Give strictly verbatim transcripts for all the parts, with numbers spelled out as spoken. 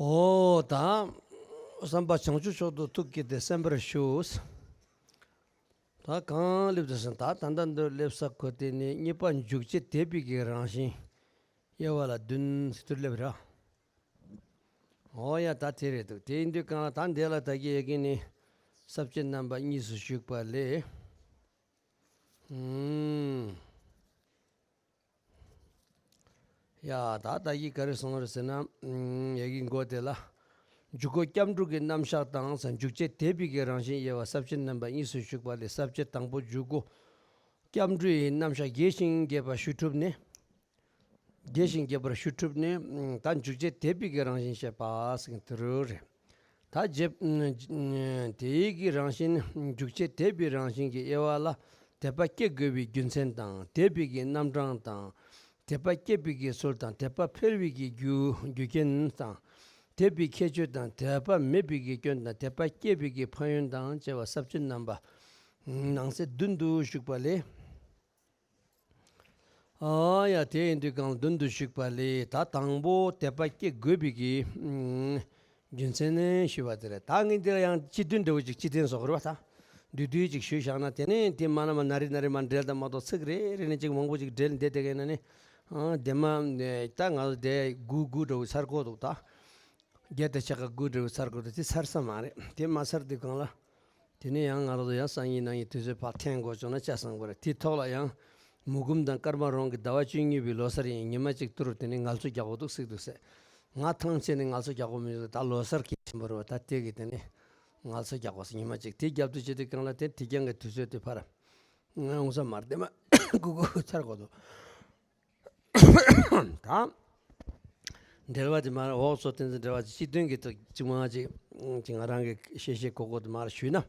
ཨོ་ད། བསམ་པ་བྱང་ཆུབ་མཆོག་ཏུ་ཐུགས་བསྐྱེད་དེ་གསན་པར་ཞུ། ད་གང་སླེབས་དུ་ཟིན་ད་ད་ལྟ་འདི་སླེབས་ས་ཁོ་དེ་ནི་གཉིས་པ་འཇུག་བྱེད་དད་པའི་གི་རང་བཞིན། དབྱེ་བ་ལ་བདུན་ཟེར་དུ་སླེབས་ར། ཨོ་ཡ་ད་དེ་རེད་འདུག་དེ་ཡིན་དུས་གང་ལ་ད་འདི་ལ་ད་གི་ཡ་གི་ནི་ས་བཅད་རྣམ་པ་གཉིས་སུ་ཞུགས་པ་ལས། ཨུམ། ཡ་ད་ད་གི་ག་རེ་སོང་རེད་ཟེར་ན། ཨུམ། ཡ་གི་མགོ་དེ་ལ། འཇུག་སྒོ་སྐྱབས་འགྲོ་གི་རྣམ་གཞག་དང་ཟེར་འཇུག་བྱེད་དད་པའི་གི་རང་བཞིན་དབྱེ་བ་ས་བཅད་རྣམ་པ་གཉིས་སུ་ཞུགས་པ་ལས་ས་བཅད་དང་པོ་འཇུག་སྒོ་སྐྱབས་འགྲོའི་རྣམ་གཞག་རྒྱས་ཤིང་རྒྱས་པར་ཞུ་ཐུབ་ནས། རྒྱས་ཤིང་རྒྱས་པར་ཞུ་ཐུབ་ནས་ད་འཇུག་བྱེད་དད་པའི་གི་རང་བཞིན་བཤད་པ་ཟེར་མཁན་དེ་རུ་རེད། ད་རྗེ་དེའི་གི་རང་བཞིན་འཇུག་བྱེད་དད་པའི་རང་བཞིན་གྱི་དབྱེ་བ་ལ་དད་པ་སྐྱེ་དགོས་པའི་རྒྱུ་མཚན་དང་དད་པའི་གི་རྣམ་གྲངས་དང་། དད་པ་སྐྱེད་པའི་གི་ཚུལ་དང་དད་པ་འཕེལ་བའི་གི་རྒྱུ་རྒྱུ་རྐྱེན་དང་། དད་པའི་ཁྱད་ཆོས་དང་དད་པ་མེད་པའི་གི་སྐྱོན་དང་དད་པ་སྐྱེད་པའི་གི་ཕན་ཡོན་དང་བཅས་པ་ས་བཅད་རྣམ་པ་ནང་གསེས་བདུན་དུ་ཞུགས་པ་ལས། ཨ་ཡ་དེ་ཡིན་དུས་གང་མདུན་དུ་ཞུགས་པ་ལས་ད་དང་པོ་དད་པ་སྐྱེ་དགོས་པའི་གི་ཨུམ། རྒྱུ་མཚན་ནི་ཞུས་པ་དེ་རེད། ད་ངས་འདིར་ཡང་སྤྱི་དོན་འདྲ་བོ་ཅིག་སྤྱི་དོན་སོགས་རེད་བ་ད། བསྡུས་བསྡུས་ཅིག་ཞུས་བཞག་ན་དེ་ནས་དེ་མ་ན་མ་ན་རེ་ན་རེ་མ་འབྲེལ་དང་མ་གཏོགས་ཚིག་རེ་རེ་ནས་ཅིག་མང་པོ་ཅིག་འབྲེལ་འདེད་དེ་གས་ན་ནི། ཨ་དེ་མ་ད་ང་ཚོ་དེ་དགུ་དགུ་འདྲ་བོ་ཚར་གོ་འདུག་ད། བརྒྱད་དང་ཕྱེད་ཀ་དགུ་འདྲ་བོ་ཚར་དགོས་འདུག་དེ་ཚར་ས་མ་རེད། དེ་མ་ཚར་དུས་གང་ལ། དེ་ནས་ཡང་ང་རང་ཚོ་ཡང་སང་ཉིན་གནངས་ཉིན་དུས་ཚོད་ཕར་འཐེན་དགོས་བྱུང་ན་ཆ་ཚང་དགོས་རེད། དེའི་ཐོག་ལ་ཡང་མུ་གུམ་དང་སྐར་མ་རོང་གི་ཟླ་བ་བཅུ་གཉིས་པའི་ལོ་གསར་ཡིན། ཉི་མ་གཅིག་ཏུ་རུ་དེ་ནས་ངལ་གསོ་རྒྱག་དགོས་འདུག་ཟེར་འདུག་ཟེར། ང་ཐང་ཆད་ནས་ངལ་གསོ་རྒྱག་དགོས་མི་འདུག་ད་ལོ་གསར་གལ་ཆེན་པོ་རེད་བ། ད་དེ་གི་དེ་ནས་ངལ་གསོ་རྒྱག་དགོས་ཟེར། ཉི་མ་གཅིག་དེ་རྒྱབ་ཏུ་བྱེད་དུས་གང་ལ་དེ་དེ་རྐྱང་གི་དུས་ཚོད་དེ་ཕར་ང་ཡོང་ས་མ་རེད། དེ་མ་དགུ་དགུ་ཚར་དགོས་འདུག་ད། འབྲེལ་བ་དེ་མར་འོག་སོ་བསྟན་འཛིན་འབྲེལ་བ་ཅིག་སྟོན་གྱི་ཐོག་ཅིག་མ་ཅིག་ཅིག་ང་རང་གི་ཤེས་ཤེས་གོ་གོ་དེ་མར་ཞུས་ན།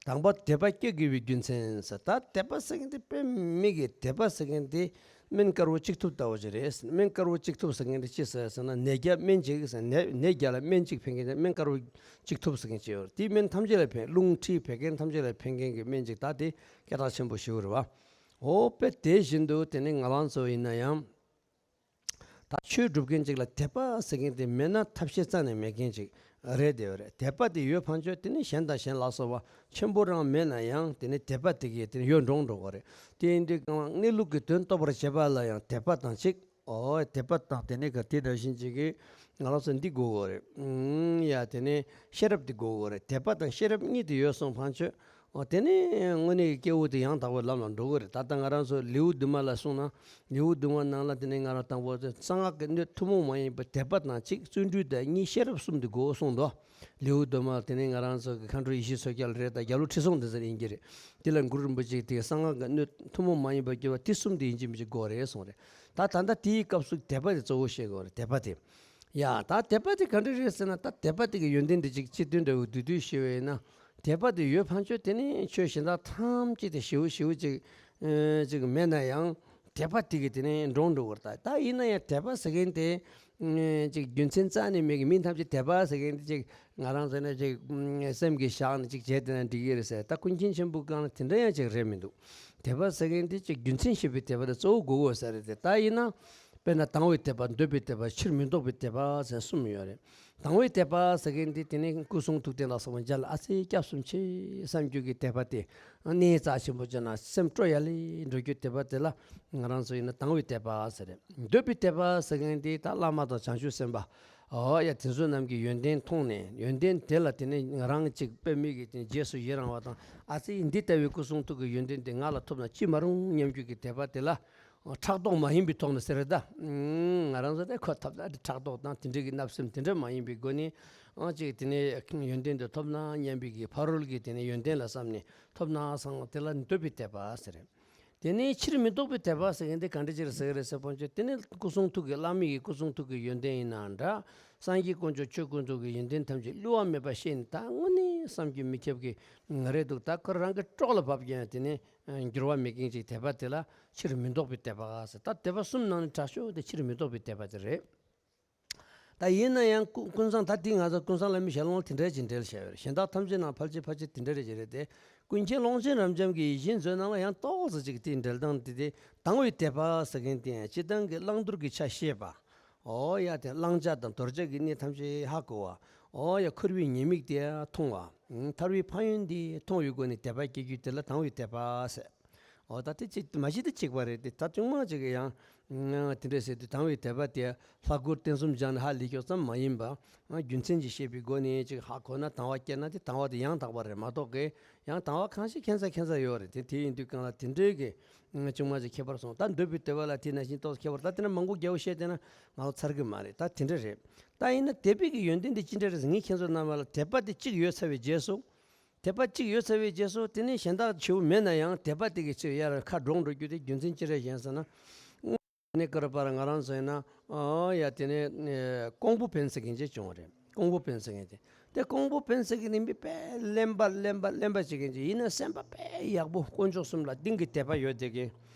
དང་པོ་དད་པ་སྐྱེ་དགོས་པའི་རྒྱུ་མཚན་ཟེར། ད་དད་པ་ཟེར་མཁན་དེ་དཔེ་མི་གི་དད་པ་ཟེར་མཁན་དེ་སྨན་དཀར་པོ་གཅིག་ཐུབ་ལྟ་བུ་ཞིག་རེད། སྨན་དཀར་པོ་གཅིག་ཐུབ་ཟེར་མཁན་དེ་ཅི་ཟེར་ཟེར་ན་ནད་བརྒྱ་སྨན་གཅིག་ཟེར། ནད་ནད་བརྒྱ་ལ་སྨན་གཅིག་ཕན་མཁན་དེ་སྨན་དཀར་པོ་གཅིག་ཐུབ་ཟེར་མཁན་ཅིག་ཡོད་རེད། དེ་སྨན་ཐམས་ཅད་ལ་ཕན། རླུང་མཁྲིས་བད་ཀན་ཐམས་ཅད་ལ་ཕན་མཁན་གྱི་སྨན་གཅིག་ད་དེ་སྐད་གྲགས་ཆེན་པོ་ཞིག་རེད་བ། འོ་དཔེ་དེ་བཞིན་དུ་དེ་ནི་ང་རང་ཚོ་ཡིན་ན་ཡང་། ད་ཆོས་སྒྲུབ་མཁན་ཅིག་ལ་དད་པ་ཟེར་མཁན་དེ་མེད་ན་ཐབས་ཤེས་རྩ་ནས་མེད་མཁན་ཅིག་རེད། དེ་བ་རེད། དད་པ་དེ་ཡོད་ཕན་ཆོད་དེ་ནི་གཞན་དང་གཞན་ལ་སོགས་པ་ཆེན་པོ་རང་མེད་ན་ཡང་དེ་ནི་དད་པ་དེ་གས་དེ་ནི་ཡོད་འགྲོ་འགྲོ་གི་རེད། དེ་ཡིན་དུས་གང་ལ་གནས་ལུགས་ཀྱི་དོན་རྟོགས་པར་བྱེད་པ་ལ་ཡང་དད་པ་དང་གཅིག་ཨོ་དད་པ་དང་དེ་ནི་ག་དེ་འདྲ་བཞིན་ཅིག་གིས་ང་རང་ཚོ་འདི་དགོས་གོ་རེད། ཨུམ་ཡ་དེ་ནི་ཤེས་རབ་དེ་དགོས་གོ་རེད། དད་པ་དང་ཤེས་རབ་གཉིས་དེ་ཡོད་སོང་ཕན་ཆོད། འོ་དེ་ནས་དངོས་གནས་ཀྱི་སྐྱེ་བོ་དེ་ཡང་དག་པའི་ལམ་ལ་འགྲོ་གི་རེད། ད་ལྟ་ང་རང་ཚོ་ལེའུ་བདུན་མ་ལ་གསུངས་ན། ལེའུ་བདུན་མ་ནང་ལ་དེ་ནས་ང་རང་དང་པོ་དེ་གསང་སྔགས་ཀྱི་སྣོད་ཐུན་མོང་མ་ཡིན་པའི་དད་པ་དང་གཅིག་བརྩོན་འགྲུས་དང་གཉིས་ཤེས་རབ་གསུམ་དེ་དགོས་གསུངས་འདུག་ལེའུ་བདུན་མ་དེ་ནས་ང་རང་ཚོ་གི་མཁའ་འགྲོ་ཡེ་ཤེས་མཚོ་རྒྱལ་རེད། ད་རྒྱ་ལོ་ཁྲི་སྲོང་ལྡེ་བཙན་ཡིན་གྱི་རེད། དེ་ལ་གུ་རུ་རིན་པོ་ཆེ་དེ་གསང་སྔགས་ཀྱི་སྣོད་ཐུན་མོང་མ་ཡིན་པ་སྐྱེ་བ་དེ་གསུམ་དེ་ཡིན་གཅིག་མིན་གཅིག་དགོས་རེད་གསུངས་རེད། ད་ད་ལྟ་དེའི་སྐབས་སུ་དད་པ་དེ་གཙོ་བོ་བཤད་དགོས་རེད། དད་པ་དེ། ཡ་ད་དད་པ་དེ་ག་འདྲ་རེད་ཟེར་ན། ད་དད་པ་དེ་གི་ཡོན་ཏན་དེ་ཅིག་སྤྱི་དོན་འདྲ་བོ་བསྡུས་བསྡུས་ཞུས་པ་ཡིན་ན། དད་པ་དེ་ཡོད་ཕན་ཆོད་དེ་ནི་ཆོས་གཞན་དག་ཐམས་ཅད་དེ་ཞེ་པོ་ཞེ་པོ་ཅིག་ཨེ་ཅིག་མེད་ན་ཡང་དད་པ་དེ་གི་དེ་ནི་འགྲོ་འགྲོ་བར་ད། ད་ཡིན་ན་ཡང་དད་པ་ཟེར་མཁན་དེ་ཨེ་ཅིག་རྒྱུ་མཚན་རྩ་ནས་མེད་གི། མི་ཐམས་ཅད་དད་པ་ཟེར་མཁན་དེ་ཅིག་ང་རང་ཟེར་ན་ཅིག་ཨེ་སེམས་ཀྱི་བཞག་ནས་ཅིག་བྱས་བསྡད་ན་འགྲིག་གི་རེད་ཟེར། ད་ཀུན་མཁྱེན་ཆེན་པོ་གང་ལ་དེ་འདྲ་ཡང་ཅིག་རེད་མི་འདུག་དད་པ་ཟེར་མཁན་དེ་ཅིག་རྒྱུ་མཚན་ཤེས་པའི་དད་པ་དེ་གཙོ་བོ་དགོས་དགོས་ཟེར་རེད་དེ། ད་ཡིན་ན། དཔེར་ན་དང་བའི་དད་པ། འདོད་པའི་དད་པ། ཕྱིར་མི་ལྡོག་པའི་དད་པ་ཟེར་གསུམ་ཡོད་རེད། དང་བའི་དད་པ་ཟེར་མཁན་དེ་དེ་ནི་སྐུ་གསུང་ཐུགས་རྟེན་ལ་སོགས་པ་མཇལ་ལ་ཨ་ཙི་སྐྱབས་སུ་མཆི་བསམ་རྒྱུ་གི་དད་པ་དེ། གནས་རྩ་ཆེན་པོ་བྱས་ན་སེམས་སྤྲོ་ཡ་ལེ་འགྲོ་རྒྱུ་དད་པ་དེ་ལ་ང་རང་ཚོ་ཡིན་ན་དང་བའི་དད་པ་ཟེར་རེད། འདོད་པའི་དད་པ་ཟེར་མཁན་དེ་ད་བླ་མ་དང་བྱང་ཆུབ་སེམས་དཔའ། ཨོ་ཡ་དེ་ཚོ་རྣམས་ཀྱི་ཡོན་ཏན་མཐོང་ནས། ཡོན་ཏན་དེ་ལ་དེ་ནི་ང་རང་གཅིག་དཔེ་མི་གི་དེ་རྗེས་སུ་ཡི་རང་བ་དང་། ཨ་ཙི་འདི་ལྟ་བུའི་སྐུ་གསུང་ཐུགས་ཀྱི་ཡོན་ཏན་དེ་ང་ལ་ཐོབ་ན་ཅི་མ་རུང་སྙམ་རྒྱུ་གི་དད་པ་དེ་ལ། ཕྲག་དོག་མ་ཡིན་པའི་ཐོག་ནས་ཟེར་རེད་ད། ཨང་། ང་རང་ཚོ་དེ་ཁོ་ཐོབ་ན་ཕྲག་དོག་དང་དེ་འདྲ་གི་བརྣབ་སེམས་དེ་འདྲ་མ་ཡིན་པའི་སྒོ་ནས། ཨང་། ཅིག་དེ་ནས་ཡོན་ཏན་དེ་ཐོབ་ན་སྙམ་པའི་གི་ཕ་རོལ་གྱི་དེ་ནས་ཡོན་ཏན་ལ་བསམ་ནས་ཐོབ་ན་བསམ་དེ་ལ་འདོད་པའི་དད་པ་ཟེར་རེད། དེ་ནས་ཕྱིར་མི་ལྡོག་པའི་དད་པ་ཟེར་མཁན་དེ་ག་འདྲ་ཅིག་རེད་ཟེར་གི་རེད་ཟེར་ཕན་ཆོད། དེ་ནས་སྐུ་གསུང་ཐུགས་ཀྱི་བླ་མའི་གི་སྐུ་གསུང་ཐུགས་ཀྱི་ཡོན་ཏན་ཡིན་ན་འདྲ། སངས་རྒྱས་དཀོན་མཆོག་ཆོས་དཀོན་མཆོག་གི་ཡོན་ཏན་ཐམས་ཅད་བསླུ་བ་མེད་པ་ཤེས་ནས་ད་དངོས་གནས་བསམ་གྱིས་མི་ཁྱབ་ཀྱི་རེད་འདུག་ད་ཁོ་རང་གི་སྲོག་ལ་བབ་ཀྱང་དེ་ནས། འགྱུར་བ་མེད་མཁན་ཅིག་དད་པ་དེ་ལ་ཕྱིར་མི་ལྡོག་པའི་དད་པ་ཟེར། ད་དད་པ་གསུམ་ནང་ནས་དྲག་ཤོས་དེ་ཕྱིར་མི་ལྡོག་པའི་དད་པ་དེ་རེད། ད་ཡིན་ན་ཡང་ཀུན་ཀུན་བཟང་ད་དེ་ང་ཚོ་ཀུན་བཟང་བླ་མའི་ཞལ་ལུང་དེ་འདྲ་ཅིག་འགྲེལ་བྱས་ཡོད་རེད། གཞན་དག་ཐམས་ཅད་ནང་ཕལ་ཆེར་ཕལ་ཆེར་དེ་འདྲ་རེད་ཅེས་རེད་དེ། ཀུན་མཁྱེན་ཀློང་ཆེན་རབ་འབྱམས་ཀྱི་ཡིད་བཞིན་མཛོད་ནང་ལ་ཡང་ཏོག་ཙམ་ཅིག་དེའི་འགྲེལ་སྟངས་དེ་དེ་དང་བའི་དད་པ་ཟེར་མཁན་དེ་ཡང་སྤྱིར་བཏང་གི་བླང་དོར་གྱི་ཆ་ཤེས་པ། ཨོ་ཡ་དེ་བླང་བྱ་དང་དོར་བྱ་གི་གནས་ཐམས་ཅད་ཧ་གོ་བ། ཨོ་ཡ་འཁོར་བའི་ཉེས་དམིགས་དེ་མཐོང་བ། ཨུམ། ཐར་བའི་ཕན་ཡོན་དེ་མཐོང་བའི་སྒོ་ནས་དད་པ་སྐྱེ་རྒྱུ་དེ་ལ་དང་བའི་དད་པ་ཟེར། ཨོ་ད་དེ་གཅིག་མ་གཞི་དེ་གཅིག་པ་རེད་དེ། ད་ཅུང་མ་གཅིག་གི་ཡང་། ཨང་། དེ་འདྲ་ཟེར་དུས་དང་བའི་དད་པ་དེ་ལྷ་སྐུར་རྟེན་གསུམ་སྦྱངས་ནས་ཧ་ལས་ཀྱོག་ཙམ་མ་ཡིན་པ། ཨང་། རྒྱུ་མཚན་ཅིག་ཤེས་པའི་སྒོ་ནས་ཅིག་ཧ་གོ་ན་དང་བ་སྐྱེས་ན་དེ་དང་བ་དེ་ཡང་དག་པ་རེད་མ་གཏོགས་ཀི། ཡང་དང་བ་གང་ཞིག་ཁྱད་མཚར་ཁྱད་མཚར་ཡོད་རེད་དེ། དེ་ཡིན་དུས་གང་ལ་དེ་འདྲའི་གི། ཨང་། ཅུང་མ་ཅིག་ཁྱད་པར་སོང་། ད་འདོད་པའི་དད་པ་ལ་དེ་ནང་བཞིན་ཏོག་ཙམ་ཁྱད་པར། ད་དེ་འདྲ་མང་པོ་རྒྱལ་པོ་བཤད་བསྡད་ན་ང་ཚོ་ཚར་གི་མ་རེད། ད་དེ་འདྲ་རེད། ད་ཡིན་ན་དད་པའི་གི་ཡོན་ཏན་དེ་ཅི་འདྲ་རེད་ཟེར། ངས་ཁྱེད་ཚོ་རྣམ་པ་ལ་དད་པ་དེ་གཅིག་ཡོད་ཚར་བའི་རྗེས་སུ། དད་པ་གཅིག་ཡོད་ཚར་བའི་རྗེས་སུ་དེ་ནས་གཞན་དག་ཆེ་བོ་མེད་ན་ཡང་དད་པ་དེ་གི་ཕྱིར་ཡར་ཁ་འགྲོ་འགྲོ་རྒྱུ་དེ་རྒྱུ་མཚན་ཅི་རེད་ཞེས་ཟེར་ན། དེ་ནས་ཀར་པར་ང་རང་ཚོ་ཡིན་ན། ཨོ་ཡ་དེ་ནས་ཀོང་པོ་བན་ཟེར་མཁན་ཅིག་བྱུང་བ་རེད། ཀོང་པོ་བན་ཟེར་མཁན་དེ། དེ་ཀོང་པོ་བན་ཟེར་མཁན་དེ་མི་དཔེ་གླེན་པ་གླེན་པ་གླེན་པ་བྱེད་མཁན་ཅིག་ཡིན་ན་སེམས་པ་དཔེ་ཡག་པོ། དཀོན་མཆོག་གསུམ་ལ་གཏིང་གི་དད་པ་ཡོད་དེ་གི།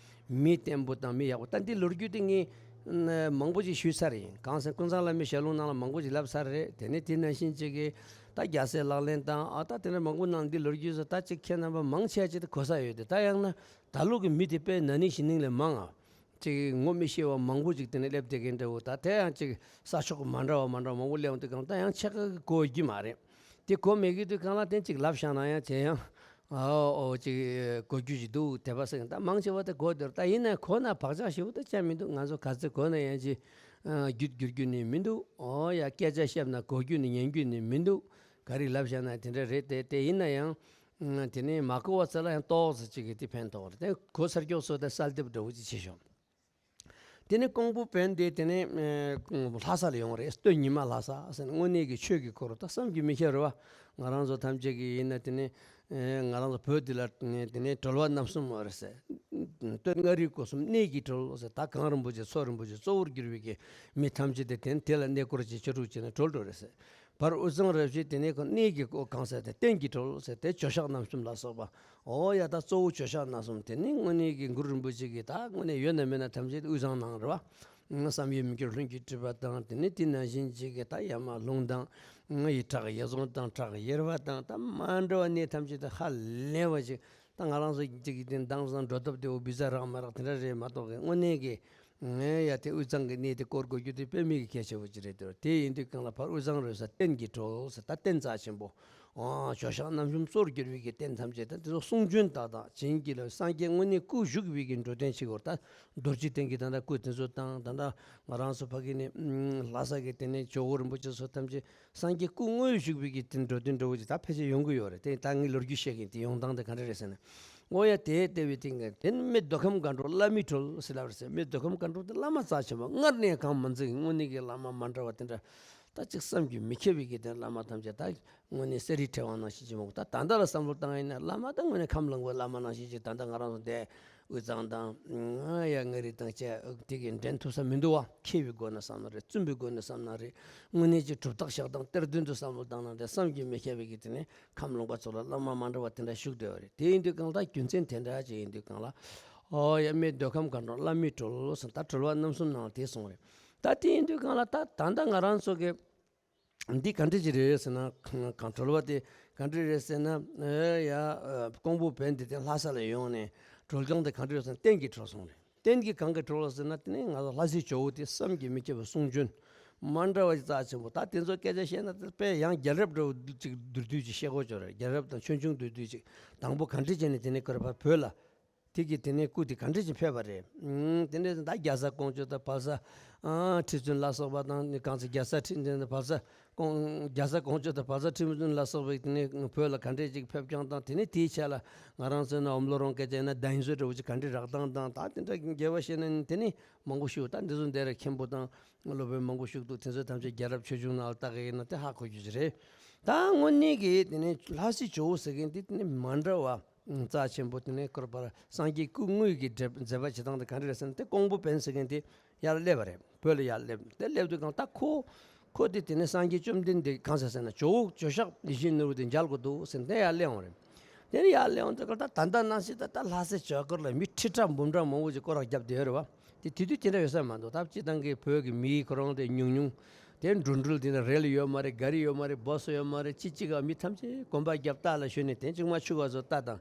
མི་བརྟན་པོ་དང་མི་ཡག་པོ། ད་འདི་ལོ་རྒྱུས་དེ་ངས་མང་པོ་ཅིག་ཞུས་ཚར་ཡིན། གང་ཟེར་ཀུན་བཟང་བླ་མའི་ཞལ་ལུང་ནང་ལ་མང་པོ་ཅིག་ལབ་ཚར་རེད། དེ་ནས་དེ་ནང་བཞིན་ཅིག་གི་ད་རྒྱལ་སྲས་ལག་ལེན་དང་ཨ་ད་དེ་འདྲ་མང་པོ་ནང་འདི་ལོ་རྒྱུས་སུ་ད་ཅིག་ཁྱེད་རྣམ་པ་མང་ཆེ་ཅིག་ད་གོ་ས་ཡོད་དེ། ད་ཡང་ན་ད་ལོ་གི་མི་དེ་དཔེ་ན་ནིང་གཞེས་ནིང་ལས་མང་ང་། ཅིག་ངོ་མི་ཤེས་པ་མང་པོ་ཅིག་དེ་ནས་སླེབས་བསྡད་མཁན་འདྲ་བོ། ད་དེ་ཡང་ཅིག་ས་ཕྱོགས་མ་འདྲ་བ་མ་འདྲ་བ་མང་པོ་སླེབས་འོང་དུས་གང་ད་ཡང་ཕྱེད་ཀ་གི་གོ་ཡོད་ཀྱི་མ་རེད། དེ་གོ་མེད་ཀྱི་དུས་གང་ལ་དེ་ཅིག་ལབ་བཞག་ན་ཡང་དེ་ཡང་ཨོ་ཨོ་ཅིག་གོ་རྒྱུ་ཅིག་འདུག་དད་པ་ཟེར་མཁན་ད་མང་ཆེ་བ་དེ་གོ་བསྡད་རེད། ད་ཡིན་ན་གོ་ན་བག་ཆགས་ཞེ་པོ་ད་ཅང་མི་འདུག་ང་ཚོ་ག་ཚོད་གོ་ན་ཡང་ཅིག་རྒྱུད་འགྱུར་རྒྱུ་ནི་མི་འདུག་ཨོ་ཡ་སྐད་ཆ་བཤད་ན་གོ་རྒྱུ་ནི་ཉན་རྒྱུ་ནི་མི་འདུག་ག་རེ་ལབ་བཞག་ན་དེ་འདྲ་རེད་དེ། དེ་ཡིན་ན་ཡང་དེ་ནས་མ་གོ་བ་ཚོ་ལ་ཡང་ཏོག་ཙམ་ཅིག་གི་དེ་ཕན་ཐོགས་རེད། དེ་གོ་ཚར་ཀྱོག་ཚོ་དེ་གསལ་འདེབས་འདྲ་བོ་ཅིག་བྱེད་ཤོག་དེ་ནས་ཀོང་པོ་བན་དེ་དེ་ནས་ཨེ་ལྷ་ས་ལ་ཡོང་རེད། སྟོད་ཉི་མ་ལྷ་ས་ཟེར་ན་དངོས་གནས་ཀྱི་ཆོས་ཀྱི་འཁོར་ལོ་ད་བསམ་གྱིས་མི་ཁྱབ་རེད་བ། ང་རང་ཚོ་ཐམས་ཅད་ཀྱི་ཡིན་ན་དེ་ནས་ཨེ་ང་རང་ཚོ་བོད་འདི་ལ་དེ་ནས་གྲོལ་བ་རྣམ་གསུམ་ཡོད་རེད་ཟེར། སྟོད་མངའ་རིས་སྐོར་གསུམ་གནས་ཀྱི་གྲོལ་ཟེར། ད་གངས་རིན་པོ་ཆེ་མཚོ་རིན་པོ་ཆེ་གཙོ་བོར་གྱུར་པའི་གི་མི་ཐམས་ཅད་དེ་དེ་ནས་དེ་ལ་གནས་སྐོར་བྱེད་ཆོས་དྲུག་བྱས་ནས་གྲོལ་འགྲོ་རེད་ཟེར། བར་དབུས་གཙང་ར་བཞི་དེ་ནས་ཁོ་གནས་ཀྱི་སྐོར་གང་ཟེར་དེ་སྟེང་གི་གྲོལ་ཟེར་དེ་ཇོ་ཤཱཀ་རྣམ་གསུམ་ལ་སོགས་པ། ཨོ་ཡ་ད་གཙོ་བོ་ཇོ་ཤཱཀ་རྣམ་གསུམ་དེ་ནི་དངོས་གནས་ཀྱི་གུ་རུ་རིན་པོ་ཆེ་གི་ད་དངོས་གནས་ཡོད་ན་མེད་ན་ཐམས་ཅད་དབུས་གཙང་ནང་རེད་བ། བསམ་ཡས་མི་འགྱུར་ལྷུན་གྱིས་གྲུབ་པ་དང་དེ་ནི་དེ་ནང་བཞིན་ཅིག་གི་ད་ཡ་མ་ལུང་དང་ཡི་བྲག་ཡེ་རྫོང་དང་བྲག་ཡེར་པ་དང་ད་མ་འདྲ་བ་གནས་ཐམས་ཅད་དུ་ཧ་ལས་པ་ཅིག་ད་ང་རང་ཚོ་ཅིག་གི་དེ་དྭངས་གཙང་འགྲོ་སྟབས་དེ་འོ་བི་ཛ་རག་མ་རག་དེ་འདྲ་རེད་མ་གཏོགས་གི་དངོས་གནས་ཀྱི། ངས་ཡ་དེ་དབུས་གཙང་གི་གནས་དེ་སྐོར་དགོས་རྒྱུ་དེ་དཔེ་མི་གི་གལ་ཆེ་བོ་ཅིག་རེད་དེ། དེ་ཡིན་དུས་གང་ལ་ཕར་དབུས་གཙང་རོལ་ས་སྟེང་གི་གྲོལ་ཟེར་ད་རྟེན་རྩ་ཆེན་པོ། ཨོ་ཇོ་ཤཱཀ་རྣམ་གསུམ་གཙོར་གྱུར་པའི་གི་རྟེན་ཐམས་ཅད་ད་དེ་ཚོ་གསུང་རྒྱུན་ཏག་ཏག་བྱིན་གྱིས་བརླབས། སངས་རྒྱས་དངོས་གནས་སྐུ་བཞུགས་པའི་གི་འགྲོ་དོན་བྱེད་དགོས། ད་རྡོ་རྗེ་གདན་གྱི་ད་ལྟ་སྐུ་དེ་ཚོ་དང་ད་ལྟ་ང་རང་ཚོ་ཕ་གི་ནས་ལྷ་ས་གི་དེ་ནས་ཇོ་བོ་རིན་པོ་ཆེ་ཚོ་ཐམས་ཅད་སངས་རྒྱས་སྐུ་དངོས་བཞུགས་པའི་གི་དེ་འགྲོ་དོན་འདྲ་བོ་ཅིག་ད་ཕལ་ཆེར་ཡོང་གི་ཡོད་རེད། དེ་ད་ངས་ལོ་རྒྱུས་བཤད་མཁན་དེ་ཡོང་སྟངས་དེ་ག་འདྲ་རེད་ཟེར་ན། ཨོ་ཡ་དེ་ལྟ་བུའི་སྟེང་གི་དེ་ནི་མི་མདོ་ཁམས་སྒང་དྲུག་བླ་མའི་གྲོལ་ཟེར་ལབ་རེད་ཟེར། མི་མདོ་ཁམས་སྒང་དྲུག་དེ་བླ་མ་རྩ་ཆེན་པོ་སྔར་ནས་གང་མ་མཛད་ཀྱི་དངོས་གནས་ཀྱི་བླ་མ་མ་འདྲ་བ་དེ་འདྲ་ད་ཅིག་བསམ་གྱིས་མི་ཁྱབ་པའི་གི་དེ་བླ་མ་ཐམས་ཅད་ད་དངོས་གནས་གསེར་རིའི་ཕྲེང་བ་ནང་བཞིན་ཅིག་མང་པོ། ད་ད་ལྟ་ལ་བསམ་བློ་བཏང་ཡིན་ན་བླ་མ་ད་དངོས་གནས་ཁམས་ལོངས་པའི་བླ་མ་ནང་བཞིན་ཅིག་ད་ལྟ་ང་རང་ཚོ་དེ། དབུས་གཙང་དང་། ཡ་མངའ་རིས་དང་བཅས་དེ་གི་འགྲན་ཐུབ་ས་མི་འདུག་བ། མཁས་པའི་སྒོ་ནས་བསམ་ན་རེད། བཙུན་པའི་སྒོ་ནས་བསམ་ན་རེད། དངོས་གནས་ཀྱི་གྲུབ་རྟགས་བཞག་སྟངས་གཏེར་སྟོན་དུ་བསམ་བློ་བཏང་ན་རེད། བསམ་གྱིས་མི་ཁྱབ་པའི་གི་དེ་ནས་ཁམས་ལུང་པ་ཚོ་ལ་བླ་མ་མ་འདྲ་བ་དེ་འདྲ་བཞུགས་བསྡད་པ་རེད། དེ་ཡིན་དུས་གང་ལ་རྒྱུ་མཚན་དེ་འདྲ་ཅིག་ཡིན་དུས་གང་ལ། ཨོ་ཡ་མི་མདོ་ཁམས་སྒང་དྲུག་བླ་མའི་གྲོལ་ཟེར་ད་གྲོལ་བ་རྣམ་གསུམ་ནང་དེ་གསུངས་རེད། ད་དེ་ཡིན་དུས་གང་ལ་ད་ད་ལྟ་ང་རང་ཚོ་གི་འདི་ག་འདྲ་ཅིག་རེད་ཟེར་ན། གང་གྲོལ་བ་དེ་ག་འདྲ་རེད་ཟེར་ན། ཨེ་ཡ། ཨ་ཀོང་པོ་བན་དེ་དེ་ལྷ་ས་ལ་ཡོང་ནས་གྲོལ་སྟངས་དེ་ག་འདྲ་རེད་ཟེར་ན་རྟེན་གྱི་གྲོལ་སོང་རེད། རྟེན་གྱི་གང་གི་གྲོལ་ཟེར་ན་དེ་ནི་ང་ཚོ་ལྷ་སའི་ཇོ་བོ་དེ་བསམ་གྱིས་མི་ཁྱབ་པའི་གསུང་རྒྱུན་མ་འདྲ་བ་ཅིག་རྩ་ཆེན་པོ། ད་དེ་ཚོ་སྐད་ཆ་བཤད་ན་དེ་དཔེ་ཡང་རྒྱལ་རབས་འདྲ་བོ་ཅིག་མདོར་བསྡུས་ཅིག་བཤད་དགོས་ཅོག་རེད། རྒྱལ་རབས་དང་ཆོས་འབྱུང་མདོར་བསྡུས་ཅིག་དང་པོ་ག་འདྲ་བྱས་ནས་དེ་ནི་ཀར་ཕར་བོད་ལ། དེ་གི་དེ་ནས་སྐུ་དེ་ག་འདྲ་ཅིག་ཕེབས་པ་རེད། ཨང་། དེ་འདྲ་ད་རྒྱ་བཟའ་ཀོང་ཇོ་དང་བལ་བཟའ། ཨང་། ཁྲི་བཙུན་ལ་སོགས་པ་དང་ནི་གང་ཚེ་རྒྱ་བཟའ་ཁྲི་བཙུན་དང་བལ་བཟའ་ཀོང་། རྒྱ་བཟའ་ཀོང་ཇོ་དང་བལ་བཟའ་ཁྲི་བཙུན་ལ་སོགས་པའི་དེ་ནས་བོད་ལ་ག་འདྲ་ཅིག་ཕེབས་རྐྱང་དང་། དེ་ནས་དེའི་ཆེད་ལ་ང་རང་ཚོའི་ནང་ཨོམ་ལོ་རོང་སྐད་ཆ་ཡིན་ན་ད་ཡིན་བཟོ་འདྲ་བོ་ཅིག་ག་འདྲ་རག་སྟངས་དང་། ད་དེ་འདྲ་རྒྱས་པ་བཤད་ན་ནི་དེ་ནི་མང་པོ་ཞིག་ད་འདི་ཚོ་འདིར་མཁན་པོ་དང་སློབ་དཔོན་མང་པོ་ཞིག་འདུག་དེ་ཚོ་ཐམས་ཅད་རྒྱལ་རབས་ཆོས་འབྱུང་ནང་ལ་བལྟ་གི་ཡིན་ན་དེ་ཧ་གོ་རྒྱུ་ཅིག་རེད། ད་དངོས་གནས་ཀྱི་དེ་ནས་ལྷ་སའི་ཇོ་བོ་ཟེར་མཁན་དེ་དེ་ནས་མ་འདྲ་བ། རྩ་ཆེན་པོ་དེ་ནས་ཀར་ཕར་སངས་རྒྱས་སྐུ་དངོས་ཀྱི་མཛད་མཛད་པ་བྱེད་སྟངས་དེ་ག་འདྲ་རེད་ཟེར་ན། དེ་ཀོང་པོ་བན་ཟེར་མཁན་དེ་ཡར་སླེབས་པ་རེད། བོད་ལ་ཡར་སླེབས། དེ་སླེབས་དུས་གང་ད་ཁོ་ཁོ་དེ་དེ་ནས་སངས་རྒྱས་བཅོམ་ལྡན་འདས་གང་ཟེར་ཟེར་ན་ཇོ་བོ་ཇོ་ཤཱཀ་ཡིད་བཞིན་ནོར་བུ་དེ་མཇལ་དགོས་འདུག་ཟེར་ནས་དེ་ཡར་སླེབས་འོང་རེད། དེ་ནས་ཡར་སླེབས་འོང་དུས་གང་ད་ད་ལྟ་ནང་བཞིན་ད་ལྟ་ལྷ་སའི་ཇོ་ཀར་ལ་མི་ཁྲི་ཕྲག་འབུམ་ཕྲག་མང་པོ་ཅིག་སྐོར་ར་བརྒྱབ་བསྡད་ཡོད་རེད་བ། དེ་དེ་དུས་དེ་འདྲ་ཡོད་ས་མ་འདུག་ད་སྤྱི་བཏང་གི་བོད་ཀྱི་མི་ཁོ་རང་དེ་ཉུང་ཉུང་ དེ་འགྲོ་འགྲུལ་དེ་ན་རེལ་ཡོད་མ་རེད། ག་རི་ཡོད་མ་རེད། སྦ་སོ་ཡོད་མ་རེད། ཅི་གཅིག་ག་མི་ཐམས་ཅད་གོམ་པ་རྒྱབ་རྟ་ལ་ཞོན་ནས། དེ་གཅིག་མ་ཆུ་ག་ཚོ་རྟ་དང་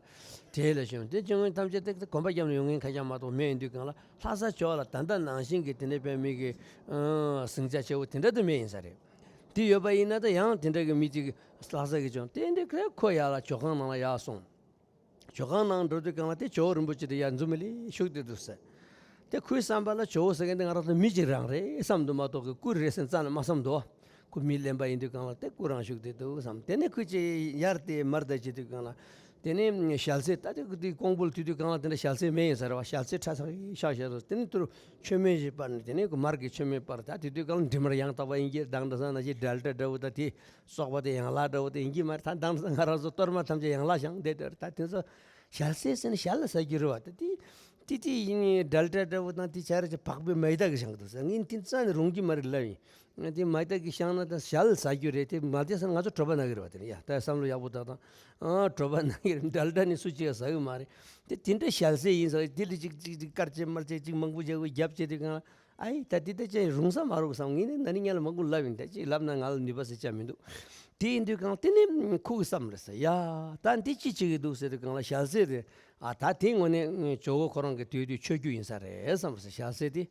དེ་ལ་ཞོན། དེ་གཅིག་མ་ཐམས་ཅད་དེ་གོམ་པ་རྒྱབ་ནས་ཡོང་མཁན་ཁ་ཤས་མ་གཏོགས་མེད། ཡིན་དུས་གང་ལ་ལྷ་ས་ཕྱོགས་ལ་ད་ལྟ་ནང་བཞིན་གྱི་དེ་འདྲ་བའི་མི་གི་ཨ་ཟིང་ཆ་ཆེ་བོ་དེ་འདྲ་དུ་མེད་ཡིན་ས་རེད། དེ་ཡོད་པ་ཡིན་ན་ད་ཡང་དེ་འདྲ་གི་མི་གཅིག་ལྷ་ས་གི་བྱུང་། དེ་འདྲ་ཁོས་ཁོ་ཡར་ལ་ཇོ་ཁང་ནང་ལ་ཡར་སོང་། ཇོ་ཁང་ནང་འགྲོ་དུས་གང་ལ་དེ་ཇོ་བོ་རིན་པོ་ཆེ་དེ་ཡར་འཛུལ་མི་ལས་བཞུགས་བསྡད་འདུག་ཟེར། དེ་ཁོའི་བསམ་པ་ལ་ཇོ་བོ་ཟེར་མཁན་དེ་ང་རང་ཚོ་མི་གཅིག་རང་རེད་བསམ་འདུག་མ་གཏོགས་གི་སྐུ་རེད་ཟེར་རྩ་ནས་མ་བསམ་འདུག་ཁོ་མི་གླེན་པ་ཡིན་དུས་གང་ལ་དེ་སྐུ་རང་བཞུགས་བསྡད་འདུག་བསམ། དེ་ནས་ཁོས་ཅིག་ཡར་དེ་མར་དེ་བྱེད་དུས་གང་ལ། དེ་ནས་ཞལ་ཟས་ད་དེ་དེ་ཀོང་པོ་ལ་དུས་དུས་གང་ལ་དེ་འདྲ་ཞལ་ཟས་མེད་ཡིན་ཟེར་བ། ཞལ་ཟས་ཁྲ་ཚ་གི་ཤག་ཤག་རེད། དེ་ནས་དུ་རུ་མཆོད་མེ་ཞིག་སྤར་ནས། དེ་ནས་མར་གྱི་མཆོད་མེ་སྤར། ད་དེ་དུས་གང་ལ་འབྲི་མར་ཡང་དག་པ་ཡིན་གྱི་དང་འདྲ་ས་ན་ཞིག་འདྲ་ལྟ་འདྲ་བོ་ད་དེ། སོག་པ་དེ་ཡང་ལ་འདྲ་བོ་དེ་ཡིན་གྱི་མ་རེད། ད་དེང་སང་ང་རང་ཚོ་གཏོར་མ་ཐམས་ཅད་ཡང་ལ་བཞེངས་བསྡད་དེ་རེད། ད་དེ་ཚོ་ཞལ་ཟས་ཟེར་ན་ཞལ་ལ་ཟ་རྒྱུ་རེད་བ། ད་དེ་དེ་དེ་ཡིན་ནི་འདྲ་ལྟ་འདྲ་བོ་དང་དེ་བྱ་ར་ཅིག་བག་པའི་མེ་ཏོག་གི་བཞེངས་འདུག་ཟེར། ངས་དེ་རྩ་ནས་རུང་གི་མ་རེད་ལབ་ཡིན། ང་དེ་མེ་ཏོག་གི་བཞེངས་ན་ད་ཞལ་ལ་ཟ་རྒྱུ་རེད། དེ་མ་དེ་ས་ང་ཚོ་གྲོད་པ་ན་གི་རེད་བ། དེ་ནི་ཡ་ད་བསམ་བློ་ཡག་པོ་བཏང་དང་། ཨ་གྲོད་པ་ན་གི་རེད། འདྲ་ལྟ་ནི་སུ་གཅིག་ཟ་གི་མ་རེད། དེ་དེ་འདྲ་ཞལ་ཟས་ཡིན་ཟེར། དེ་ལ་ཅིག་ཅིག་ཅིག་དཀར་ཆེ་དམར་ཆེ་ཅིག་མང་པོ་བྱས་རྒྱབ་བྱས་དུས་གང་ལ། ཨའི་ད་འདི་ལྟ་ཅན་རུང་ས་མ་རུང་བསམ། ངས་ནི་ན་ནིང་ཉལ་ལ་མང་པོ་ལབ་ཡིན། ད་ཅིག་ལབ་ན་ང་ལ་ནུས་པ་ཟེར་ཆ་མི་འདུག་དེ་ཡིན་དུས་གང་དེ་ནི་ཁུག་བསམ་རེད་ཟེར་ཡ། ད་འདི་ཅི་བྱེད་ཀྱི་འདུག་ཟེར་དུས་གང་ལ་ཞལ་ཟས་རེད། ཨ་ད་དེ་དངོས་གནས་ཇོ་བོ་ཁོ་རང་གི་དུས་དུས་མཆོད་རྒྱུ་ཡིན་ས་རེད་བསམ་རེད་ཟེར། ཞལ་ཟས་དེ།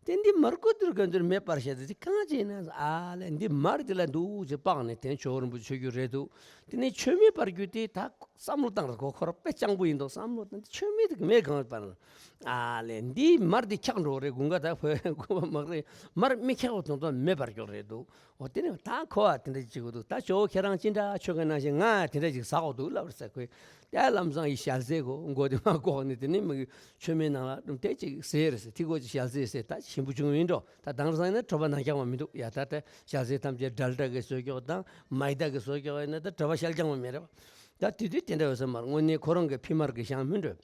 དེ་འདི་མར་ཀོ་དུར་ག་འདིར་མེ་སྤར་བྱས་ཏེ་དེ་གང་བྱེད་ན། ཨ་ལས་འདི་མར་དེ་ལ་འདུག་ཅེས་སྤགས་ནས་དེ་ཇོ་བོ་རིན་པོ་ཆེ་མཆོད་རྒྱུ་རེད་འདུག་དེ་ནས་མཆོད་མེ་སྤར་རྒྱུ་དེ་ད་བསམ་བློ་བཏང་རེད། ཁོ་ཁོ་རང་དཔེ་སྤྱང་པོ་ཡིན་འདུག་བསམ་བློ་བཏང་། དེ་མཆོད་མེ་དེ་མེ་གང་སྤར་ན། ཨ་ལས་འདི་མར་འདི་འཁྱག་འགྲོ་རེད། དགུན་ཁ་ད་ཁོའི་དགུན་པ་མ་རེད། མར་མི་འཁྱག་པ་དོན་དུ་མེ་སྤར་རྒྱུ་རེད་འདུག་འོ་དེ་ནས་ད་ཁོ་བ་དེ་འདྲ་ཅིག་འདུག་ད་ཇོ་བོ་ཁྱེད་རང་ཅི་འདྲ་ཆོ་ག་ནང་བཞིན་ང་དེ་འདྲ་ཅིག་ཟ་དགོས་འདུག་ལབ་རེད་ཟེར། ཁོས་ཡ་ལམ་སང་ཡི་ཞལ་ཟས་གོ་མགོ་དེ་མ་ལྐོག་ནས་དེ་ནས་མི་གི་མཆོད་མེ་ནང་ལ་དེ་ཅིག་ཟས་རེད་ཟེར། དེ་གོ་ཅིག་ཞལ་ཟས་ཟས་ད་ཞིམ་པོ་བྱུང་ཡིན་འགྲོ། ད་དེང་སང་ཡིན་ན་གྲོད་པ་ནང་འཁྱག་པ་མི་འདུག་ཡ་ད་ད་ཞལ་ཟས་ཐམས་ཅད་འདྲ་ལྟ་གི་བཟོ་ཀྱོག་དང་མ་ཡི་ད་གི་བཟོ་ཀྱོག་ཡིན་ན་ད་གྲོད་པ་ཤལ་རྐྱང་པ་མེད་རེད་བ། ད་དེ་དུས་དེ་འདྲ་ཡོད་ས་མ་རེད། དངོས་གནས་ཁོ་རང་གི་ཕི་མར་གི་ཞང་མི་འགྲོ།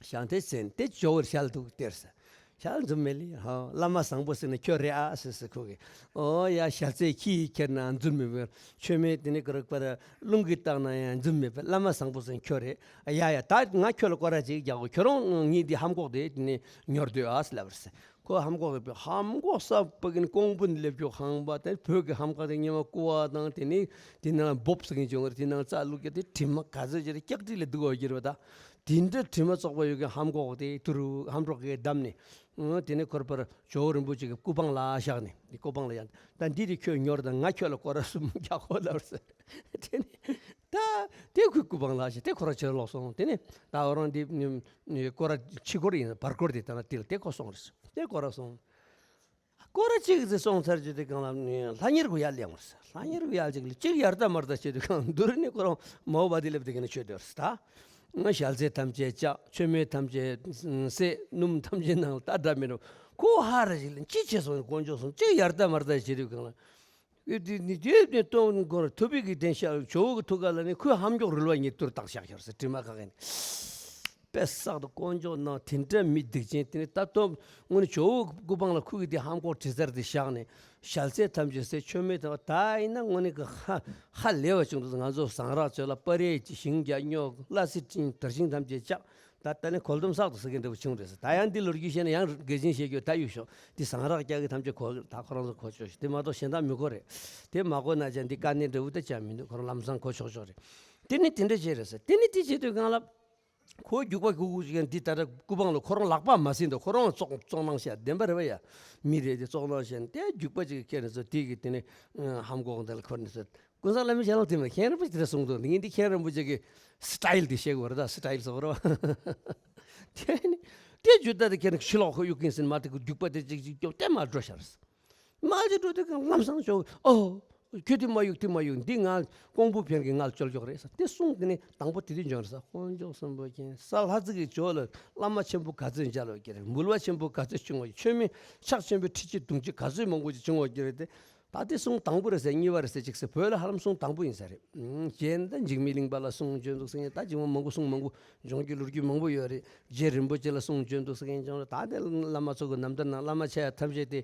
ཞང་དེ་ཟེར་དེ་ཇོ་བོར་ཞལ་འདུག་སྟེར་ཟེར། ཞལ་འཛུམ་མེ་ལི་ཧ་བླ་མ་བཟང་པོ་ཟེར་ན་ཁྱོད་རེད་ཨ་ཟེར་ཟེར་ཁོ་གིས། ཨོ་ཡ་ཞལ་ཟས་ཁྱི་ཡིས་ཁྱེར་ན་འཛུམ་མེ་བོར། མཆོད་མེ་དེ་ནི་ཀ་ར་ཀ་ར་རླུང་གིས་བཏང་ན་ཡང་འཛུམ་མེ་བོར། བླ་མ་བཟང་པོ་ཟེར་ན་ཁྱོད་རེད། ཡ་ཡ་ད་ང་ཁྱོད་ལ་སྐོར་ར་ཅིག་རྒྱག་གོ་ཁྱོད་རང་ངའི་འདི་ཧམ་གོག་དེ་དེ་ནི་ཉོར་སྡོད་ཨ་ཟེར་ལབ་པར་ཟེར། ཁོ་ཧམ་གོག་གི་ཧམ་གོག་ས་པ་གིན་ཀོང་པོ་ནས་སླེབས་ཀྱོག་ཧམ་པ་དེ་བོད་ཀྱི་ཧམ་ཁ་དེ་སྙེ་མ་ཀུ་བ་དང་དེ་ནི་དེ་ནང་འབོབ་ཟེར་གིན་བྱུང་བར་དེ་ནང་རྩ་བླུགས་ཀྱ་དེ་དྲི་མ་ག་ཚོད་ཅིག་རེད་སྐྱག་དྲི་ལས་སྡུག་བ་གྱུར་བ་ད། དེ་འདྲ་དྲི་མ་བཙོག་པ་ཡོད་མཁན་ཧམ་གོག་དེ་དུ་རུ་ཧམ་རོག་གིས་བསྡམས་ནས། ཨང་དེ་ནས་ཁོར་པར་ཇོ་བོ་རིན་པོ་ཆེ་གི་སྐུ་པང་ལ་བཞག་ནས། དེ་སྐུ་པང་ལ་ཡང་ད་འདི་དེ་ཁྱོད་ཉོར་དང་ང་ཁྱོད་ལ་སྐོར་ར་གསུམ་རྒྱག་གོ་ལབ་ཟེར། དེ་ནས་ད་དེ་ཁོའི་སྐུ་པང་ལ་བཞག་དེ་ཁོ་ར་ཕྱིར་ལོག་སོང་། དེ་ནས་ད་འོ་རང་དེ་སྐོར་ར་ཕྱི་སྐོར་ཡིན་བར་སྐོར་དེ་ད་ན་དེ་ལ་དེ་ཁོ་སོང་རེད། དེ་སྐོར་ར་སོང་། སྐོར་ར་གཅིག་ཙམ་སོང་ཚར་རྗེས་དེ་གང་ལ་ལྷ་གཉེར་གུ་ཡར་སླེབས་པར་ཟེར། ལྷ་གཉེར་གུ་ཡར་གཅིག་ལ་གཅིག་ཡར་ལྟ་མར་ལྟ་བྱེད་དུས་གང་མདུན་ནས་ཁོ་རང་མའོ་བ་དེ་སླེབས་དེ་ག་ནས་ཆོད་དེ་བར་ཟེར། ད་ང་ཞལ་ཟས་ཐམས་ཅད་བཅག་མཆོད་མེ་ཐམས་ཅད་བསད། སྣུམ་ཐམས་ཅད་ནང་ལ་ལྟ་འདྲ་མི་འདྲ་ཁོ་ཧ་ར་ཞིག་ལ་ཅི་བྱས་སོང་དཀོན་མཆོག་གསུམ་གཅིག་ཡར་ལྟ་མར་ལྟ་བྱེད་དུས་གང་ལ། ཨེ་དེ་ནི་དེ་ནི་སྟོན་དགོས་ར་ཐུབ་པའི་གི་དེ་ཤ་ཇོ་བོ་གི་ཐུགས་ཀ་ལ་ནི་ཁོའི་ཧམ་མགྱོགས་རུལ་བ་ཉིད་དུར་བཏགས་བཞག་ཤར་ཟེར་དྲི་མ་ཁ་གན། དཔེ་བསགས་དང་དཀོན་མཆོག་ནང་དེ་འདྲ་མི་སྡིག་ཅན་དེ་ནི་ད་སྟོན་དངོས་ནི་ཇོ་བོ་གི་སྐུ་པང་ལ་ཁོ་གི་དེ་ཧམ་མགྱོགས་དྲི་ཟར་དེ་བཞག་ནས་ཞལ་ཟས་ཐམས་ཅད་ཟས་མཆོད་མེ་དང་ད་ཡིན་ན་དངོས་གནས་གི་ཧ་ཧ་ལས་པ་བྱུང་འདུག་ང་ཚོ་ཟངས་རག་ཚོད་ལ་སྤ་རེ་ཅི་ཞིང་རྒྱ་སྨྱོ་ལྷ་སྲིན་སྤྲིན་དར་ཞིང་ཐམས་ཅད་བཅག་ད་ལྟ་ནི་གོལ་དུམ་བསགས་འདུག་ཟེར་མཁན་འདྲ་བོ་བྱུང་རེད་ཟེར། ད་ཡང་འདི་ལོ་རྒྱུས་བཤད་ན་ཡང་དགེ་ཆེན་བཤད་རྒྱུ་ད་གཡུག་ཤོག་འདི་ཟངས་རག་རྒྱ་གི་ཐམས་ཅད་གོ་ད་ཁོ་རང་ཚོ་གོ་ཆོག་ཤོག་དེ་མ་གཏོགས་གཞན་དག་མི་གོ་རེད། དེ་མ་གོ་ན་ཅང་འདི་དཀའ་གནད་འདྲ་བོ་ད་ཅང་མི་འདུག་ཁོ་རང་ལམ་སང་གོ་ཆོག་ཆོག་རེད། དེ་ནི་དེ་འདྲ་བྱས་རེད་ཟེར། དེ་ནི་དེ་བྱེད་དུས་གང་ལ། ཁོ་རྒྱུག་པ་རྒྱུག་རྒྱུག་ཅིག་འདི་ད་ལྟ་སྐུ་པང་ལ་ཁོ་རང་ལག་པ་མ་ཟིན་དུ་ཁོ་རང་ཙོག་ཙོག་གནང་བཤད་བདེན་པ་རེད་བ་ཡ། མི་རེད་དེ་ཙོག་གནང་བཤད་དེ་རྒྱུག་པ་ཅིག་ཁྱེར་ནས་ཚོ་དེ་གི་དེ་ནི་ཧམ་གོག་འདི་ལ་འཁོར་ནས་ཚོ། ཀུན་བཟང་བླ་མའི་ཞལ་ལུང་དེ་མ་མཁན་རིན་པོ་ཆེ་དེ་གསུངས་འདུག་ངས་འདི་མཁན་རིན་པོ་ཆེ་གི་སི་ཊའིལ་དེ་བཤད་དགོས་རེད་ད། སི་ཊའིལ་སོགས་རེད་བ། དེ་ནི་དེ་རྒྱུ་ད་དེ་ཁྱེད་ནི་ཕྱི་ལོགས་ཁོ་གཡུག་གིན་ཟིན་མ་དེ་གི་རྒྱུག་པ་དེ་ཅིག་ཅིག་སྐྱོབ་དེ་མ་འགྲོ་ཤར། མ་ཅིག་འགྲོ་དེ་གང་ལམ་སང་ཤོག་ཨོ། ཁྱོད་དེ་མ་གཡུག་དེ་མ་གཡུག་འདི་ང་ཀོང་པོ་ཕན་གི་ང་ལ་ཅོལ་ཅོག་རེད་ཟེར་དེ་གསུངས། དེ་ནི་དང་པོ་དེ་དུས་འབྱོར་ས་དཀོན་མཆོག་གསུམ་པོ་མཁྱེན་ས་ལྷ་རྫི་གི་ཇོ་ལ་བླ་མ་ཆེན་པོ་ག་ཚོད་མཇལ་བ་ཀྱི་རེད། འབུལ་བ་ཆེན་པོ་ག་ཚོད་བྱུང་བ་མཆོད་མེ་ཕྱག་ཆེན་པོའི་ཁྲི་ཆེ་དུང་ཆེ་ག་ཚོད་མང་པོ་ཅིག་བྱུང་བ་ཀྱི་རེད་དེ། ད་དེ་གསུང་དང་པོ་རེད་ཟེར་གཉིས་པ་རེད་ཟེར་ཅིག་ཟེར་བོད་ལ་ཧ་ལམ་གསུང་དང་པོ་ཡིན་ས་རེད། གཞན་ད་འཇིགས་མེད་གླིང་པ་ལ་གསུང་བྱོན་འདུག་ཟེར་མཁན་ད་འཇིགས་མ་མང་པོ་གསུང་མང་པོ་འབྱུང་རྒྱུ་ལོ་རྒྱུས་མང་པོ་ཡོད་རེད། རྗེ་རིན་པོ་ཆེ་ལ་གསུང་བྱོན་འདུག་ཟེར་མཁན་བྱུང་རེད། ད་དེ་བླ་མ་ཚོ་གི་རྣམ་ཐར་ནང་བླ་མ་ཆེ་ཡ་ཐམས་ཅད་དེ་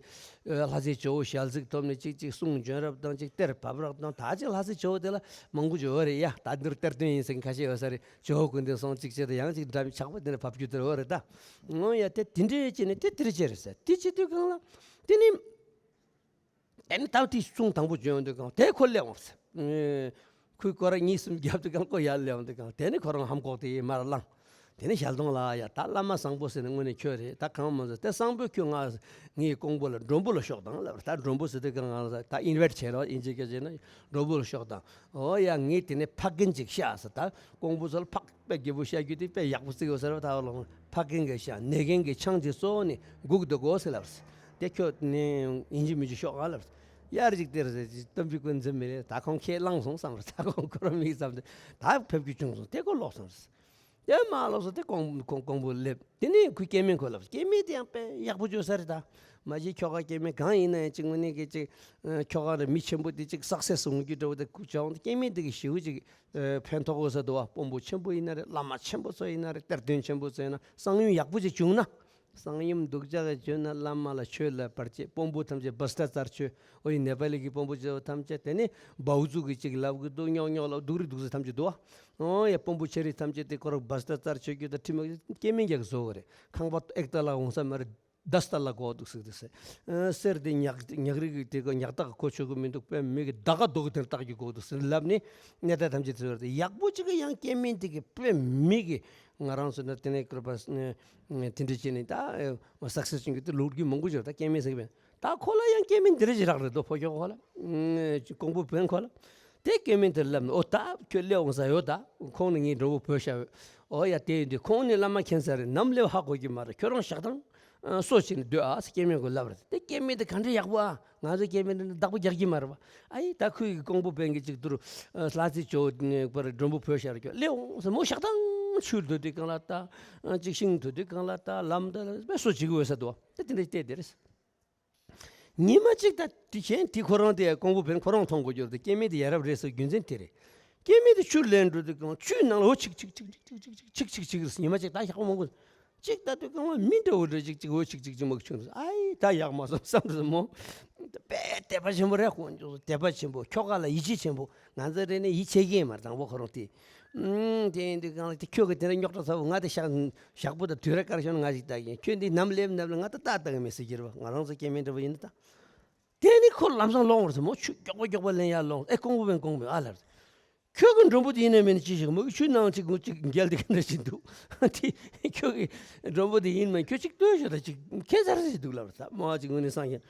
ལྷ་སའི་ཇོ་བོ་ཞལ་གཟིགས་ཐོབ་ནས་ཅིག་ཅིག་གསུང་བྱོན་རབས་དང་ཅིག་གཏེར་བབས་རབས་དང་ད་ཅིག་ལྷ་སའི་ཇོ་བོ་དེ་ལ་མང་པོ་ཡོད་རེད་ཡ། ད་འདིར་གཏེར་སྟོན་ཡིན་ཟེར་མཁན་ཁ་ཤས་ཡོད་ས་རེད། ཇོ་བོ་ཀུན་ལྡན་སོང་ཅིག་བྱས་ཏེ་ཡང་ཅིག་འདྲ་མི་ཆགས་པ་དེ་འདྲ་བབས་རྒྱུ་དེ་རེད་བ་རེད་ད། ངོ་ཡ་དེ་དེ་འདྲའི་བྱས་ནས་དེ་དེ་རེད་བྱས་རེད་ཟེར་དེ་བྱེད་དུས་གང་ལ་དེ་ནི། དེ་ནི་ད་དེ་གསུང་དང་པོ་བྱོན་ཡོང་དུས་གང་དེ་ཁོ་སླེབས་འོང་ཟེར། ཁོས་སྐོར་ར་གཉིས་གསུམ་བརྒྱབ་དུས་གང་ཁོ་ཡར་སླེབས་འོང་དུས་གང་དེ་ནི་ཁོ་རང་ཧམ་ཁོག་དེ་ཡི་མར་བླངས། དེ་ནི་ཞལ་གདོང་ལ་ཡ་ད་བླ་མ་བཟང་པོ་ཟེར་ནས་དངོས་གནས་ཁྱོད་རེད། ད་གང་མ་ཟེར་དེ་བཟང་པོས་ཁྱོད་ང་ངའི་ཀོང་པོ་ལ་མགྲོན་པོ་ལ་ཤོག་དང་ལབ། ད་མགྲོན་པོ་ཟེར་དུས་གང་ང་ད་ཨིན་ཝའིཊ་བྱས་རོགས་ཨིན་ཇི་སྐད་བྱས་ན་མགྲོན་པོ་ལ་ཤོག་དང་། ཨོ་ཡ་ངས་དེ་ནས་ཕ་རྒན་ཅིག་བཤའ་ཟེར། ད་ཀོང་པོ་ཚོ་ལ་ཕག་དཔེ་རྒྱལ་པོ་བཤའ་རྒྱུ་དེ་དཔེ་ཡག་པོ་བརྩི་དགོས་ཟེར་བ། ད་བ་ལོང་ཕ་རྒན་གྱི་ཤ་ནད་རྒན་གྱི་ཆང་གཅིག་གསོལ་ནས་སྒུག་འདུག་གོ་ཟེར་ལབ། དེ་ཁྱོད་ནི་ཡིན་གཅིག་མིན་གཅིག་ཤོག་ཨ་ལབ། ཡར་ཅིག་དེར་ཟེར་ཅིག་སྟོན་པའི་སྐུ་འཛིན་མི་རེད། ད་ཁོང་ཁས་བླངས་སོང་བསམ་རེད། ད་ཁོང་ཁོ་རང་མིག་བསམ་དེ་ད་ཕེབས་རྒྱུ་བྱུང་སོང་། དེ་ཁོ་ལོག་སོང་རེད། དེ་མ་ལོག་སོང་དེ་ཀོང་ཀོང་ཀོང་པོ་སླེབས། དེ་ནས་ཁོས་སྐྱེ་དམན་ཁོ་ལབ། སྐྱེ་དམན་དེ་ཡང་དཔེ་ཡག་པོ་བྱུང་ས་རེད། ད་མ་གཞི་ཁྱོ་ག་སྐྱེ་དམན་གང་ཡིན་ན་ཡང་ཅིག་དངོས་གནས་ཀྱི་ཅིག་ཁྱོ་ག་རེ་མི་ཆེན་པོ་དེ་ཅིག་སག་སེ་སི་འོང་རྒྱུ་འདྲ་བོ་དེ་ཁུ་བྱ་འོང་དེ་སྐྱེ་དམན་དེ་གི་ཞེ་པོ་ཅིག་ཕན་ཐོགས་ས་འདུག་བ། དཔོན་པོ་ཆེན་པོ་ཡིན་ན་རེད། བླ་མ་ཆེན་པོ་ཚོ་ཡིན་ན་རེད། གཏེར་སྟོན་ཆེན་པོ་ཚོ་ཡིན་ན་གསང་ཡུམ་ཡག་པོ་ཅིག་བྱུང་ན། གསང་ཡུམ་སྡུག་ཅག་གི་བྱུང་ན་བླ་མ་ལ་ཆོས་ལ་བར་ཆད། དཔོན་པོ་ཐམས་ཅད་བྷ་སྟ་ཙར་ཆོས། ཨོ་ཡི་ནེ་པ་ལི་གི་དཔོན་པོ་ཆེ་བ་ཐམས་ཅད་དེ་ནི་བའུ་ཙུ་གི་ཅིག་ལབ་གི་འདུག་རྙོག་རྙོག་ལབ་སྡུག་རི་སྡུག་ས་ཐམས་ཅད་འདུག་བ། ཨོ་ཡ་དཔོན་པོ་ཆེ་རི་ཐམས་ཅད་དེ་ཁོ་རང་བྷ་སྟ་ཙར་ཆོས་རྒྱུ་དང་ཁྲིམས་སྐྱེ་དམན་རྒྱག་གི་བཟོ་བ་རེད། ཁང་པ་ཨེག་ཏ་ལ་འོང་ས་མ་རེད། དཱས་ཏཱ་ལ་གོ་འདུག་ཟེར་དུས་ཟེར། ཨ་གསེར་དེ་ཉག་ཉག་རིགས་ཀྱི་དེ་ག་ཉག་ཐག་གི་གོ་ཆོད་གི་མི་འདུག་དཔེ་མི་གི་ཟླ་ག་རྡོ་གི་དེར་བཏགས་རྒྱུ་གོ་འདུག་ཟེར་ལབ་ནས་གནས་སྟངས་ཐམས་ཅད་དེ་བར་དུ་ཡག་པོ་ཅིག་གི་ཡང་སྐྱེ་དམན་དེ་གི་དཔེ་མི་གི་ང་རང་ཚོ་ན་དེ་ནས་ཀར་པ་དེ་འདྲ་བྱས་ནས་ད་སག་སེ་སི་བྱུང་གི་དེ་ལོ་རྒྱུས་མང་པོ་ཅིག་ད་སྐྱེ་དམན་ཟེར་གི་མེད། ད་ཁོ་ལ་ཡང་སྐྱེ་དམན་འདི་འདྲ་ཞིག་རག་རེད་དོ། ཕོ་ཁྱོ་ཁོ་ལ་ཀོང་པོ་བོན་ཁོ་ལ། དེ་སྐྱེ་དམན་དེར་ལབ་ནས་ཨོ་ད་ཁྱོད་སླེབས་འོང་ས་ཡོད། ད་ཁོང་ནི་ངའི་མགྲོན་པོ་བོས་ཤག་ཡོད། ཨོ་ཡ་དེ་ཡིན་དུས་ཁོང་ནི་བླ་མ་མཁྱེན་ས་རེད། ནམ་སླེབས་ཧ་གོ་གི་མ་རེད། ཁྱོད་རང་ཞག་དང་སོ་བྱས་ནས་སྡོད་ཨ་ཟེར་སྐྱེ་དམན་ཁོ་ལབ་རེད། དེ་སྐྱེ་དམན་དེ་ག་འདྲ་ཡག་པོ་ཨ། ང་ཚོ་སྐྱེ་དམན་དེ་བདག་པོ་རྒྱག་གི་མ་རེད་བ། ཨ་ཡི་ད་ཁོས་གི་ཀོང་པོ་བོན་གི་ཅིག་ཏུ་རུ་ལྷ་རྩེ་ཇོ་བོ་པར་མགྲོན་པོ་བོས་ཤག་རེད། ཁྱོད་སླེབས་འོང་ཟེར། མོ་ཞག་དང་ཆུ་འདོད་དུས་གང་ལ་ད་ཅིག་ཤིང་འདོད་དུས་གང་ལ་ད་ལམ་ད་ལ་སོ་བྱེད་གི་འོས་ས་དོ། དེ་དེ་འདྲ་བལྟས་དེ་རེད། ཉི་མ་གཅིག་ད་དེ་གཞན་དེ་ཁོ་རང་དེ་ཀོང་པོ་བོན་ཁོ་རང་མཐོང་དགོས་རྒྱུ་རེད། སྐྱེ་དམན་དེ་ཡ་རབས་རེད་ཟེར་རྒྱུ་མཚན་དེ་རེད། སྐྱེ་དམན་དེ་ཆུ་ལེན་འགྲོ་དུས་གང་ཆུའི་ནང་ལ་འོ་ཆིག་ཆིག་ཆིག་ཆིག་ཆིག་ཆིག་ཆིག་ཆིག་ཆིག་ཆིག་ཟེར། ཉི་མ་གཅིག་ད་ཞག་པོ་མང་པོ་ཅིག་ད་དུས་གང་བ་མི་འདྲ་བོ་འདྲ་ཅིག་ཅིག་འོ་ཆིག་ཆིག་ཅིག་མ་ཆུ་ཨའི་ད་ཡག་མ་སོང་བསམ་སོང་མོ། དཔེ་དད་པ་ཆེན་པོ་རེད། དཔེ་དད་པ་ཆེན་པོ། ཁྱོ་ག་ལ་ཡིད་ཆེས་ཆེན་པོ། ང་ཚོ་རེ་ནས་ཡིད་ཆེས་ཀྱི་མ་རེད། དང་པོ་ཁོ་རང་དེ། ཨུམ། དེ་ཡིན་དུས་གང་ལ་དེ་ཁྱོད་ཀྱི་དེ་འདྲ་རྙོག་དྲ་ཚ་བོ་ང་དེ་ཞག་ཞག་པོ་དང་དུས་ར་དཀར་ཤོང་ང་ཞིག་ལྟ་གིན། ཁྱོད་འདི་ནམ་སླེབས་ནམ་ལ་ང་ད་ལྟ་ལྟ་གི་མེད་ཟེར་གྱི་རེད་བ། ང་རང་ཚོ་སྐྱེ་དམན་འདྲ་བོ་ཡིན་ན་ད། དེ་ནི་ཁོ་ལམ་སང་ལོང་བར་སོང་མོ། ཆུ་མགྱོགས་པོ་མགྱོགས་པོ་ལེན་ཡར་ལོང་། ཨེ་ཀོང་པོ་བོན་ཀོང་པོ་ཨ་ལར། ཁྱོད་ཀྱི་མགྲོན་པོ་དེ་ཡིན་ན་མིན་ན་ཅི་ཞིག་མོ་གི་ཆུ་ནང་ཅིག་མོ་ཅིག་འགྱེལ་དེ་ག་འདྲ་ཞིག་འདུག་དེ་ཁྱོད་ཀྱི་མགྲོན་པོ་དེ་ཡིན་མིན་ཁྱོད་ཅིག་ལྟོས་ཤོག་ད་ཅིག་ཁྱད་མཚར་ཞིག་འདུག་ལབ་རེད། ད་མོ་ཅིག་དངོས་གནས་སངས་རྒྱས།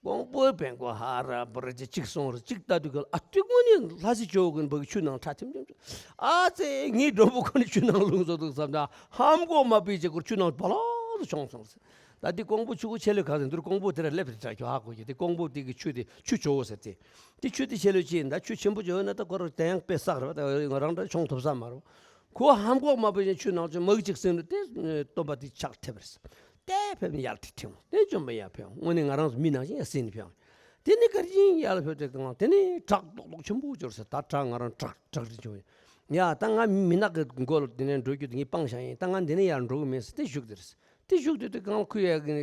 ཀོང་པོའི་བོན་ཁོ་ཧ་ར་པོ་ར་ཅིག་ཅིག་སོང་རེད། ཅིག་ལྟ་དུས་ག་ལ་ཨ་ཏུ་དངོས་གནས་ལྷ་སྲས་ཇོ་བོ་གི་འབག་གི་ཆུ་ནང་ཁྲ་ཐིམ་ཐིམ་ཐིམ། ཨ་ཙེ་ངའི་མགྲོན་པོ་ཁོ་ནི་ཆུ་ནང་ལྷུང་སོང་འདུག་བསམ་ད་ཧམ་གོ་མ་པའི་རྗེས་ཁོ་ཆུ་ནང་བ་ལོག་ཏུ་མཆོངས་སོང་ཟེར། ད་དེ་ཀོང་པོ་ཆུ་བོ་ཆེ་ལོས་ག་ཟེར་འདུག་ཀོང་པོ་དེ་ར་སླེབས་རེད་དྲ་ཁྱོད་ཧ་གོ་གི། དེ་ཀོང་པོ་དེ་གི་ཆུ་དེ་ཆུ་ཇོ་བོ་ཟེར་དེ། དེ་ཆུ་དེ་ཆེ་ལོས་ཅི་ཡིན་ད་ཆུ་ཆེན་པོ་ཇོ་བོ་ན་ད་ཁོ་ར་དེ་ཡང་དཔེ་བསགས་རེད་བ། ད་རང་འདྲ་མཆོངས་ཐུབ་ས་མ་རེད། ཁོ་ཧམ་གོ་མ་པའི་ཆུ་ནང་ཆུ་མ་གི་ཅིག་ཟིན་རེད། དེ་སྟོན་པ་དེ་ཕྱག་ཐེབས་རེད། དེ་ཕེབས་ནས་ཡར་ཁྲིད་ཐེངས་དེ་བཅོམ་པ་ཡར་ཕེབས། དངོས་གནས་ང་རང་ཚོ་མི་ནང་བཞིན་ཡར་ཟིན་ཕེབས། དེ་ནས་གར་ཅིང་ཡར་ལ་ཕེབས་དེ་གང་དེ་ནས་བྲག་རྡོག་རྡོག་ཆེན་པོ་འབྱོར་ཟེར། ད་བྲག་ང་རང་བྲག་བྲག་རི་ཆེན་པོ་ཡ་ད་ང་མི་ནག་གི་མགོ་ལ་དེ་ནས་འགྲོ་རྒྱུ་དེ་ངས་སྤང་བཞག་ཡིན། ད་ང་འདི་ནས་ཡར་འགྲོ་གི་མེད་ཟེར་དེ་བཞུགས་དེ་རེད། དེ་བཞུགས་དུས་དེ་གང་ཁོས་ཡར་གི་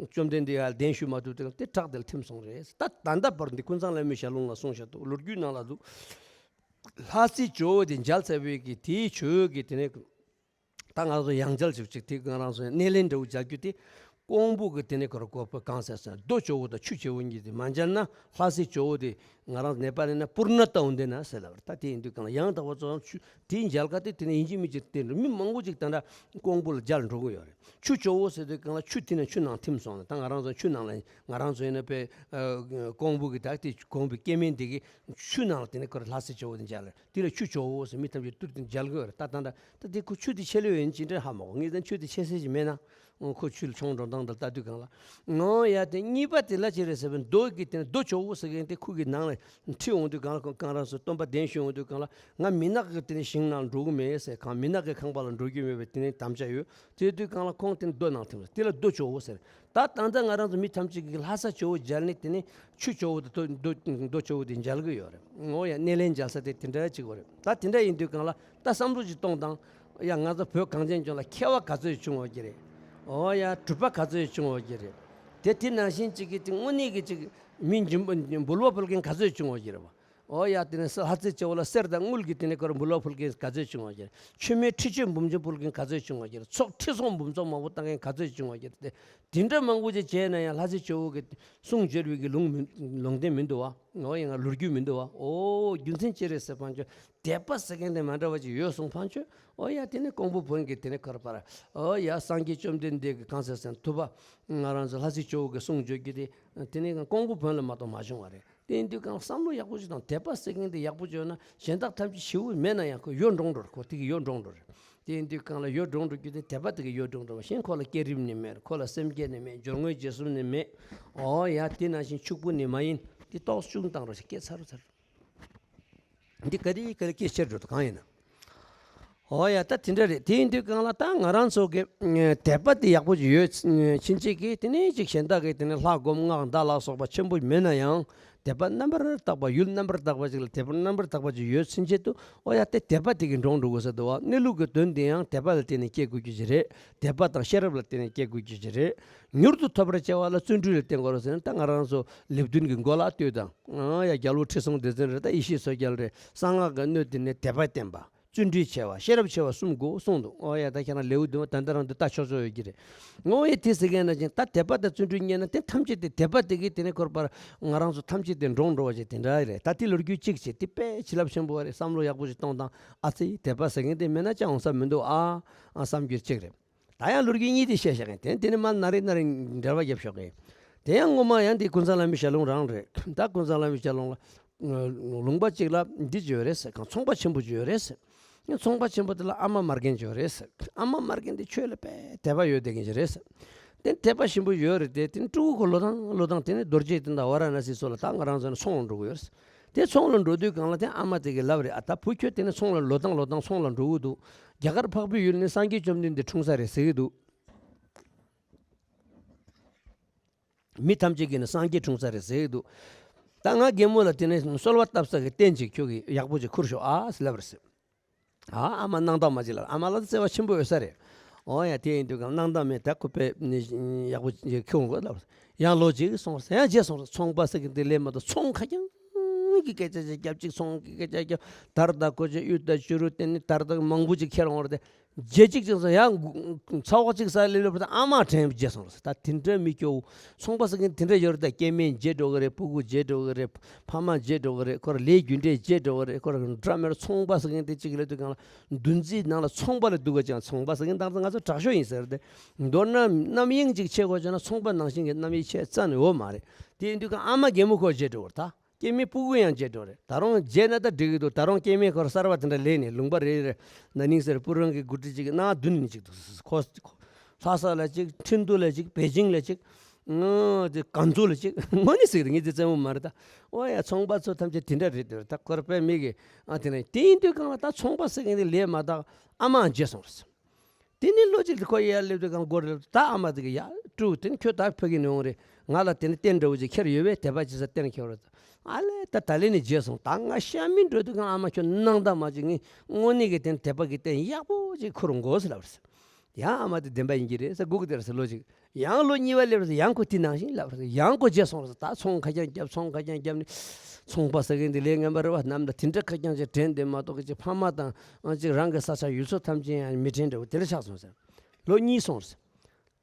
བཅོམ་ལྡན་འདས་ཡར་གདན་ཞུ་མ་ཐུབ་དེ་དེ་བྲག་དེ་ལ་ཐིམ་སོང་རེད། ད་ད་ལྟ་བར་འདི་ཀུན་བཟང་བླ་མའི་ཞལ་ལུང་ལ་གསུངས་བཞག་འདུག་ལོ་རྒྱུས་ནང་ལ་འདུག་ལྷ་སྲས་ཇོ་བོ་དེ་མཇལ་ཚར་བའི་གི་དེའི་ཆོས་ཀྱི་དེ་ནས། ད་ང་ཚོ་ཡང་མཇལ་ཅིག་ཅིག་དེ་ང་རང་ཚོ་སྣེ་ལེན་འདྲ་བོ་མཇལ་རྒྱུ་དེ། ཀོང་པོ་གི་དེ་ནས་ཁོ་ར་གོ་པ་གང་ཟེར་ཟེར་རྡོ་ཇོ་བོ་དང་ཆུ་ཇོ་བོ་གཉིས་དེ་མ་མཇལ་ན་ལྷ་སྲས་ཇོ་བོ་དེ་ང་རང་ནེ་པ་ལ་ན་པུར་ན་ཏ་འོ་འདི་ན་ཟེར་ལབ་རེད། ད་དེ་ཡིན་དུས་གང་ལ་ཡང་དག་པ་ཚོ་ཆུ་དེའི་མཇལ་ཁ་དེ་དེ་ནས་ཡིན་གཅིག་མིན་གཅིག་དེ་འགྲོ་མི་མང་པོ་ཅིག་ད་ལྟ་ཀོང་པོ་ལ་མཇལ་འགྲོ་གི་ཡོད་རེད། ཆུ་ཇོ་བོ་ཟེར་དུས་གང་ལ་ཆུ་དེ་ནས་ཆུ་ནང་ཐིམ་སོང་ན་ད་ང་རང་ཚོ་ཆུ་ནང་ལ་ང་རང་ཚོ་ཡིན་ན་པའི་ཀོང་པོ་གི་ད་དེ་ཀོང་པོའི་སྐྱེ་དམན་དེ་གི་ཆུ་ནང་ལ་དེ་ནས་ཁོ་ར་ལྷ་སྲས་ཇོ་བོ་དེ་མཇལ་རེད། དེ་ལ་ཆུ་ཇོ་བོ་ཟེར་མི་ཐམས་ཅད་ཏུར་དེ་མཇལ་དགོས་རེད། ད་ད་ད་ད་དེ་ཁོ་ཆུ་དེ་ཆེ་ལོས་ཡོད་ཅི་འདྲ་ཧ་མ་གོ་ངས་ད་ཆུ་དེ་ཆེ་ས་ཞིག་མེད་ན་ཁོ་ཆུ་ལ་མཆོང་འགྲོ་སྟངས་དང་ལྟ་དུས་གང་ལ་ངོ་ཡ་དེ་གཉིས་པ་དེ་ལ་ཅི་རེད་ཟེར་བའི་རྡོ་གི་དེ་ནས་རྡོ་ཇོ་བོ་ཟེར་མཁན་དེ་ཁོ་གི་ནང་ལ་ཁྲིད་འོང་དུས་གང་ལ་ཁོ་གང་རང་སོ་སྟོན་པ་གདན་ཞུ་འོང་དུས་གང་ལ་ང་མི་ནག་གི་དེ་ནས་ཞིང་ནང་འགྲོ་གི་མེད་ཟེར། གང་མི་ནག་གི་ཁང་པ་ལ་འགྲོ་རྒྱུ་མེད་པའི་དེ་ནས་དམ་བཅའ་ཡོད། དེ་དུས་གང་ལ་ཁོང་དེ་ནས་རྡོ་ནང་ཐིམ་ཟེར་དེ་ལ་རྡོ་ཇོ་བོ་ཟེར། ད་ད་ལྟ་ང་རང་ཚོ་མི་ཐམས་ཅད་ཀྱིས་ལྷ་ས་ཇོ་བོ་མཇལ་ནས་དེ་ནས་ཆུ་ཇོ་བོ་དེ་རྡོ་རྡོ་རྡོ་ཇོ་བོ་དེ་མཇལ་གི་ཡོད་རེད། ངོ་ཡ་སྣེ་ལེན་མཇལ་ས་དེ་དེ་འདྲ་ཅིག་ཡོད་རེད། ད་དེ་འདྲ་ཡིན་དུས་གང་ལ་ད་བསམ་བློ་ཅིག་གཏོང་དང་། ཡ་ང་ཚོ་བོད་གངས་ཅན་ལྗོངས་ལ་མཁས་པ་ག་ཚོད་བྱུང་བ་གི་རེད། ཨོ་ཡ་གྲུབ་པ་ག་ཚོད་བྱུང་བ་གི་རེད། དེ་དེ་ནང་བཞིན་ཅིག་གི་དེ་དངོས་གནས་ཀྱི་ཅིག་མི་འཇིམ་པོ་འབུལ་བ་ཕུལ་མཁན་ག་ཚོད་བྱུང་བ་གི་རེད་བ། ཨོ་ཡ། དེ་ནས་ལྷ་རྫས་བྱེ་བ་ལ་གསེར་དང་དངུལ་གྱི་དེ་ནས་ཁོར་འབུལ་བ་ཕུལ་མཁན་ག་ཚོད་བྱུང་བ་ཅིག་རེད། མཆོད་མེ་ཁྲི་བཅུ་འབུམ་ཅན་ཕུལ་མཁན་ག་ཚོད་བྱུང་བ་ཅིག་རེད། ཚོགས་ཁྲི་སྲོང་འབུམ་ཚོགས་མང་པོ་བཏང་མཁན་ག་ཚོད་བྱུང་བ་ཅིག་རེད། དེ་འདྲ་མང་པོ་ཅིག་བྱས་ན་ཡང་ལྷ་རྫས་བྱེ་བ་གི་གསུང་བརྗོད་པའི་གི་ལུང་མི་ལུང་བསྟན་མི་འདུག་བ། ཨོ་ཡ། ང་ལོ་རྒྱུས་མི་འདུག་བ། ཨོ་རྒྱུ་མཚན་ཅི་རེད་ཟེར་ཕན་ཆོད། དད་པ་ཟེར་མཁན་དེ་མ་འདྲ་བ་ཅིག་ཡོད་སོང་ཕན་ཆོད། ཨོ་ཡ། དེ་ནས་ཀོང་པོ་བོན་གྱི་དེ་ནས་ཁོར་པར། ཨོ་ཡ། སངས་རྒྱས་བཅོམ་ལྡན་འདས་ཀྱི་གང་ཟེར་ཟེར་ཐུབ་པ། ང་རང་ཚོ་ལྷ་རྫས་བྱེ་བ་གི་གསུང་བརྗོད་རྒྱུ་དེ་དེ་ནས་ཀོང་པོ་བོན་ལ་མ་གཏོགས་མ་བྱུང་བ་རེད། དེ་ཡིན་དུས་གང་བསམ་བློ་ཡག་པོ་ཞིག་དང་། དད་པ་ཟེར་མཁན་དེ་ཡག་པོ་བྱུང་ན་གཞན་དག་ཐམས་ཅད་ཞེ་པོ་མེད་ན་ཡང་ཁོ་ཡོད་འགྲོ་འགྲོ་རེད། ཁོ་དེ་གི་ཡོད་འགྲོ་འགྲོ་རེད། དེ་ཡིན་དུས་གང་ལ་ཡོད་འགྲོ་འགྲོ་རྒྱུ་དེ་དད་པ་དེ་གི་ཡོད་འགྲོ་འགྲོ་བ་གཞན་ཁོ་ལ་བསྐྱེད་རིམ་ནི་མེད། ཁོ་ལ་སེམས་བསྐྱེད་ནི་མེད། སྦྱོར་དངོས་རྗེས་གསུམ་ནི་མེད། ཨོ་ཡ། དེ་ནང་བཞིན་ཕྱུག་པོ་ནི་མ་ཡིན། དེ་ཏོག་ཙམ་བཏང་རོགས་ཞེས་སྐད་ཚར་རོ་ཚར། འདི་ག་རེ་ག་རེ་སྐད་ཆེར་འགྲོ་དང་གང་ཡིན་ན། ཨོ་ཡ། ད་དེ་འདྲ་རེད། དེ་ཡིན་དུས་གང་ལ་ད་ང་རང་ཚོ་གི་དད་པ་དེ་ཡག་པོ་ཅིག་ཡོད་ཕྱིན་ཆད་ཀྱི་དེ་ནས་ཅིག་གཞན་དག་གི་དེ་ནས་ལྷ་སྒོམ་སྔགས་བཟླ་ལ་སོགས་པ་ཆེན་པོ་མེད་ན་ཡང་དད་པ་རྣམ་པར་དག་པ། ཡུལ་རྣམ་པར་དག་པ་ཅིག་ལ་དད་པ་རྣམ་པར་དག་པ་ཅིག་ཡོད་ཕྱིན་ཆད་དུ། ཨོ་ཡ། དེ་དད་པ་དེ་གིས་འགྲོ་འགྲོ་དགོས་ས་འདུག་བ། གནས་ལུགས་ཀྱི་དོན་དེ་ཡང་དད་པ་ལ་བརྟེན་ནས་སྐྱེ་དགོས་རྒྱུ་ཅིག་རེད། དད་པ་དང་ཤེས་རབ་ལ་བརྟེན་ནས་སྐྱེ་དགོས་རྒྱུ་ཅིག་རེད། མྱུར་དུ་ཐོབ་པར་བྱ་བ་ལ་བརྩོན་འགྲུས་ལ་བརྟེན་དགོས་རེད་ཟེར་ན། ད་ང་རང་ཚོ་ལེབ་བདུན་གྱི་མགོ་ལ་ལྟོས་དང་། ཨ་ཡ། རྒྱལ་པོ་ཁྲི་སྲོང་ལྡེ་བཙན་རེད། ད་ཡེ་ཤེས་མཚོ་རྒྱལ་རེད། གསང་སྔགས་ཀྱི་སྣོད་དེ་ནས་དད་པ་བརྟན་པ། བརྩོན་འགྲུས་ཆེ་བ། ཤེས་རབ་ཆེ་བ་གསུམ་དགོས་གསུངས་འདུག། ཨོ་ཡ། ད་ཁྱེད་རང་ལེའུ་བདུན་པ་ད་ལྟ་རང་འདི་ལྟ་ཆོག་ཆོག་ཡོད་ཀྱི་རེད། ངོ་བོ་ཡི་དེ་ཟེར་མཁན་ན་ཅིང་ད་དད་པ་དང་བརྩོན་འགྲུས་རྙེད་ན་དེ་ཐམས་ཅད་དེ་དད་པ་དེ་གིས་དེ་ནས་འཁོར་བར་ང་རང་ཚོ་ཐམས་ཅད་དེ་འགྲོགས་འགྲོ་བ་ཅིག་དེ་འདྲ་རེད། ད་དེ་ལོ་རྒྱུས་གཅིག་བྱེད། དེ་དཔེ་བྱིན་རླབས་ཆེན་པོ་རེད། བསམ་བློ་ཡག་པོ་ཞིག་གཏོང་དང་། ཨ་ཙི། དད་པ་ཟེར་མཁན་དེ་མེད་ན་ཅང་འོང་ས་མི་འདུག་ཨ། ཨ་བསམ་རྒྱུ་གཅིག་རེད། ད་ཡང་ལོ་རྒྱུས་གཉིས་དེ་བཤད་བཞག་གིན། དེ་དེ་ནི་མ་ན་རེ་ན་རེ་འགྲེལ་བ་རྒྱབ་ཤོག་གིན། དེ་ཡང་སྔོན་མ་ཡང་དེ་ཀུན་བཟང་བླ་མའི་ཞལ་ལུང་རང་རེད། ད་ཀུན་བཟང་བླ་མའི་ཞལ་ལུང་ལ་ལུང་པ་གཅིག་ལ་འདི་ཅིག་ཡོད་རེད་ཟེར། གང་ཚོང་པ་ཆེན་པོ་ཅིག་ཡོད་རེད་ཟེར། ཚོང་པ་ཆེན་པོ་དེ་ལ་ཨ་མ་མ་རྒན་ཅིག་ཡོད་རེད་ཟེར། ཨ་མ་མ་རྒན་དེ་ཆོས་ལ་དཔེ་དད་པ་ཡོད་བསྡད་མཁན་ཅིག་རེད་ཟེར། དེ་དད་པ་ཞིམ་པོ་ཡོད་རེད་དེ། དེ་ཕྲུ་གུ་ཁོ་ལོ་དང་ལོ་དང་དེ་ནས་རྡོ་རྗེ་གདན་དང་ཝཱ་ར་ཎ་སི་སོགས་ལ་ད་ང་རང་ཚོ་ནས་ཚོང་ལ་འགྲོ་གི་ཡོད་རེད་ཟེར། དེ་ཚོང་ལ་འགྲོ་དུས་གང་ལ་དེ་ཨ་མ་དེ་གིས་ལབ་རེད། ཨ། ད་བུ་ཁྱོད་དེ་ནས་ཚོང་ལ་ལོ་དང་ལོ་དང་ཚོང་ལ་འགྲོ་གི་འདུག། རྒྱ་གར་འཕགས་པའི་ཡུལ་ནས་སངས་རྒྱས་བཅོམ་ལྡན་འདས་འཁྲུངས་ས་རེད་ཟེར་གི་འདུག། མི་ཐམས་ཅད་ཀྱིས་ནི་སངས་རྒྱས་འཁྲུངས་ས་རེད་ཟེར་གི་འདུག། ད་ང་རྒན་མོ་ལ་དེ་ནས་གསོལ་བ་བཏབ་ས་གི་རྟེན་ཅིག་ཁྱོད་ཀྱིས་ཡག་པོ་ཅིག་ཁུར་ཤོག་ཨ་ཟེར་ལབ་རེད་ཟེར། ཨ། ཨ་མ་སྣང་དག་མ་ཅིག་ལ། ཨ་མ་ལ་བརྩེ་བ་ཆེན་པོ་ཡོད་ས་རེད། ཨོ་ཡ། དེ་ཡིན་དུས་གང་སྣང་དག་མེད། ད་ཁོ་དཔེ་ནི་ཡག་པོ་ཅིག་ཁྱོད་ཀྱིས་ལབ་རེད། ཡང་ལོ་གཅིག་སོང་ཟེར། ཡང་བརྗེད་སོང་རེད། ཚོང་པ་ཟེར་གི་འདི་ལས་མ་གཏོགས་ཚོང་ཁ་རྐྱང་གི་སྐད་ཆ་ཅིག་རྒྱབ། ཅིག་ཚོང་གི་སྐད་ཆ་རྒྱབ། དར་དང་གོ་ཆ། གཡུ་དང་བྱུ་རུ། དེ་ནི་དར་དང་མང་པོ་ཅིག་ཁྱེར་འོང་རེད་དེ། བརྗེད་ཅིག་ཅིག་སོང་། ཡང་ཚ་བ་ཅིག་ཟ་ལེ་ལེ་བར་དུ་ཨ་མ་དྲན་བརྗེད་སོང་རེད། ད་དེ་འདྲ་མི་སྐྱོ་བོ། ཚོང་པ་ཟེར་མཁན་དེ་འདྲ་ཡོད་རེད། ད་སྐྱེ་དམན་བརྗེད་འགྲོ་གི་རེད། ཕྲུ་གུ་བརྗེད་འགྲོ་གི་རེད། ཕ་མ་བརྗེད་འགྲོ་གི་རེད། ཁོ་རང་ལས་རྒྱུ་འབྲས་བརྗེད་འགྲོ་གི་རེད། ཁོ་རང་འདྲ་མེད་ཚོང་པ་ཟེར་མཁན་དེ་གཅིག་ལབ་དུས་གང་ལ་འདུ་འཛི་ནང་ལ་ཚོང་པ་ལ་སྡུག་ག་ཅང་། ཚོང་པ་ཟེར་མཁན་ད་ང་ཚོ་དྲག་ཤོས་ཡིན་ཟེར་ཏེ། མདོར་ན་རྣམ་གཡེང་ཅིག་བྱེད་དགོས་བྱུང་ན་ཚོང་པ་ནང་བཞིན་གྱི་རྣམ་གཡེང་བྱེད་རྩ་ནས་ཡོད་མ་རེད། དེ་ཡིན་དུས་གང་ཨ་མ་རྒན་མོ་ཁོ་བརྗེད་འགྲོ་གི་རེད། ད་སྐྱེ་དམན་ཕྲུ་གུ་ཡང་བརྗེད་འགྲོ་གི་རེད། ད་རུང་བརྗེད་ན་ད་འགྲིག་གི་འདུག། ད་རུང་སྐྱེ་དམན་ཁོ་རང་གསར་པ་དེ་འདྲ་སླེབས་ནས་ལུང་པ་རེ་རེ་ན་ནིང་ཟེར་སྤུ་རང་གི་འགོ་ཁྲིད་ཅིག་གནང་བ་བདུན་ནས་ཅིག་འདུག། ཁོ་ལྷ་ས་ལ་གཅིག། ཁྲིན་ཏུ་ལ་གཅིག། པེ་ཅིང་ལ་གཅིག། ཨ། དེ་ཀན་སུའུ་ལ་གཅིག། དངོས་གནས་ཟེར་གི་རེད། ངས་དེ་རྩེད་མོ་མ་རེད་ད། ཨོ་ཡ། ཚོང་པ་ཚོ་ཐམས་ཅད་དེ་འདྲ་རེད་འདུག། ད་ཁོ་རང་དཔེ་མི་གི། ཨ། དེ་ནས་དེ་ཡིན་དུས་གང་ལ་ད་ཚོང་པ་ཟེར་མཁན་དེ་ལས་མ་དག། ཨ་མ་བརྗེད་སོང་རེད། དེ་ནས་ལོ་གཅིག་ལ་ཁོ་ཡར་སླེབས་དུས་གང་སྒོ་རེད། ད་ཨ་མ་དེ་གིས་ཡ་ཕྲུ་གུ་དེ་ནི་ཁྱོད་ད་ཕ་གི་ནས་འོང་རེད། ང་ལ་དེ་ནི་རྟེན་འདྲ་བོ་ཅིག་ཁྱེར་ཡོད་པས། དད་པ་བྱེད་ས་རྟེན་ཁྱེར་རེད། ཨ་ལས། ད་ད་ལས་ནས་བརྗེད་སོང་། ད་ང་ཤ་མི་འགྲོ་དུས་གང་ཨ་མ་ཁྱོད་སྣང་དག་མ་ཅིག། ངས་དངོས་གནས་ཀྱི་དེ་ནི་དད་པ་གི་རྟེན་ཡག་པོ་ཅིག་ཁུར་འོང་དགོས་ཟེར་ལབ་རེད། ཡང་ཨ་མ་དེ་བདེན་པ་ཡིན་གྱི་རེད་ཟེར་སྒུག་བསྡད་རེད་ཟེར། ལོ་གཅིག། ཡང་ལོ་གཉིས་པ་སླེབས་རེད། ཡང་ཁོ་དེ་ནང་བཞིན་ལབ་རེད། ཡང་ཁོ་བརྗེད་སོང་རེད། ད་ཚོང་ཁ་རྐྱང་བརྒྱབ། ཚོང་ཁ་རྐྱང་བརྒྱབ་ནས། ཚོང་པ་ཟེར་མཁན་དེ་ལས་ངན་པ་རེད་བ། ནམ་ད་དེ་འདྲ་ཁ་རྐྱང་ཅིག་དྲན་བསྡད་མ་གཏོགས་ཀྱི་ཅིག་ཕ་མ་དང་ཨ་ཅིག་རང་གི་ས་ཆ་ཡུལ་ཚོ་ཐམས་ཅད་ཡང་མི་དྲན་འདྲ་བོ་དེ་འདྲ་ཆགས་སོང་ཟེར། ལོ་གཉིས་སོང་རེད།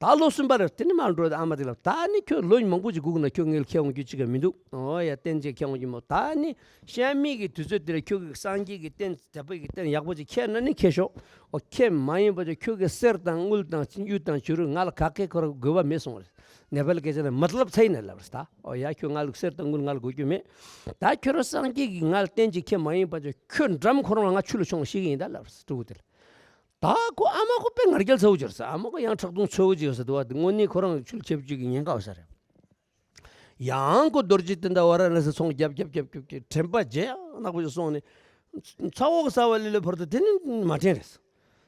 ད་ལོ་གསུམ་པ་རེད། དེ་ནི་མར་འགྲོ། ཨ་མ་དེ་ལ་ད་ནི་ཁྱོད་ལོ་མང་པོ་ཅིག་སྒུག་ན་ཁྱོད་ངའི་ཁྱེར་འོང་རྒྱུ་ཅིག་ག་མི་འདུག། ཨོ་ཡ། རྟེན་ཅིག་ཁྱེར་འོང་རྒྱུ་མོ། ད་ནི་གཤེད་མའི་གི་དུས་ཚོད་དེར་ཁྱོད་ཀྱི་སངས་རྒྱས་ཀྱི་རྟེན། དད་པའི་གི་རྟེན་ཡག་པོ་ཅིག་ཁྱེར་ན་ནི་ཁྱེར་ཤོག། ཨོ། ཁྱེར་མ་ཡིན་པ་ཅིག་ཁྱོད་ཀྱི་གསེར་དང་དངུལ་དང་གཡུ་དང་བྱུ་རུ་ང་ལ་ག་གེ་ཁོ་རང་དགོས་པ་མེད་སོང་རེད། ནེ་པ་ལི་སྐད་ཆ་ལ་མ་ལབ་ཚ་ཡིན་ན་ལབ་རེད་ད། ཨོ་ཡ། ཁྱོད་ང་ལ་གསེར་དང་དངུལ་ང་ལ་དགོས་རྒྱུ་མེད། ད་ཁྱོད་རང་སངས་རྒྱས་ཀྱིས་ང་ལ་རྟེན་ཅིག་ཁྱེར་མ་ཡིན་པ་ཅིག་ཁྱོད་འགྲམ་ཁོ་རང་ལ་ང་ཆུ་ལ་མཆོང་ཤེས་ཀྱི་ཡིན་ད་ལབ་རེད། ཕྲུ་གུ་དེ་ལ། ད་ཁོ་ཨ་མ་ཁོ་དཔེ་ང་རྒྱལ་ཚ་བོ་ཅིག་རེད་ཟེར། ཨ་མ་ཁོ་ཡང་ཁྲག་འཐུང་ཚ་བོ་ཅིག་ཡོད་ཟེར་འདུག་བ། དེ་དངོས་གནས་ཁོ་རང་ཆུ་ལ་ཁྱེར་རྒྱུ་གི་ཉེན་ཁ་ཡོད་ས་རེད། ཡང་ཁོ་རྡོ་རྗེ་གདན་དང་ཝཱ་ར་ཎ་སི་ཚོང་རྒྱབ་རྒྱབ་རྒྱབ་རྒྱབ་ཀྱི་དྲན་པ་བརྗེད་ཡག་ནག་པོ་ཞིག་སོང་ནས། ཚ་བོ་གི་ཟ་བ་ལི་ལི་བར་དུ་དེ་ནི་མ་དྲན་རེད།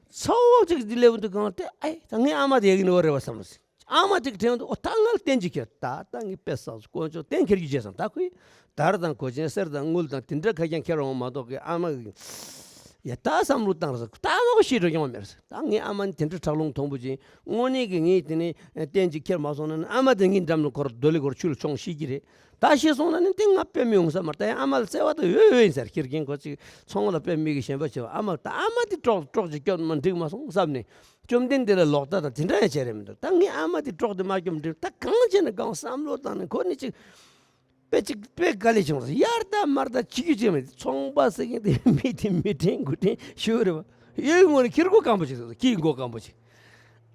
ཚ་བོ་ཅིག་འདི་སླེབས་དུས་གང་དེ། ཨེ། ད་ངའི་ཨ་མ་དེ་ཡག་གི་ནི་བ་རེད་བ་བསམ་རེད། ཨ་མ་དེ་གི་དྲན་དུས། ཨོ། ད་ང་ལ་རྟེན་ཅིག་ཁྱེར། ད་ད་ངའི་དཔེ་བསགས་སོང་། དཀོན་མཆོག་རྟེན་ཁྱེར་རྒྱུ་བྱས་སོང་། ད་ཁོས་དར་དང་གོས་ཆེན་གསེར་དང་དངུལ་དང་དེ་འདྲ་ཁ་རྐྱང་ཁྱེར་འོང་མ་གཏོགས་ཀྱི་ཨ་མ་གི་ ཡ་ད་བསམ་བློ་བཏང་ར་ཟེར། ད་ཨ་མ་གོ་ཤི་འགྲོ་ཡོང་བ་མེད་ར་ཟེར། ད་ངའི་ཨ་མ་ནི་དེ་འདྲ་ཁྲག་རླུང་མཐོན་པོ་ཅིག་དངོས་གནས་ཀྱི་ངས་དེ་ནས་གཏན་ཅིག་ཁྱེར་མ་སོང་ན་ནི་ཨ་མ་དེ་ངའི་འགྲམ་ལ་འཁོར་རྡོ་ལི་སྒོར་ཆུ་ལ་མཆོང་ཤི་གི་རེད། ད་ཤི་སོང་ན་ནི་དེ་ང་དཔེ་མི་ཡོང་ས་མ་རེད། ད་ཡང་ཨ་མ་ལ་བརྩེ་བ་དང་ཡོད་ཡོད་ཡིན་ཟེར། ཁྱེར་མཁན་ཁོ་ཅིག་ཚོང་ལ་དཔེ་མི་གི་ཞེན་པ་བྱེད་པ། ཨ་མ་ད་ཨ་མ་དེ་གྲོགས་གྲོགས་ཅིག་སྐྱོབ་མ་འགྲིག་མ་སོང་བསམ་ནས། བཅོམ་ལྡན་འདས་ལ་ལོག་ལྟ་དང་དེ་འདྲ་ཡང་བྱས་རེད་མི་འདུག་ད་ངའི་ཨ་མ་དེ་གྲོགས་དེ་མ་སྐྱོབ་འགྲིག་ད་གང་བྱས་ན་གང་བསམ་བློ་བཏང་ནས་ཁོ་ནི་ཅིག་དཔེ་ཅིག་དཔེ་དཀའ་ལས་བྱུང་སོང་། ཡར་ལྟ་མར་ལྟ་བྱེད་རྒྱུ་ཅིག་མེད། ཚོང་པ་ཟེར་མཁན་དེ་མི་དེ་མི་དྲན་དགུ་དྲན་ཞུ་རེད་བ། ཡོད་ངོ་ནས་ཁྱི་མགོ་སྐམ་པོ་ཅིག་ཟེར། ཁྱི་མགོ་སྐམ་པོ་ཅིག་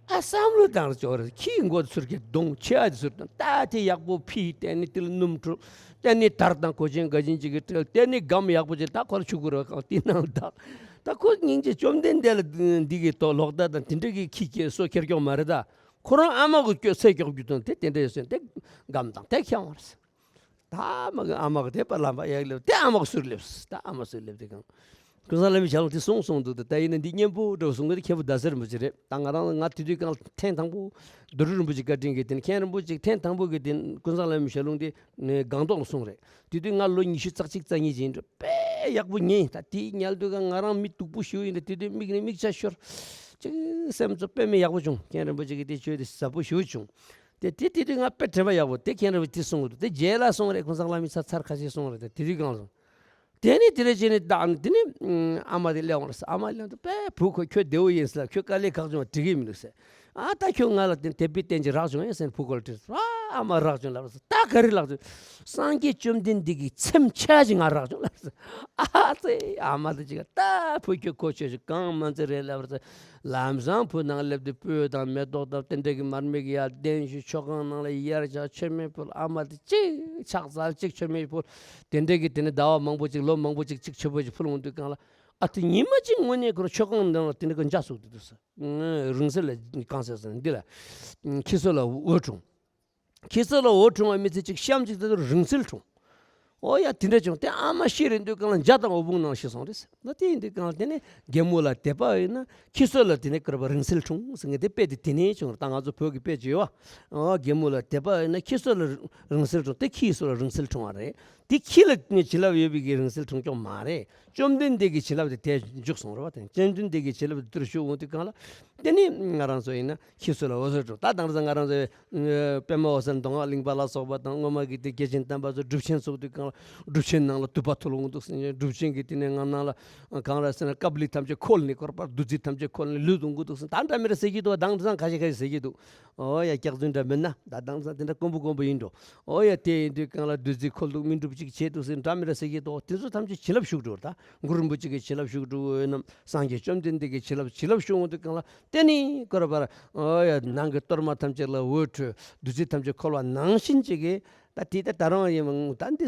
ཨ་བསམ་བློ་བཏང་ར་ཅོག་རེད། ཁྱི་མགོ་ཚུར་གྱི་གདོང་ཆེ་ཨ་དེ་ཚུར་དང་ད་དེ་ཡག་པོ་ཕི་དེ་ནི་དེ་ལ་སྣུམ་འཁྲུ་དེ་ནི་དར་དང་གོ་ཆེན་ག་ཆེན་ཅིག་གི་སྤྲེལ་དེ་ནི་སྒམ་ཡག་པོ་ཅིག་ད་ཁོ་ལ་ཆུ་ཁུར་བ་གང་དེ་ནང་ད་ད་ཁོ་སྙིང་རྗེ་བཅོམ་ལྡན་འདས་ལ་འདི་གི་ཐོག་ལོག་ལྟ་དང་དེ་འདྲ་གི་ཁྱི་ཁྱི་སོ་ཁྱེར་ཀྱོག་མ་རེད། ད་ཁོ་རང་ཨ་མ་གི་སྐྱོ་སེ་སྐྱོག་རྒྱུ་དང་དེ་དེ་འདྲ་ཡོད་སོན་དེ་སྒམ་དང་དེ་ཁྱེར་འོང་རེད། ད་མ་གི་ཨ་མ་གི་དེ་པ་ལམ་པ་ཡག་སླེབས། དེ་ཨ་མ་གི་ཟུར་སླེབས། ད་ཨ་མ་ཟུར་སླེབས་དེ་གང་། ཀུན་བཟང་བླ་མའི་ཞལ་ལུང་དེ་གསུངས་གསུངས་འདུག་ད་ཡིན་ན་འདི་སྙན་པོ་འདྲ་བོ་གསུང་གི་དེ་མཁན་པོ་ཟླ་ཟེར་རིན་པོ་ཆེ་རེད། ད་ང་རང་ང་དེ་དུས་གང་ལ་ཐེངས་དང་པོ་རྡོ་རི་རིན་པོ་ཆེ་བཀའ་དྲིན་གྱིས་དེ་ནི་མཁན་རིན་པོ་ཆེ་ཐེངས་དང་པོ་གི་དེ་ཀུན་བཟང་བླ་མའི་ཞལ་ལུང་དེ་ནི་སྒང་ཏོག་ལ་གསུངས་རེད། དེ་དུས་ང་ལོ་ཉི་ཤུ་རྩ་གཅིག་རྩ་གཉིས་ཅིག་ཡིན་འགྲོ། དཔེ་ཡག་པོ་ཉན། ད་དེའི་ཉལ་དུས་གང་ང་རང་མི་སྡུག་པོ་ཞིག་ཡིན་འདྲ། དེ་དུས་མིག་ནས་མིག་ཆ་ཤོར། ཅིག་སེམས་ཚོ་དཔེ་མི་ཡག་པོ་བྱུང་། མཁན་རིན་པོ་ཆེ་གིས་དེ་ཆོས་དེ་ཟབ་པོ་ཞེ་པོ་བྱུང་། དེ་དེ་དེ་དུས་ང་དཔེ་དྲན་པ་ཡག་པོ་དེ་མཁན་རིན་པོ་ཆེ་གསུང་གི་འདུག་དེ་རྗེས་ལ་གསུང་རེད། ཀུན་བཟང་བླ་མས་ཚར་ཚར་ཁ་ཤས་གསུང་རེད། དེ་དེ་དུས་གང་སོང་། དེ་ནས་དེ་རེ་བྱས་ནས་བདག་དེ་ནས་ཨ་མ་དེ་སླེབས་འོང་རེད། ཨ་མ་སླེབས་དུས་དཔེ་བུ་ཁོ་ཁྱོད་བདེ་བོ་ཡིན་ཟེར་ལབ། ཁྱོད་དཀའ་ལས་ཁག་བྱུང་བ་འགྲིག་གི་མི་འདུག་ཟེར། ཨ་ད་ཁྱོད་ང་ལ་དེ་དད་པའི་རྟེན་ཅིག་རག་བྱུང་ཡིན་ཟེར་ནས་བུ་ཁོ་ལ་དྲིས་སོང་། ཨ་མ་རག་བྱུང་ལབ་སོང་། ད་ག་རེ་རག་བྱུང་། སངས་རྒྱས་བཅོམ་ལྡན་འདས་ཀྱི་ཚེམས་ཆག་ཅིག་ང་རག་བྱུང་ལབ་སོང་། ཨ་ཙེ་ཨ་མ་དེ་ཅིག་ད་བུ་ཁྱོད་ཁོ་ཆོས་ཤིག་གང་མ་ཚེ་རེད་ལབ་སོང་། ལམ་སང་བུ་ནང་སླེབས་དུས་སྤོས་དང་མེ་ཏོག་དང་དེ་འདྲ་གི་མར་མེ་གི་ཡར་གདན་ཞུས། མཆོད་ཁང་ནང་ལ་ཡར་བཞག་མཆོད་མེ་ཕུལ། ཨ་མ་དེ་གཅིག་ཕྱག་འཚལ་གཅིག་མཆོད་མེ་ཕུལ། དེ་འདྲ་གི་དེ་ནས་ཟླ་བ་མང་པོ་ཅིག་ལོ་མང་པོ་ཅིག་གཅིག་མཆོད་པ་ཅིག་ཕུལ་འོང་དུས་གང་ལ་ཨ་དེ་ཉི་མ་གཅིག་དངོས་གནས་ཁོ་རང་མཆོད་ཁང་ནང་ལ་དེ་འདྲ་གི་འཇའ་ཟུག་དེ་འདུག་ཟེར། རིང་བསྲེལ་ལ་གང་ཟེར་ཟེར་འདི་ལ་ཁྱི་སོ་ལ་འོད་འཁྲུངས། ཁྱི་སོ་ལ་འོད་འཁྲུངས་པ་མི་ཚེ་གཅིག་གཤམ་གཅིག་དེ་ཚོར་རིང་བསྲེལ་འཁྲུངས། ཨོ་ཡ་དེ་འདྲ་བྱུང་། དེ་ཨ་མ་ཤི་རན་དུས་གང་ལ་འཇའ་དང་འོད་ཕུང་ནང་ཤི་སོང་རེད། ད་དེ་ཡིན་དུས་གང་ལ་དེ་ནས་རྒན་མོ་ལ་དད་པ་ཡོད་ན་ཁྱི་སོ་ལ་དེ་ནས་ཀར་བ་རིང་བསྲེལ་འཁྲུངས་ཟེར་མཁན་དེ་དཔེ་དེ་དེ་ནས་བྱུང་རེད། ད་ང་ཚོ་བོད་ཀྱི་དཔེ་ཅིག་ཡོད་བ། ཨོ་རྒན་མོ་ལ་དད་པ་ཡོད་ན་ཁྱི་སོ་ལ་རིང་བསྲེལ་འཁྲུངས། དེ་ཁྱི་སོ་ལ་རིང་བསྲེལ་འཁྲུངས་པ་རེད། དེ་ཁྱི་ལ་བྱིན་རླབས་ཡོད་པའི་གི་རིང་བསྲེལ་འཁྲུངས་ཀྱང་མ་རེད། བཅོམ་ལྡན་འདས་ཀྱི་བྱིན་རླབས་དེ་དེ་འཇུག་སོང་རེད་བ། དེ་བཅོམ་ལྡན་འདས་ཀྱི་བྱིན་རླབས་དེ་དུར་ཞུགས་འོང་དུས་གང་ལ་དེ་ནས་ང་རང་ཚོ་ཡིན་ན་ཁྱི་སོ་ལ་འོད་ཟེར་འཁྲུངས། ད་དེང་སང་ང་རང་ཚོའི་ཨ་པདྨ་འོད་ཟེར་མདོ་སྔགས་གླིང་པ་ལ་སོགས་པ་དང་སྔོན་མ་གི་དེ་དགེ་ཆེན་བསྟན་པ་ཚོ་སྒྲུབ་ཆེན་ཚོགས་དུས་གང་ལ་སྒྲུབ་ཆེན་ནང་ལ་དུ་བ་འཐུལ་འོང་འདུག་ཟེར། སྒྲུབ་ཆེན་གྱི་དེ་ནས་ང་ནང་ལ་གང་རེད་ཟེར་ན་ཀབ་ལི་ཐམས་ཅད་ཁོལ་ནས་བསྐོར་བར་བདུད་རྩི་ཐམས་ཅད་ཁོལ་ནས་ལུད་འོང་གི་འདུག་ཟེར། ད་འདྲ་མི་འདྲ་ཟེར་གྱི་འདུག་དེང་སང་ཁ་ཤས་ཁ་ཤས་ཟེར་གྱི་འདུག་ཨོ་ཡ་སྐྱག་རྫུན་འདྲ་མིན་ན་ད་དེང་སང་དེ་འདྲ་དཀོན་པོ་དཀོན་པོ་ཡིན་འགྲོ། ཨོ་ཡ་དེ་ཡིན་དུས་གང་ལ་བདུད་རྩི་ཁོལ་འདུག་མི་འགྲུབ་ཅིག་བྱས་འདུག་ཟེར་འདྲ་མི་འདྲ་ཟེར་གྱི་འདུག་དེ་ཚོ་ཐམས་ཅད་བྱིན་རླབས་ཞུགས་འགྲོ། ད་གུ་རུ་རིན་པོ་ཆེ་གི་བྱིན་རླབས་ཞུགས་འགྲོ། འོ་ན་སངས་རྒྱས་བཅོམ་ལྡན་འདས་ཀྱི་བྱིན་རླབས་བྱིན་རླབས་ཞུགས་འོང་དུས་གང་ལ་དེ་ནི་ཀར་བར་ཨོ་ཡ་ནང་གི་གཏོར་མ་ཐམས་ཅད་ལ་འོད་འཕྲོས། བདུད་རྩི་ཐམས་ཅད་ཁོལ་བ་ནང་བཞིན་ཅིག་གི་ད་དེ་ད་ད་རུང་ཡིན་མ་ད་འདི་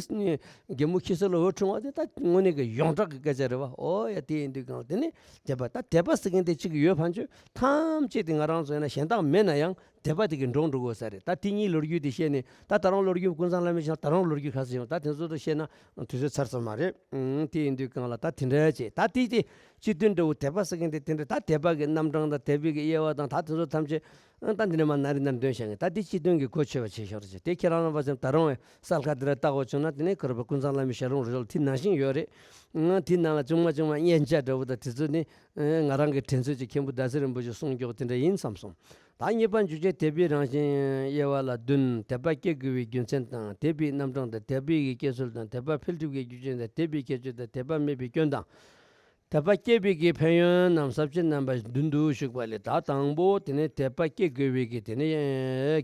རྒན་མོ་ཁྱི་སོ་ལ་འོད་འཁྲུངས་པ་དེ་ད་དངོས་གནས་ཀྱི་ཡོངས་གྲགས་ཀྱི་སྐད་ཆ་རེད་བ། ཨོ་ཡ་དེ་ཡིན་དུས་གང་ལ་དེ་ནི་དད་པ་ད་དད་པ་ཟེར་མཁན་དེ་གཅིག་ཡོད་ཕན་ཆོད་ཐམས་ཅད་དེ་ང་རང་ཚོ་ཡིན་ན་གཞན་དག་མེད་ན་ཡང་དད་པ་དེ་གི་འགྲོ་འགྲོ་དགོས་ས་རེད། ད་དེ་གཉིས་ལོ་རྒྱུས་དེ་བཤད་ནས་ད་ད་རུང་ལོ་རྒྱུས་ཀུན་བཟང་བླ་མའི་ཞལ་ད་རུང་ལོ་རྒྱུས་ཁ་ཤས་ཡོང་། ད་དེ་ཚོ་དེ་བཤད་ན་དུས་ཚོད་ཚར་ས་མ་རེད། ཨང་དེ་ཡིན་དུས་གང་ལ་ད་དེ་འདྲ་བྱས། ད་དེ་དེ་སྤྱི་དོན་འདྲ་བོ་དད་པ་ཟེར་མཁན་དེ་དེ་འདྲ་ད་དད་པ་གི་རྣམ་གྲངས་དང་དད་པའི་གི་དབྱེ་བ་དང་ད་དེ་ཚོ་ཐམས་ཅད་ཨང་ད་འདི་ནས་མ་ན་རི་ནར་འདོན་བྱ་ངེས། ད་དེ་སྤྱི་དོན་གི་གོ་ཆོད་པ་བྱེད་ཤོར་བྱེད་དེ་ཁྱེད་རང་རྣམ་པ་ཚོ་ད་རུང་བས་གསལ་ཁ་དེ་འདྲ་བལྟ་དགོས་བྱུང་ན་དེ་ནས་ཁོ་ར་བ་ཀུན་བཟང་བླ་མའི་ཞལ་ལུང་རེ་ཞོལ་དེ་ནང་བཞིན་ཡོད་རེད། ཨང་དེ་ནང་ལ་ཆུང་མ་ཆུང་མ་སྙན་ཆ་འདྲ་བོ་དང་དེ་ཚོ་ནི། ཨེ། ང་རང་གི་དྲན་ཚོད་ཅིག་མཁན་པོ་ཟླ་ཟེར་རིན་པོ་ཆེ་གསུང་མགྱོགས་དེ་འདྲ་ཡིན་བསམ་སོང་། ད་གཉིས་པ་འཇུག་བྱེད་དད་པའི་རང་བཞིན་དབྱེ་བ་ལ་བདུན། དད་པ་སྐྱེ་དགོས་པའི་རྒྱུ་མཚན་དང་། དད་པའི་རྣམ་གྲངས་དང་། དད་པའི་གི་སྐྱེ་ཚུལ་དང་། དད་པ་འཕེལ་འགྲིབ་ཀྱི་རྒྱུ་རྐྱེན་དང་། དད་པའི་ཁྱད་ཆོས་དང་། དད་པ་མེད་པའི་སྐྱོན་དང་། དད་པ་སྐྱེས་པའི་གི་ཕན་ཡོན་རྣམས་ཟབ་ཅིང་རྣམ་པ་བདུན་དུ་བཞུགས་པ་ལས། ད་དང་པོ་དེ་ནི་དད་པ་སྐྱེ་དགོས་པའི་གི་དེ་ནི་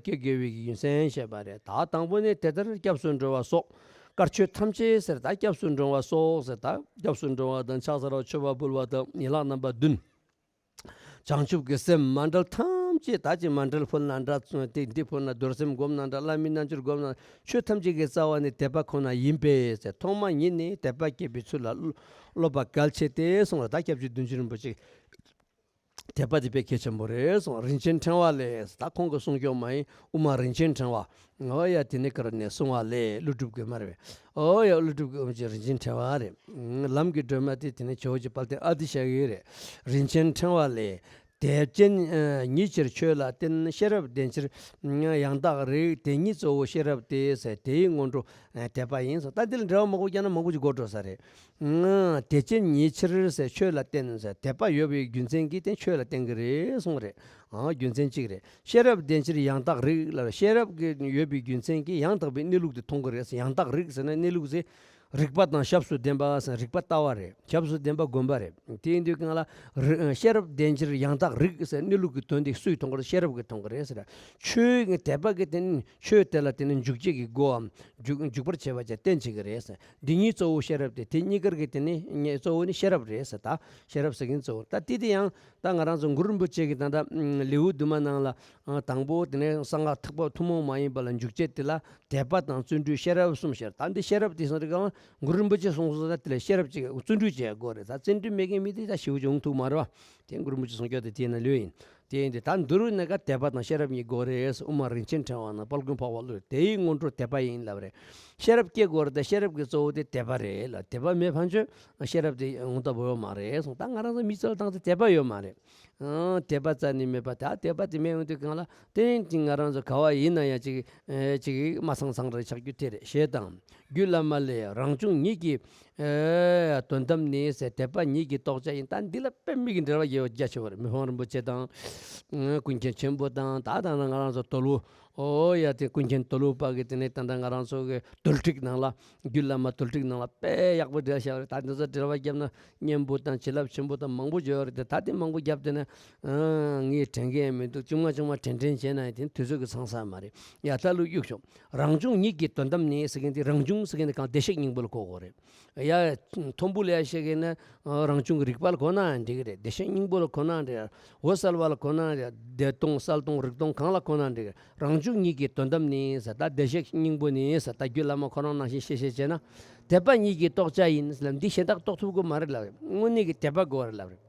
སྐྱེ་དགོས་པའི་གི་རྒྱུ་མཚན་བཤད་པ་རེད། ད་དང་པོ་ནི་དེ་ལྟར་སྐྱབས་སུ་འགྲོ་བ་སོགས། དཀར་ཆོས་ཐམས་ཅད་ཟེར། ད་སྐྱབས་སུ་འགྲོ་བ་སོགས་ཟེར། ད་སྐྱབས་སུ་འགྲོ་བ་དང་ཕྱག་འཚལ་བ་མཆོད་པ་འབུལ་བ་དང་ཡན་ལག་རྣམ་པ་བདུན། བྱང་ཆུབ་ཀྱི་སེམས་མ་འབྲེལ་ཐམས་ཅད་ད་ཅི་མ་འབྲེལ་ཕུལ་ན་འདྲ། དེ་འདི་ཕུལ་ན་རྡོར་སེམས་བསྒོམ་ན་འདྲ། བླ་མའི་རྣལ་འབྱོར་བསྒོམ་ན་ཆོས་ཐམས་ཅད་ཀྱི་རྩ་བ་ནི་དད་པ་ཁོ་ན་ཡིན་པས་ཟེར། ཐོག་མ་ཉིད་ནས་དད་པ་སྐྱེས་པའི་ཚུལ་ལ་སློབ་པ་གལ་ཆེ་སྟེ་གསུངས་ལ། ད་སྐྱབས་རྗེ་བདུད་འཇོམས་རིན་པོ་ཆེ། དད་པ་དེ་དཔེ་གལ་ཆེན་པོ་རེད་གསུངས། རིན་ཆེན་ཕྲེང་བ་ལས། ད་ཁོང་གི་གསུང་སྐྱོང་མ་ཡིན། དབུ་མ་རིན་ཆེན་ཕྲེང་བ། ཨོ་ཡ་དེ་ནི་ཀར་ནས་གསུང་བ་ལས། ཀླུ་སྒྲུབ་ཀྱི་མར་བས། ཨོ་ཡ་ཀླུ་སྒྲུབ་ཀྱི་དབུ་མ་རིན་ཆེན་ཕྲེང་བ་རེད། ལམ་གྱི་སྒྲོན་མ་དེ་དེ་ནི་ཇོ་བོ་རྗེ་དཔལ་ལྡན་ཨ་ཏི་ཤ་ཡི་རེད། རིན་ཆེན་ཕྲེང་བ་ལས། དད་ཅན་ཉིད་ཕྱིར་ཆོས་ལ་བརྟེན། ཤེས་རབ་ལྡན་ཕྱིར་ཡང་དག་རིག། དེ་ཉིད་གཙོ་བོ་ཤེས་རབ་སྟེ། དེ་ཡི་སྔོན་འགྲོ་དད་པ་ཡིན་ཟེར། ད་འདི་ལ་འགྲེལ་བ་མང་པོ་བརྒྱབ་ན་མང་པོ་ཅིག་འགོར་འགྲོ་ས་རེད། དད་ཅན་ཉིད་ཕྱིར་ཟེར། ཆོས་ལ་བརྟེན་ཟེར། དད་པ་ཡོད་པའི་རྒྱུ་མཚན་གྱིས་དེ་ཆོས་ལ་བརྟེན་གྱི་རེད་གསུངས་རེད། ཨང་རྒྱུ་མཚན་གཅིག་རེད། ཤེས་རབ་ལྡན་ཕྱིར་ཡང་དག་རིག་ལ། ཤེས་རབ་ཀྱི་ཡོད་པའི་རྒྱུ་མཚན་གྱིས་ཡང་དག་པའི་གནས་ལུགས་དེ་མཐོང་གི་རེད། ཡང་དག་རིག་ཟེར་ན་གནས་ལུགས་ཟེར། རིག་པ་དང་ཞབས་སུ་ལྡན་པ་ཟེར། རིག་པ་ལྟ་བ་རེད། ཞབས་སུ་ལྡན་པ་སྒོམ་པ་རེད། དེ་ཡིན་དུས་གང་ལ་རི་ཤེས་རབ་ལྡན་ཕྱིར་ཡང་དག་རིག་ཟེར། གནས་ལུགས་ཀྱི་དོན་དེ་སུས་མཐོང་གི་རེད། ཤེས་རབ་ཀྱིས་མཐོང་གི་རེད་ཟེར། ཆོས་ཀྱི་དད་པ་གིས་དེ་ནི་ཆོས་དེ་ལ་དེ་ནི་འཇུག་བྱེད་ཀྱི་སྒོའམ་འཇུག་འཇུག་པར་བྱེད་པ་བཅས་བསྟན་བྱེད་ཀྱི་རེད་ཟེར། འདི་ཉིད་གཙོ་བོ་ཤེས་རབ་སྟེ། དེ་གཉིས་ཀར་གྱི་དེ་ནི་གཙོ་བོ་ནི་ཤེས་རབ་རེད་ཟེར། ད་ཤེས་རབ་ཟེར་མཁན་གཙོ་བོ། ད་དེ་དེ་ཡང་ད་ང་རང་ཚོ་གུ་རུ་རིན་པོ་ཆེ་གིས་ད་ལྟ་ལེའུ་བདུན་མ་ནང་ལ་དང་པོ་དེ་ནས་གསང་སྔགས་ཐེག་པ་ཐུན་མོང་མ་ཡིན་པ་ལ་འཇུག་བྱེད་དེ་ལ་དད་པ་དང་བརྩོན་འགྲུས་ཤེས་རབ་གསུམ་ཤར། ད་འདི་ཤེས་རབ་དེ་གསུངས་དུས་གང་གུ་རུ་རིན་པོ་ཆེ་གསུངས་སོང་། ད་དེ་ལ་ཤེས་རབ་ཅིག་བརྩོན་འགྲུས་བྱེད་དགོས་རེད། ད་བརྩོན་འགྲུས་མེད་མཁན་མི་དེ་ད་ཞེ་པོ་ཅིག་འོང་ཐུབ་མ་རེད་བ། དེ་གུ་རུ་རིན་པོ་ཆེ་གསུང་རྒྱུ་དེ་དེའི་ནང་ལོས་ཡིན། དེ་ཡིན་དུས་ད་འདི་རུ་ནས་ཀ་དད་པ་དང་ཤེས་རབ་གཉིས་དགོས་རེད། དབུ་མ་རིན་ཆེན་ཕྲེང་བ་ནང་དཔལ་མགོན་འཕགས་པ་ཀླུ་དེ་ཡི་སྔོན་འགྲོ་དད་པ་ཡིན་ལབ་རེད། ཤེས་རབ་སྐྱེ་དགོས་རེད། ད་ཤེས་རབ་ཀྱི་གཙོ་བོ་དེ་དད་པ་རེད་ལ། དད་པ་མེད་ཕན་ཆོད་ཤེས་རབ་དེ་འོང་ཐབས་ཡོད་མ་རེད་གསུངས། ད་ང་རང་ཚོ་མི་ཚོ་ལ་ཏང་ཙེ་དད་པ་ཡོད་མ་རེད། ཨང་དད་པ་རྩ་ནས་མེད་པ། ད་དད་པ་དེ་མེད་འོང་དུས་གང་ལ་དེ་ཡིན་དུས་ང་རང་ཚོ་ག་བ་ཡིན་ན་ཡང་ཅིག་ཨེ་ཅིག་མ་ཚང་ཚང་རེ་ཆགས་རྒྱུ་དེ་རེད། ཞེས་དང་། རྒྱུད་བླ་མ་ལས། རང་བྱུང་ཉིད་ཀྱི་ཨེ་དོན་དམ་ནི་ཟེར། དད་པ་ཉིད་ཀྱི་རྟོགས་བྱ་ཡིན། ད་འདི་ལ་དཔེ་མི་སྲིད་ཀྱི་འགྲེལ་བ་རྒྱས་པ་རྒྱ་ཆེ་བ་རེད། མི་ཕམ་རིན་པོ་ཆེ་དང་ཨེ་ཀུན་མཁྱེན་ཆེན་པོ་དང་། ད་ད་ང་རང་ཚོ་དོལ་པོ། ཨོ་ཡ། དེ་ཀུན་མཁྱེན་དོལ་པོ་པ་གི་དེ་ནས་ད་ལྟ་ང་རང་ཚོ་གི་དོལ་ཁྲིད་ནང་ལ། རྒྱུད་བླ་མ་དོལ་ཁྲིད་ནང་ལ་དཔེ་ཡག་པོ་འགྲེལ་བཤད་རེད། ད་འདི་ཚོ་འགྲེལ་བ་བརྒྱབ་ན་སྙན་པོ་དང་བྱིན་རླབས་ཆེན་པོ་དང་མང་པོ་བརྗོད་ཡོད་རེད་དེ། ད་དེ་མང་པོ་བརྒྱབ་དེ་ན་ཨང་ངས་དྲན་གི་ཡང་མི་འདུག་ཆུང་མ་ཆུང་མ་དྲན་དྲན་བྱས་ན་ཡང་དེ་དུས་ཚོད་ཀྱི་ཚང་ས་མ་རེད། ཡ་ད་ལོ་གཡུག་ཤོག་རང་བྱུང་ཉིད་ཀྱི་དོན་དམ་ནི་ཟེར་མཁན་དེ། རང་བྱུང་ཟེར་མཁན་དེ་གང་བདེ་གཤེགས་སྙིང་པོ་ལ་གོ་དགོས་རེད། ཡ་མཐོན་པོ་ལ་ཡ་བཤད་མཁན་ན་རང་བྱུང་གི་རིག་པ་ལ་གོ་ནའང་འགྲིག་གི་རེད། བདེ་གཤེགས་སྙིང་པོ་ལ་གོ་ནའང་འགྲིག་འོད་གསལ་བ་ལ་གོ་ནའང་འགྲིག་བདེ་སྟོང་གསལ་སྟོང་རིག་སྟོང་གང་ལ་གོ་ནའང་འགྲིག་རང་བྱུང་ཉིད་ཀྱི་དོན་དམ་ནི་ཟེར། ད་བདེ་གཤེགས་སྙིང་པོ་ནི་ཟེར། ད་རྒྱུད་བླ་མ་ཁོ་རང་ནང་བཞིན་བཤད་བཤད་བྱས་ན། དད་པ་ཉིད་ཀྱི་རྟོགས་བྱ་ཡིན་ཟེར་ལབ། འདི་གཞན་དག་རྟོགས་ཐུབ་ཀྱི་མ་རེད་ལབ་རེད། དངོས་གནས་ཀྱི་དད་པ་དགོས་རེད་ལབ་རེད།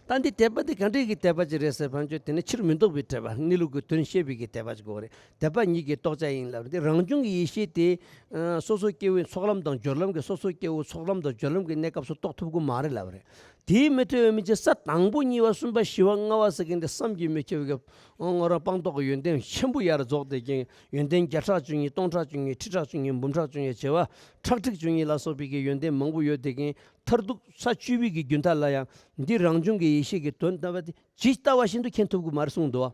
ད་འདི་དད་པ་འདི་ག་འདྲས་ཀྱི་དད་པ་ཅིག་རེད་ཟེར་བ་ཅོ། དེ་ནི་ཕྱིར་མི་ལྡོག་པའི་དད་པ། གནས་ལུགས་ཀྱི་དོན་ཤེས་པའི་གི་དད་པ་ཅིག་དགོས་རེད། དད་པ་ཉིད་ཀྱི་རྟོགས་བྱ་ཡིན་ལབ་རེད། འདི་རང་བྱུང་གི་ཡེ་ཤེས་དེ་ཨ་སོ་སོ་སྐྱེ་བོའི་ཚོགས་ལམ་དང་སྦྱོར་ལམ་གྱི། སོ་སོ་སྐྱེ་བོའི་ཚོགས་ལམ་དང་སྦྱོར་ལམ་གྱི་གནས་སྐབས་སུ་རྟོགས་ཐུབ་ཀྱི་མ་རེད་ལབ་རེད། དེའི་མི་ཐོན་མི་ཚེ་ས་དང་པོ་གཉིས་པ་གསུམ་པ་བཞི་བ་ལྔ་བ་ཟེར་མཁན་དེ་བསམ་གྱིས་མི་ཁྱབ་པའི་ངོ་རང་སྤངས་རྟོགས་ཀྱི་ཡོན་ཏན་ཆེན་པོ་ཡར་རྫོགས་བསྡད་ཀྱིན། ཡོན་ཏན་བརྒྱ་ཕྲག་བཅུ་གཉིས། སྟོང་ཕྲག་བཅུ་གཉིས། ཁྲི་ཕྲག་བཅུ་གཉིས། འབུམ་ཕྲག་བཅུ་གཉིས། བྱེ་བ་ཁྲག་ཁྲིག་བཅུ་གཉིས་ལ་སོགས་པའི་གི་ཡོན་ཏན་མང་པོ་ཡོད་བསྡད་ཀྱིན། མཐར་ཐུག་ས་བཅུ་པའི་གི་རྒྱུན་མཐའ་ལ་ཡང་འདི་རང་བྱུང་གི་ཡེ་ཤེས་ཀྱི་དོན་དམ་པ་དེ་ཇི་ལྟ་བ་བཞིན་དུ་མཁྱེན་ཐུབ་ཀྱི་མ་རེད་གསུངས་འདུག་བ།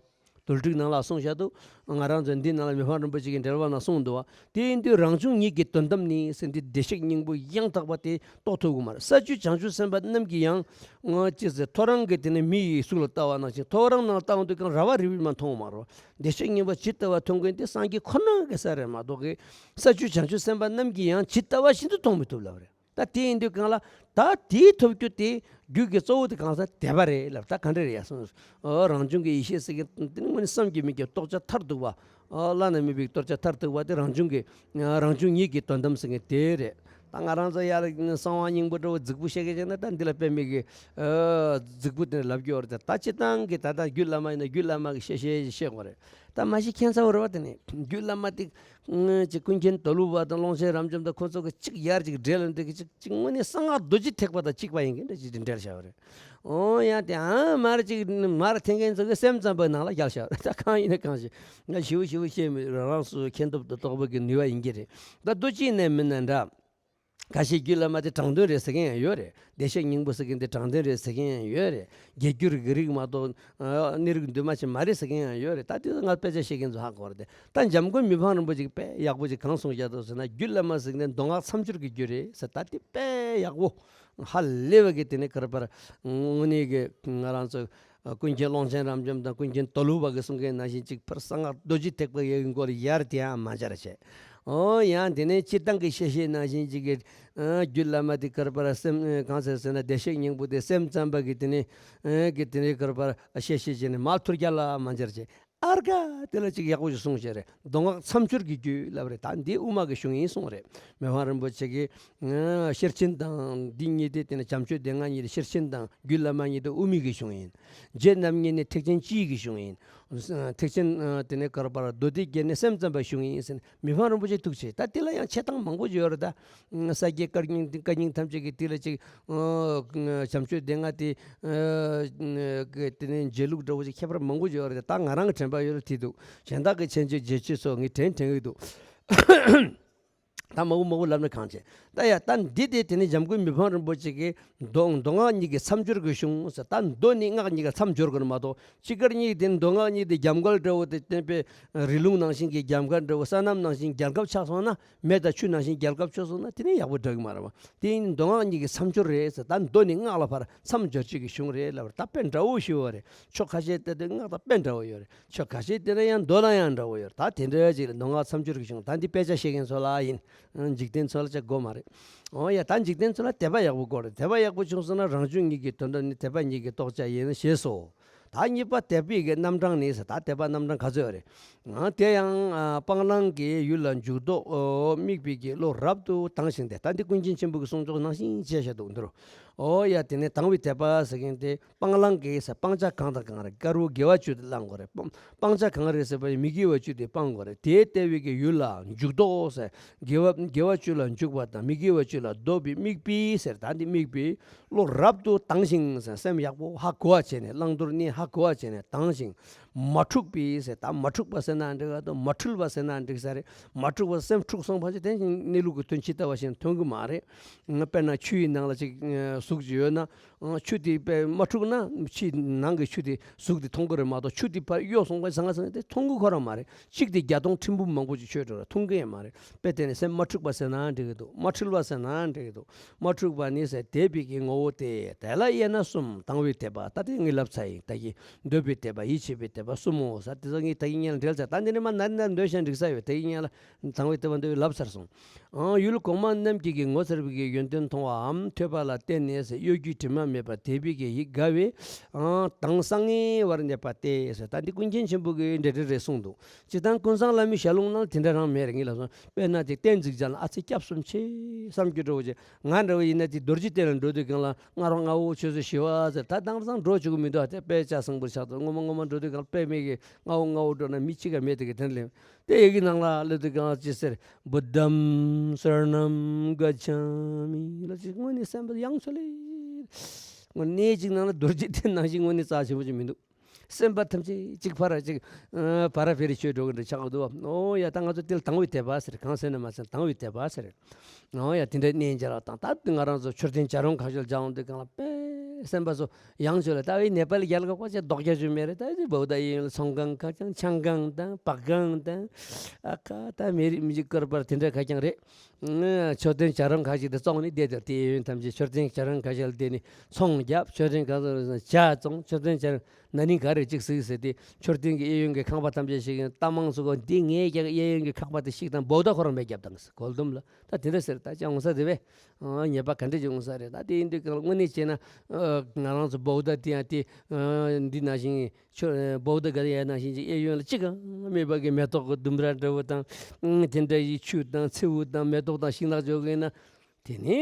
དོལ་ཁྲིད་ནང་ལ་གསུངས་བཞག་འདུག་ང་རང་ཚོ་འདི་ནང་ལ་མི་ཕམ་རིན་པོ་ཆེ་གི་འགྲེལ་པ་ནང་གསུངས་འདུག་བ། དེ་ཡིན་དུས་རང་བྱུང་ཉིད་ཀྱི་དོན་དམ་ནི་ཟེར། འདི་བདེ་གཤེགས་སྙིང་པོ་ཡང་དག་པ་དེ་རྟོགས་ཐུབ་ཀྱི་མ་རེད། ས་བཅུའི་བྱང་ཆུབ་སེམས་དཔའ་རྣམས་ཀྱིས་ཡང་ང་ཅི་ཟེར་ཐོ་རངས་ཀྱི་དེ་ནས་མི་ཡི་གཟུགས་ལ་ལྟ་བ་ནང་བཞིན། ཐོ་རངས་ནང་ལྟ་འོང་དུས་གང་ར་བ་རི་བོས་མ་མཐོང་བ་མ་རེད། བདེ་གཤེགས་སྙིང་པོ་ཇི་ལྟ་བ་མཐོང་མཁན་དེ་སངས་རྒྱས་ཁོ་རང་གི་ས་རེད་མ་གཏོགས་གི། ས་བཅུའི་བྱང་ཆུབ་སེམས་དཔའ་རྣམས་ཀྱིས་ཡང་ཇི་ལྟ་བ་བཞིན་དུ་མཐོང་མི་ཐུབ་ལབ་རེད། ད་དེ་ཡིན་དུས་གང་ལ་ད་དེའི་ཐོབ་རྒྱུ་དེ་རྒྱུ་གི་གཙོ་བོ་དེ་གང་ཟག་དད་པ་རེད་ལབ། ད་ག་འདྲ་རེད་ཡ་གསུངས། ཨོ་རང་བྱུང་གི་ཡེ་ཤེས་ཟེར་མཁན་དེ་ནི་དངོས་གནས་བསམ་གྱིས་མི་ཁྱབ། རྟོགས་བྱ་མཐར་ཐུག་པ། ཨོ་བླ་ན་མེད་པའི་རྟོགས་བྱ་མཐར་ཐུག་པ་དེ་རང་བྱུང་གི་རང་བྱུང་ཉིད་ཀྱི་དོན་དམ་ཟེར་མཁན་དེ་རེད། ད་ང་རང་ཚོ་ཡར་གསང་བ་སྙིང་པོ་འདྲ་བོ་རྫིག་པོ་བཤད་མཁན་བྱས་ན་ད་འདི་ལ་དཔེ་མེད་གི། ཨོ་རྫིག་པོ་དེ་ལབ་རྒྱུ་ཡོད་རེད། ད་སྤྱིར་བཏང་གི་ད་ལྟ་རྒྱུད་བླ་མ་ཡིན་ན་རྒྱུད་བླ་མ་གི་བཤད་བཤད་བཤད་དགོས་རེད། ད་མ་གཞི་ཁྱད་མཚར་བོ་རེད་བ། དེ་ནི་རྒྱུད་བླ་མ་དེ་ཅིག་ཀུན་མཁྱེན་དོལ་པོ་པ་དང་ཀློང་ཆེན་རབ་འབྱམས་དང་ཁོ་ཚོ་གི་ཅིག་ཡར་ཅིག་འགྲེལ་ལ་འདི་གི་ཅིག་ཅིག་དངོས་གནས་གསང་སྔགས་རྡོ་རྗེ་ཐེག་པ་དང་གཅིག་པ་ཡིན་གི་འདྲ་ཅིག་འགྲེལ་བྱ་བ་རེད། ཨོ་ཡང་དེ་ཨང་མར་ཅིག་མར་འཐེན་མཁན་ཚོ་གི་སེམས་ཙམ་པའི་ནང་ལ་རྒྱལ་བྱ་བ་རེད། ད་གང་ཡིན་ན་གང་ཞིག་ང་ཞིབ་ཞིབ་བཤད་མི་རང་རང་སོ་སོའི་མཁྱེན་སྟོབས་དང་རྟོགས་པ་གི་ནུས་པ་ཡིན་གྱི་རེད། ད་རྡོ་རྗེ་ནས་མིན་ན་འདྲ། ཁ་ཤས་རྒྱུད་བླ་མ་དེ་དྲང་དོན་རེད་ཟེར་མཁན་ཡང་ཡོད་རེད། བདེ་གཤེགས་སྙིང་པོ་ཟེར་མཁན་དེ་དྲང་དོན་རེད་ཟེར་མཁན་ཡང་ཡོད་རེད། རྒྱས་འགྱུར་གྱི་རིགས་མ་གཏོགས་ཨ་གནས་རིགས་འདུས་མ་བྱས་མ་རེད་ཟེར་མཁན་ཡང་ཡོད་རེད། ད་དེ་ཚོ་ང་དཔེ་ཆ་ཤེས་མཁན་ཚོ་ཧ་གོ་རེད་དེ། ད་འཇམ་མགོན་མི་ཕམ་རིན་པོ་ཆེ་གིས་དཔེ་ཡག་པོ་ཅིག་གང་གསུངས་བཞག་འདུག་ཟེར་ན། རྒྱུད་བླ་མ་ཟེར་མཁན་དེ་མདོ་སྔགས་མཚམས་སྦྱོར་གྱི་རྒྱུད་རེད་ཟེར། ད་དེ་དཔེ་ཡག་པོ་ཧ་ལས་པ་གི། དེ་ནས་ག་རེ་ཕར་དངོས་གནས་ཀྱི་ང་རང་ཚོ་ཀུན་མཁྱེན་ཀློང་ཆེན་རབ་འབྱམས་དང་ཀུན་མཁྱེན་དོལ་པོ་པ་གིས་གསུང་མཁན་ནང་བཞིན་ཅིག་ཕར་གསང་སྔགས་རྡོ་རྗེ་ཐེག་པ་ཡི་སྐོར་ཡར་དེ་ཡང་མ་སྦྱར་བྱས། ཨོ་ཡང་དེ་ནས་སྤྱིར་བཏང་གི་བཤད་བཤད་ནང་བཞིན་ཅིག་གི་ཨ་རྒྱུད་བླ་མ་དེ་ག་རེ་ཕར་སེམས་ཨ་གང་ཟེར་ཟེར་ན། བདེ་གཤེགས་སྙིང་པོ་དེ་སེམས་ཙམ་པ་གི་དེ་ནས་ཨ་གི་དེ་ནས་ག་རེ་ཕར་བཤད་བཤད་བྱས་ནས་མར་ཐུར་རྒྱག་ལ་མ་སྦྱར་བྱས། ཨར་ག་དེ་ལ་ཅིག་ཡག་པོ་ཞིག་གསུངས་བྱས་རེད། མདོ་སྔགས་མཚམས་སྦྱོར་གྱི་རྒྱུད་ལབ་རེད། ད་འདི་དབུ་མ་གི་གཞུང་ཡིན་གསུངས་རེད། མི་ཕམ་རིན་པོ་ཆེ་གིས་ཤེར་ཕྱིན་དང་འདི་གཉིས་དེ་དེ་ནས་བྱམས་ཆོས་སྡེ་ལྔ་གཉིས་དེ་ཤེར་ཕྱིན་དང་རྒྱུད་བླ་མ་གཉིས་དེ་དབུ་མའི་གི་གཞུང་ཡིན། རྗེ་རྣམ་གཉིས་ནི་ཐེག་ཆེན་སྤྱིའི་གི་གཞུང་ཡིན། ཐེག་ཆེན་དེ་ནས་ག་རེ་པར་མདོ་སྡེ་བརྒྱད་ནི་སེམས་ཙམ་པའི་གཞུང་ཡིན་ཟེར་ནས་མི་ཕམ་རིན་པོ་ཆེ་ཐུགས་ཆེ། ད་དེ་ལ་ཡང་འཆད་སྟངས་མང་པོ་ཅིག་ཡོད་རེད་ད། ས་དགེ་བཀའ་རྙིང་བཀའ་རྙིང་ཐམས་ཅད་ཀྱི་དེ་ལ་ཅིག་བྱམས་ཆོས་སྡེ་ལྔ་དེ། དེ་ནས་འབྱེད་ལུགས་འདྲ་བོ་ཅིག་ཁྱད་པར་མང་པོ་ཅིག་ཡོད་རེད། ད་ང་རང་གི་དྲན་པ་ཡོད་ལ་དེ་འདུག་གཞན་དག་གི་མཚན་བརྗོད་རྗེས་བརྗོད་སོགས་ངས་དྲན་དྲན་གི་འདུག་ད་མང་པོ་མང་པོ་ལབ་ན་གང་བྱེད། ད་ཡ་ད་འདི་དེ་དེ་ནས་འཇམ་མགོན་མི་ཕམ་རིན་པོ་ཆེ་གིས་མདོ་མདོ་སྔགས་གཉིས་ཀྱི་མཚམས་སྦྱོར་གྱི་གཞུང་ཟེར། ད་མདོ་ནི་སྔགས་གཉིས་ཀ་མཚམས་སྦྱོར་དགོས་ནི་མ་གཏོགས་སྤྱི་སྐད་གཉིས་དེ་མདོ་སྔགས་གཉིས་དེ་རྒྱབ་འགལ་འདྲ་བོ་དེ་བསྟན་པའི་རི་ལུང་ནང་བཞིན་གྱི་རྒྱབ་འགལ་འདྲ་བོ། ས་གནམ་ནང་བཞིན་རྒྱལ་ཁབ་ཆགས་སོང་ན། མེ་དང་ཆུ་ནང་བཞིན་རྒྱལ་ཁབ་ཆགས་སོང་ན་དེ་ནི་ཡག་པོ་འགྲོ་གི་མ་རེད་བ། དེ་ཡིན་མདོ་སྔགས་གཉིས་ཀྱི་མཚམས་སྦྱོར་རེད་ཟེར། ད་མདོ་ནི་སྔགས་ལ་ཕར་མཚམས་སྦྱོར་བྱེད་ཀྱི་གཞུང་རེད་ལབ་རེད། ད་དཔེ་འདྲ་བོ་ཞིག་ཡོད་རེད། ཕྱོགས་ཁ་ཤས་ལྟ་དུས་སྔགས་དང་དཔེ་འདྲ་བོ་ཡོད་རེད། ཕྱོགས་ཁ་ཤས་ལྟ་ན་ཡང་མདོ་ལ་ཡང་འདྲ་བོ་ཡོད་རེད། ད་དེ་འདྲ་ཅིག་ལ་མདོ་སྔགས་མཚམས་སྦྱོར་གྱི་གཞུང་། ད་འདི་དཔེ་ཆ་ཤེས་མཁན་ཚོ་ལ་ཡིན། འཇིག་རྟེན་ཚོ་ལ་ཅིག་དགོས་མ་རེད། འོ་ཡ། ད་འཇིག་རྟེན་ཚོ་ལ་དད་པ་ཡག་པོ་དགོས་རེད། དད་པ་ཡག་པོ་བྱུང་སོང་ན་རང་བྱུང་གཉིས་ཀྱི་དོན་དམ་ནི་དད་པ་གཉིས་ཀྱི་རྟོགས་བྱ་ཡིན་ཞེས་སོ། ད་གཉིས་པ་དད་པའི་གི་རྣམ་གྲངས་ནི་ཟེར། ད་དད་པ་རྣམ་གྲངས་ག་ཚོད་རེད། ཨ། དེ་ཡང་ཨ་སྤང་བླང་གི་ཡུལ་ལ་འཇུག་ལྡོག་དམིགས་པའི་གི་བློ་རབ་ཏུ་དྭངས་ཤིང་སྟེ། ད་འདི་ཀུན་མཁྱེན་ཆེན་པོ་གི་གསུང་ཆོས་ནང་བཞིན་བྱས་བཞག་འདུག་འདིར། འོ་ཡ། དེ་ནས་དང་བའི་དད་པ་ཟེར་མཁན་དེ་སྤང་བླང་གི་ཟེར། སྤང་བྱ་གང་དང་གང་རེད། དཀར་པོ་དགེ་བ་བཅུ་དེ་བླང་དགོས་རེད། སྤང་སྤང་བྱ་གང་རེད་ཟེར་བ་ཡིན། མི་དགེ་བ་བཅུ་དེ་སྤང་དགོས་རེད། དེའི་ལྟ་བའི་གི་ཡུལ་ལ་འཇུག་ལྡོག་ཟེར། དགེ་བ་དགེ་བ་བཅུ་ལ་འཇུག་པ་དང་མི་དགེ་བ་བཅུ་ལ་ལྡོག་པའི་དམིགས་པའི་ཟེར། ད་འདི་དམིགས་པའི་བློ་རབ་ཏུ་དྭངས་ཤིང་ཟེར། སེམས་ཡག་པོ་ཧ་གོ་བ་བྱས་ནས། བླང་དོར་གཉིས་ཧ་གོ་བ་བྱས་ནས་དྭངས་ཤིང་མ་འཁྲུགས་པའི་ཟེར། ད་མ་འཁྲུགས་པ་ཟེར་ན་འགྲིག་ག་དང་མ་འཁྲུལ་བ་ཟེར་ན་འགྲིག་ས་རེད། མ་འཁྲུགས་པ་སེམས་འཁྲུགས་སོང་བ་ཅིག་དེ་གནས་ལུགས་ཀྱི་དོན་ཇི་ལྟ་བ་བཞིན་མཐོང་གི་མ་རེད། དཔེར་ན་ཆུ་ཡི་ནང་ལ་ཅིག་གཟུགས་ཅིག་ཡོད་ན། ཆུ་དེ་དཔེ་མ་འཁྲུགས་ན་ཆུའི་ནང་གི་ཆུ་དེ་གཟུགས་དེ་མཐོང་གི་རེད་མ་གཏོགས། ཆུ་དེ་ཕར་གཡོ་སོང་བ་ཟང་ཟང་དེ་མཐོང་གི་ཁོ་རང་མ་རེད། གཅིག་དེ་བརྒྱ་སྟོང་ཕྲན་བུ་མང་པོ་ཅིག་ཆོད་འགྲོ་ར་མཐོང་གི་ཡང་མ་རེད། དཔེ་དེ་ནི་སེམས་མ་འཁྲུགས་པ་ཟེར་ན་འགྲིག་གི་འདུག་མ་འཁྲུལ་བ་ཟེར་ན་འགྲིག་གི་འདུག་མ་འཁྲུགས་པ་ནི་ཟེར་དད་པའི་གི་ངོ་བོ་སྟེ། དེ་ལ་དབྱེ་ན་གསུམ། དང་བའི་དད་པ་ད་དེ་ངས་ལབ་ཚར་ཡིན། ད་གིན་འདོད་པའི་དད་པ། ཡིད་ཆེས་པའི་དད་པ་གསུམ་མོ་ཟེར། དེ་ཚོ་ངས་ད་གིན་སྔོན་ལ་འགྲེལ་ཚར། ད་འདི་ནས་མར་ནར་ནར་འདོད་ཤ་འགྲིག་ས་ཡོད། ད་གིན་སྔོན་ལ་དང་བའི་དད་པ་འདོད་པའི་ལབ་ཚར་སོང་། ཨང་། ཡུལ་གོང་མ་རྣམས་ཀྱི་གི་ངོ་མཚར་བའི་གི་ཡོན་ཏན་མཐོང་བའམ་ཐོས་པ་ལ་བརྟེན་ནས་ཟེར། གཡོ་སྒྱུའི་དྲི་མ་མེད་པར་དད་པའི་གི་ཡིད་དགའ་བས། ཨང་། དང་གསང་སྔགས་བར་གནས་པ་སྟེ་ཟེར། ད་འདི་ཀུན་མཁྱེན་ཆེན་པོ་གིས་འགྲེལ་བྲིས་རེ་གསུངས་འདུག་སྤྱིར་བཏང་ཀུན་བཟང་བླ་མའི་ཞལ་ལུང་ནང་དེ་འདྲ་རང་མེད་རེད། ངས་ལབ་སོང་། དཔེར་ན་དེ་གཏན་ཚིགས་སྦྱར་ན་ཨ་ཙི་སྐྱབས་གསུམ་ཆེ་བསམ་རྒྱུ་འདྲ་བོ་ཅིག་ང་འདྲ་བོ་ཡིན་ན་དེ་རྡོ་རྗེ་གདན་ལ་འགྲོ་དུས་སྒང་ལ་ང་རང་ང་འོ་ཆོས་ཚོ་ཞི་བ་ཟེར། ད་དེང་སང་འགྲོ་བཅུག་གི་མི་འདུག་དེ་དཔེ་ཆ་བཟང་པོ་ཆགས་འདུག་སྔོན་མ་སྔོན་མ་འགྲོ་དུས་སྒང་ལ་དཔེ་མེད་གི་ང་འོ་ང་འོ་འགྲོ་ན་མི་གཅིག་ག་མེད་དེ་གི་དེ་ལས། དེ་ཡི་གེ་ནང་ལ་སླེབས་དུས་སྒང་ལ་ཅི་ཟེར། བུདྡྷཾ་སར་ཎཾ་གཅཱ་མི་ལ་ཅིག་དངོས་གནས་སེམས་པ་ཡང་ཆོ་ལེ། དངོས་གནས་ཅིག་ནང་ལ་རྡོ་རྗེ་གདན་ནང་བཞིན་དངོས་གནས་རྩ་ཆེན་པོ་ཅིག་མི་འདུག་སེམས་པ་ཐམས་ཅད་གཅིག་ཕར་གཅིག་ཨ་ཕར་ཕེ་རེ་ཆོས་འགྲོ་གི་འདྲ་ཆགས་འདུག་ཨོ་ཡ། ད་ང་ཚོ་དེ་ལ་དང་བའི་དད་པ་ཟེར། གང་ཟེར་ན་མ་ཟེར་དང་བའི་དད་པ་ཟེར། ཨོ་ཡ། དེ་འདྲའི་གནས་མཇལ་བ་དང་། ད་ང་རང་ཚོ་མཆོད་རྟེན་བྱ་རུང་ཁ་ཤོར་སྦྱང་འོང་དུས་སྒང་ལ་དཔེ་སེམས་པ་ཚོ་ཡང་ཆོས་ལ། ད་བའི་ནེ་པ་ལི་རྒྱལ་ཁབ་ཁ་ཅིག་ལྡོག་རྒྱ་ཆོས་མེད་རེད། ད་ཅི་བོད་ད་ཡིན་ལ་ཚོང་ཁང་ཁ་རྐྱང་ཆང་ཁང་དང་སྦག་ཁང་དང་ཨ་ཁ་ད་མི་རིགས་མི་གཅིག་སྐོར་པར་དེ་འདྲ་ཁ་རྐྱང་རེད། མཆོད་རྟེན་བྱ་རུང་ཁ་ཤས་དེ་བཙོང་ནས་བསྡད་དེ། དེ་གཡས་གཡོན་ཐམས་ཅད་མཆོད་རྟེན་བྱ་རུང་ཁ་ཤས་ལ་བསྡད་ནས་ཚོང་བརྒྱབ། མཆོད་རྟེན་གང་ཚོ་ཇ་བཙོང་། མཆོད་རྟེན་བྱ་རུང་ན་ནིང་ག་རེ་གཅིག་གཟིགས་ཟེར་ཏེ། མཆོད་རྟེན་གྱི་གཡས་གཡོན་གྱི་ཁང་པ་ཐམས་ཅད་ཞིག་ཡིན། རྟ་མང་ཚོ་གོ་འདི་ངས་ཀྱང་གཡས་གཡོན་གྱི་ཁང་པ་དེ་བཤིག་དང་། བོའུ་ཏཱ་ཁོ་རང་མེད་བརྒྱབ་དང་གོལ་དུམ་ལ། ད་དེ་འདྲ་ཟེར། ད་ཅང་འོང་ས་དེ་བས་ཉེས་པ་ག་འདྲ་ཅིག་འོང་ས་རེད། ད་དེ་ཡིན་དུས་གང་དངོས་གནས་བྱས་ན་ང་རང་ཚོ་བོའུ་ཏཱ་དེ་ཡང་དེ་འདི་ནང་བཞིན་ཆོས་བོའུ་ཏཱ་ག་རེ་ཡ་ནང་བཞིན་གྱི་གཡས་གཡོན་ལ་གཅིག་ཀྱང་མེད་པ་གི་མེ་ཏོག་གི་ལྡུམ་ར་འདྲ་བོ་དང་། དེ་འདྲ་ཡི་ཆུ་དང་མཚེའུ་དང་མེ་ཏོག་དང་ཤིང་ནགས་འཇོག་གི་ཡིན་ན། དེ་ནི་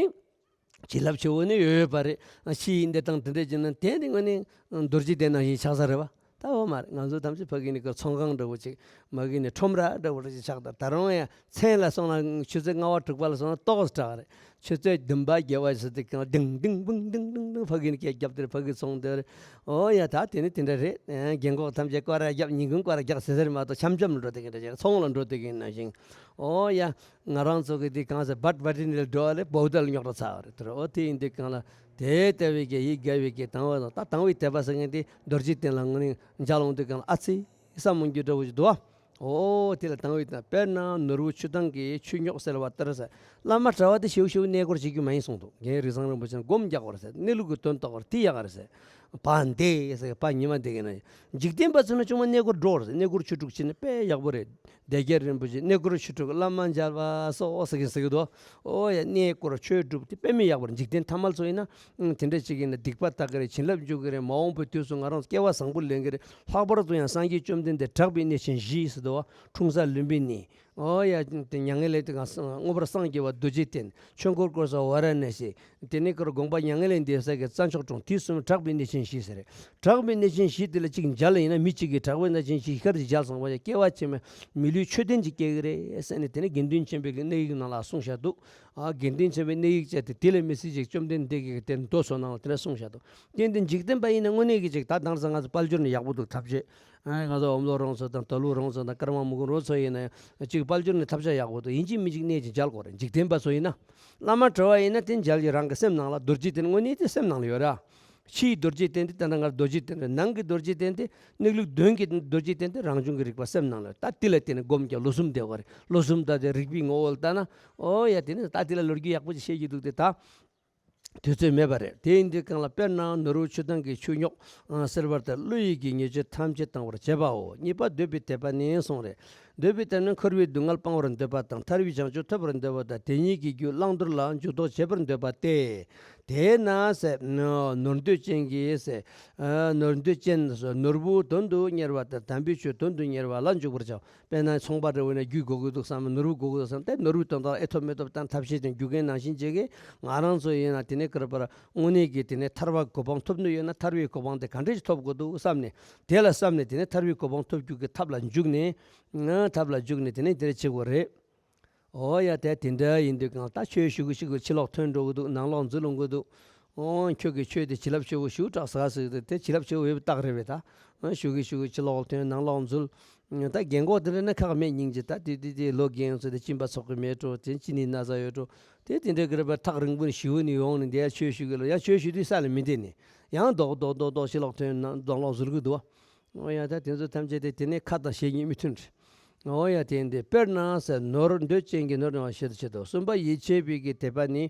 བྱིན་རླབས་ཆེ་བོ་ནི་ཡོད་ཡོད་པ་རེད། ཕྱིའི་འདི་དང་དེ་འདྲ་བྱས་ན་དེ་ནི་དངོས་གནས་རྡོ་རྗེ་གདན་ནང་བཞིན་ཆགས་ས་རེད་བ། ད་འོ་མ་རེད། ང་ཚོ་ཐམས་ཅད་ཕ་གི་ནི་གི་ཚོང་ཁང་འདྲ་བོ་ཅིག་མ་གི་ནི་ཁྲོམ་ར་འདྲ་བོ་ཅིག་ཆགས། ད་ད་རུང་ཡང་མཚན་ལ་སོང་ན་ཆུ་ཚོད་ལྔ་པ་དྲུག་པ་ལ་སོང་ན་ཏོག་ཙམ་དྲག་རེད། ཆུ་ཚོད་བདུན་པ་བརྒྱད་པ་ཟེར་དུས་སྒང་ལ་ལྡིང་ལྡིང་བུང་ལྡིང་ལྡིང་ལྡིང་ཕ་གི་ནི་སྐད་རྒྱབ་དེར་ཕ་གི་ཚོང་དེར། འོ་ཡ། ད་དེ་ནི་དེ་འདྲ་རེད། རྒན་གོག་ཐམས་ཅད་སྐོར་ར་རྒྱབ། ཉིན་གུང་སྐོར་ར་རྒྱག་ཟེར་ཟེར་མ་གཏོགས་འཆམ་འཆམ་ལ་འགྲོ་དེ་གི་འདྲ་ཅིག་ཚོང་ལ་འགྲོ་དེ་གི་ནང་བཞིན། འོ་ཡ། ང་རང་ཚོ་གི་དེ་གང་ཟེར་བཱད་བཱ་ཏི་ནི་ལ་འགྲོ་བ་ལས་བོའུ་ཏཱ་ལ་རྙོག་དྲ་ཚ་བ་རེད་དེ། འོ་དེ་ཡིན་དུས་སྒང་ལ་དེ་ལྟ་བུའི་གི་ཡིད་དགའ་བའི་གི་དང་བ་དང་། ད་དང་བའི་དད་པ་ཟེར་མཁན་དེ་རྡོ་རྗེ་གདན་ལ་དངོས་གནས་མཇལ་འོང་དུས་སྒང་ལ་ཨ་ཙི་བསམ་མོ་རྒྱུ་འདྲ་བོ་ཞིག་འདུག་བ། འོ་དེ་ལ་དང་བའི་དང་། དཔེར་ན་ནོར་བུ་ཆུ་དྭངས་ཀྱི་ཆུ་རྙོག་སེལ་བ་ལྟར་ཟེར། བླ་མ་གྲྭ་བ་དེ་ཞེའུ་ཞེའུ་གནས་སྐོར་བྱེད་རྒྱུ་མ་ཡིན་གསུངས་འདུག་རྒན་རིགས་བཟང་རིན་པོ་ཆེ་ན་སྒོམ་རྒྱག་པར་ཟེར། གནས་ལུགས་ཀྱི་དོན་རྟོགས་པར་དེ་ཡག་རེད་ཟེར། བ་འདི་ཟེར་བ་ཉི་མ་འདི་གི་ན། འཇིག་རྟེན་པ་ཚོ་ན་ཅུང་མ་གནས་སྐོར་འགྲོ་རེད། གནས་སྐོར་ཆོས་དྲུག་བྱེད་ན་དཔེ་ཡག་པོ་རེད། སྡེ་རྒྱན་རིན་པོ་ཆེ་གནས་སྐོར་ཆོས་དྲུག་བླ་མ་མཇལ་བ་སོགས་ཟེར་གིན་ཟེར་གི་འདུག་ཨོ་ཡ། གནས་སྐོར་ཆོས་དྲུག་དེ་དཔེ་མི་ཡག་པར། འཇིག་རྟེན་ཐ་མལ་ཚོ་ཡིན་ན་དེ་འདྲ་ཅིག་ཡིན་ན་སྡིག་པ་དག་གི་རེད། བྱིན་རླབས་འཇུག་གི་རེད། མ་འོངས་པའི་དུས་སུ་ང་རང་སྐལ་བ་བཟང་པོ་ལེན་གི་རེད། ལྷག་པར་དུ་ཡང་སངས་རྒྱས་བཅོམ་ལྡན་འདས་གྲགས་པའི་གནས་ཆེན་བཞི་ཟེར་འདུག་བ། འཁྲུངས་ས་ལུམ་བི་ནི། ཨོ་ཡ། དེ་མྱ་ངན་ལས་དེ་གང་སངས་མངོན་པར་སངས་རྒྱས་པ་རྡོ་རྗེ་གདན། ཆོས་འཁོར་བསྐོར་ས་ཝཱ་ར་ཎ་སི། དེ་ནས་དཀར་དགོངས་པ་མྱ་ངན་ལས་འདས་ས་གི་རྩྭ་མཆོག་གྲོང་། དེ་གསུམ་གྲགས་པའི་གནས་ཆེན་བཞི་ཟེར། གྲགས་པའི་གནས་ཆེན་བཞི་དེ་ལ་གཅིག་མཇལ་ཡིན་ན། མི་གཅིག་གིས་གྲགས་པའི་གནས་ཆེན་བཞི་ག་རེ་མཇལ་སོང་བ་ཡ། སྐལ་བ་ཆེན་མོ། མི་ལུས་མཆོད་རྟེན་ཅིག་སྐྱེ་གི་རེད་ཟེར་ནས། དེ་ནས་དགེ་འདུན་ཆེན་པོའི་གི་གནས་ཡིག་ནང་ལ་གསུངས་བཞག་འདུག་ཨ། དགེ་འདུན་ཆེན་པོའི་གནས་ཡིག་བཅས་ཏེ་དེ་ལས་མི་སྲིད་ཅིག་བཅོམ་ལྡན་འདས་ཀྱིས་དེར་མདོ་སོ་ནང་ལ་དེ་འདྲ་གསུངས་བཞག་འདུག་དེ་འདི་འཇིག་རྟེན་པ་ཡིན་ན་དངོས་གནས་ཀྱི་ཅིག་ད་དེང་སང་ང་ཚོ་དཔལ་འབྱོར་ནི་ཡག་པོ་འདུག་ཐབས་ཤེས། ཨ། ང་ཚོ་ཨོམ་ལོ་རོང་ཚོ་དང་དར་ལུང་རོང་ཚོ་དང་ཀརྨ་མུ་ཀུན་རོང་ཚོ་ཡིན་ན་ཡང་ཅིག་དཔལ་འབྱོར་ནི་ཐབས་ཆག་ཡག་པོ་འདུག་ཡིན་གཅིག་མིན་གཅིག་གནས་ཀྱི་མཇལ་དགོས་རེད། འཇིག་རྟེན་པ་ཚོ་ཡིན་ན། བླ་མ་གྲྭ་བ་ཡིན་ན་དེ་མཇལ་གྱི་རང་གི་སེམས་ནང་ལ། རྡོ་རྗེ་གདན་དངོས་གནས་དེ་སེམས་ནང་ལ་ཡོད་ར། ཕྱིའི་རྡོ་རྗེ་གདན་དེ་ད་ལྟ་ང་རྡོ་རྗེ་གདན་རེད། ནང་གི་རྡོ་རྗེ་གདན་དེ། གནས་ལུགས་དོན་གྱི་རྡོ་རྗེ་གདན་དེ་རང་བྱུང་གི་རིག་པ་སེམས་ནང་ལ། ད་དེ་ལ་བརྟེན་ནས་སྒོམ་རྒྱག་ལོ་གསུམ་བསྡད་པ་རེད། ལོ་གསུམ་ད་དེ་རིག་པའི་ངོ་བོ་ལ་ལྟ་ན། ཨོ་ཡ། དེ་ནི་ད་དེ་ལ་ལོ་རྒྱུས་ཡག་པོ་ཅིག་བཤད་ཀྱི་འདུག་སྟེ། ད་དུས་ཚོད་མེད་པ་རེད། དེ་ཡིན་དུས་གང་ལ། དཔེར་ན་ནོར་བུ་ཆུ་དྭངས་ཀྱི་ཆུ་རྙོག་སེལ་བར་ཐལ། བློ་ཡིས་ཀྱི་ཉེས་སྤྱོད་ཐམས་ཅད་བཏང་བར་བྱེད་པའོ། གཉིས་པ་འདོད་པའི་དད་པ་ནི་གསུངས་རེད། འདོད་པའི་དེ་ནི་འཁོར་བའི་སྡུག་བསྔལ་སྤང་བར་འདོད་པ་དང་། ཐར་པའི་བྱང་ཆུབ་ཐོབ་པར་འདོད་པ་དང་། དེ་གཉིས་ཀྱི་རྒྱུ་བླང་དོར་ལ་འཇུག་ལྡོག་བྱེད་པར་འདོད་པ་སྟེ། དེས་ན་ཟེར། ནོར་འདོད་ཅན་གྱིས་ཟེར། ནོར་འདོད་ཅན་ཟེར། ནོར་བུ་དོན་དུ་གཉེར་བ་དང་། དམ་པའི་ཆོས་དོན་དུ་གཉེར་བ་ལ་འཇུག་པར་བྱའོ། དཔེར་ན་ཚོང་པ་འདྲ་བོ་ཡིན་ན་རྒྱུ་དགོས་ཀྱི་འདུག་བསམ། ནོར་བུ་དགོས་ཀྱི་འདུག་བསམ། དེ་ནོར་བུའི་དོན་དག་ཨེ་ཐོབ་མི་ཐོབ་དང་ཐབས་ཤེས་དང་རྒྱུ་རྐྱེན་ནང་བཞིན་བྱེད་ཀྱི། ང་རང་ཚོ་ཡིན་ན་དེ་ནས་ཀར་པར་དངོས་གནས་ཀྱི་དེ་ནས་ཐར་པ་གོ་འཕང་ཐོབ་འདོད་ཡོད་ན། ཐར་པའི་གོ་འཕང་དེ་ག་འདྲས་ཐོབ་དགོས་འདུག་བསམ་ནས། དེ་ལ་བསམ་ནས་དེ་ནས་ཐར་པའི་གོ་འཕང་ཐོབ་རྒྱུ་གི་ཐབས་ལ་འཇུག་ནས། ཐབས་ལ་འཇུག་ནས་དེ་ནས་དེ་འདྲས་བྱེད་དགོས་རེད། ཨོ་ཡ། དེ་དེ་འདྲ་ཡིན་དུས་གང་ལྟར་ཆོས་ཞུ་གི་ཞུ་གི་ཕྱི་ལོགས་ཐོན་འགྲོ་གི་འདུག་ནང་ལོགས་འཛུལ་ཡོང་གི་འདུག་ཨོ། ཁྱོད་ཀྱི་ཆོས་དེ་བྱིན་རླབས་ཆེ་བོ་ཞེ་དྲག་ཟ་ཟེར་དེ། དེ་བྱིན་རླབས་ཆེ་བོ་ཡོད་པའི་རྟགས་རེད་པས། ད་ཨོ་ཞུ་གི་ཞུ་གི་ཕྱི་ལོགས་ཐོན། ནང་ལོགས་འཛུལ། ད་རྒན་གོག་དེ་འདྲ་ན་ཁག་མེད་སྙིང་རྗེ། ད་དེ་དེ་དེ་ལོ་རྒན་ཚོ་དེ་གཅིན་པ་ཚོགས་ཀྱི་མེད་འགྲོ། དེ་གཅིན་ནི་ན་ཚ་ཡོད་འགྲོ། དེ་དེ་འདྲ་གི་རེད་པས། ཐག་རིང་པོ་ནས་ཞུ་ནི་ཡོང་ནས་འདིར་ཆོས་ཞུ་གི་ལ། ཡང་ཆོས་ཞུ་དུས་ས་ལ་མི་བདེ་ནས། ཡང་རྡོག་རྡོག་རྡོག་རྡོག་ཕྱི་ལོགས་ཐོན། ནང་ལོགས་འཛུལ་གི་འདུག་བ། ཨོ་ཡ། ད་དེ་ཚོ་ཐམས་ཅད་དེ་དེ་ནས་ཁ་དང་ཞེ་གཉིས་མི་མཐུན་རེད། ཨོ་ཡ། དེ་འདི་དཔེར་ན་ཟེར། ནོར་འདོད་ཅན་གྱི་ནོར་ནི་བ་ཞེ་དུ་ཆེ་དོ། གསུམ་པ་ཡིད་ཆེས་པའི་གི་དད་པ་ནི།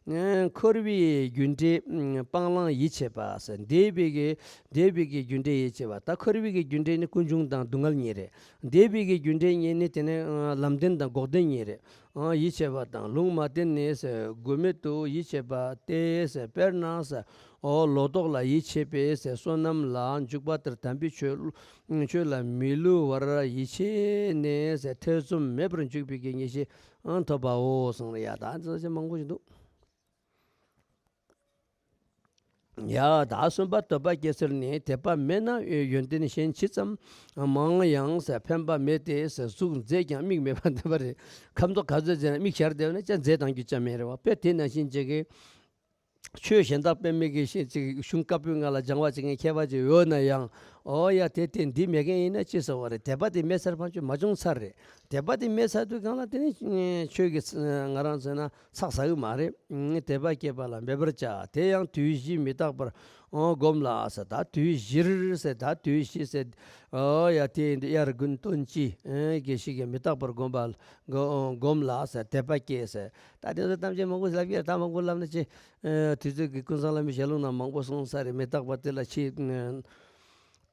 ཨ། འཁོར་བའི་རྒྱུ་འབྲས་སྤང་བླང་ཡིད་ཆེས་པ་ཟེར། འདས་པའི་གི་འདས་པའི་གི་རྒྱུ་འབྲས་ཡིད་ཆེས་པ། ད་འཁོར་བའི་གི་རྒྱུ་འབྲས་ནི་ཀུན་འབྱུང་དང་སྡུག་བསྔལ་གཉིས་རེད། འདས་པའི་གི་རྒྱུ་འབྲས་གཉིས་ནི་དེ་ནི་ལམ་བདེན་དང་འགོག་བདེན་གཉིས་རེད། ཨ། ཡིད་ཆེས་པ་དང་ལུང་མ་བསྟན་ནས་ཟེར། དགོས་མེད་དུ་ཡིད་ཆེས་པ་སྟེ་ཟེར། དཔེར་ན་ཟེར། ཨོ། ལོ་ཏོག་ལ་ཡིད་ཆེས་པས་ཟེར། བསོད་ནམས་ལ་འཇུག་པ་ལྟར་དམ་པའི་ཆོས་ཆོས་ལ་མི་བསླུ་བར་ཡིད་ཆེས་ནས་ཟེར། ཐེ་ཚོམ་མེད་པར་འཇུག་པའི་གི་ངེས་ཤེས་ཐོབ་པའོ་གསུངས་རེད་ཡ། ད་འདི་ཚོ་མང་པོ་ཞིག་འདུག་ཡ། ད་གསུམ་པ་འདོད་པ་སྐྱེ་ཚུལ་ནི། དད་པ་མེད་ན་ཡོན་ཏན་གཞན་ཇི་ཙམ་མང་ཡང་ཟེར། ཕན་པ་མེད་དེ་ཟེར། གཟུགས་མཛེས་ཀྱང་མིག་མེད་པར་འདོད་པ་རེད། ཁ་མདོག་ག་ཚོད་མཛེས་ན་མིག་ཞར་བལྟས་ན་ཅང་མཛེས་གཏང་རྒྱུ་ཅང་མེད་རེད་བ། དཔེ་དེ་ནང་བཞིན་བྱེད་ཀྱི། ཆོས་གཞན་དག་དཔེ་མེད་ཀྱི་ཞེ་ཅིག་གཞུང་བཀའ་པོད་ལྔ་ལ་སྦྱང་བ་བྱེད་མཁན་མཁས་པ་ཅིག་ཡོད་ན་ཡང་། ཨོ་ཡ། དེ་དེ་འདི་མེད་མཁན་ཡིན་ན་ཅི་ཟེར་བ་རེད། དད་པ་དེ་མེད་ཚར་ཕར་ཚུར་མ་བྱུང་ཚར་རེད། དད་པ་དེ་མེད་ཚར་དུས་གང་ལ་དེ་ནི་ཆོས་ཀྱི་ང་རང་ཚོ་ན་ཚགས་ཟ་གི་མ་རེད། དད་པ་སྐྱེས་པ་ལ་འབད་པར་བྱ། དེ་ཡང་དུས་བཞི་མི་རྟག་པར་ཨོ་བསྒོམས་ལ་ཟེར། ད་དུས་བཞིར་ཟེར། ད་དུས་བཞི་ཟེར། ཨོ་ཡ། དེ་འདི་དབྱར་དགུན་སྟོན་དཔྱིད་ཨེ་དགེ་བཤེས་ཀྱི་མི་རྟག་པར་བསྒོམ་པ་བསྒོམས་ལ་ཟེར། དད་པ་སྐྱེས་ཟེར། ད་དེ་ཚོ་ཐམས་ཅད་མང་པོ་ལབ་ཡ། ད་མང་པོ་ལབ་ན་ཅི། ཨ། དུས་ཚོད་ཀྱི་ཀུན་བཟང་བླ་མའི་ཞལ་ལུང་ནང་མང་པོ་གསུངས་ས་རེད། མི་རྟག་པ་དེ་ལ་ཆེས་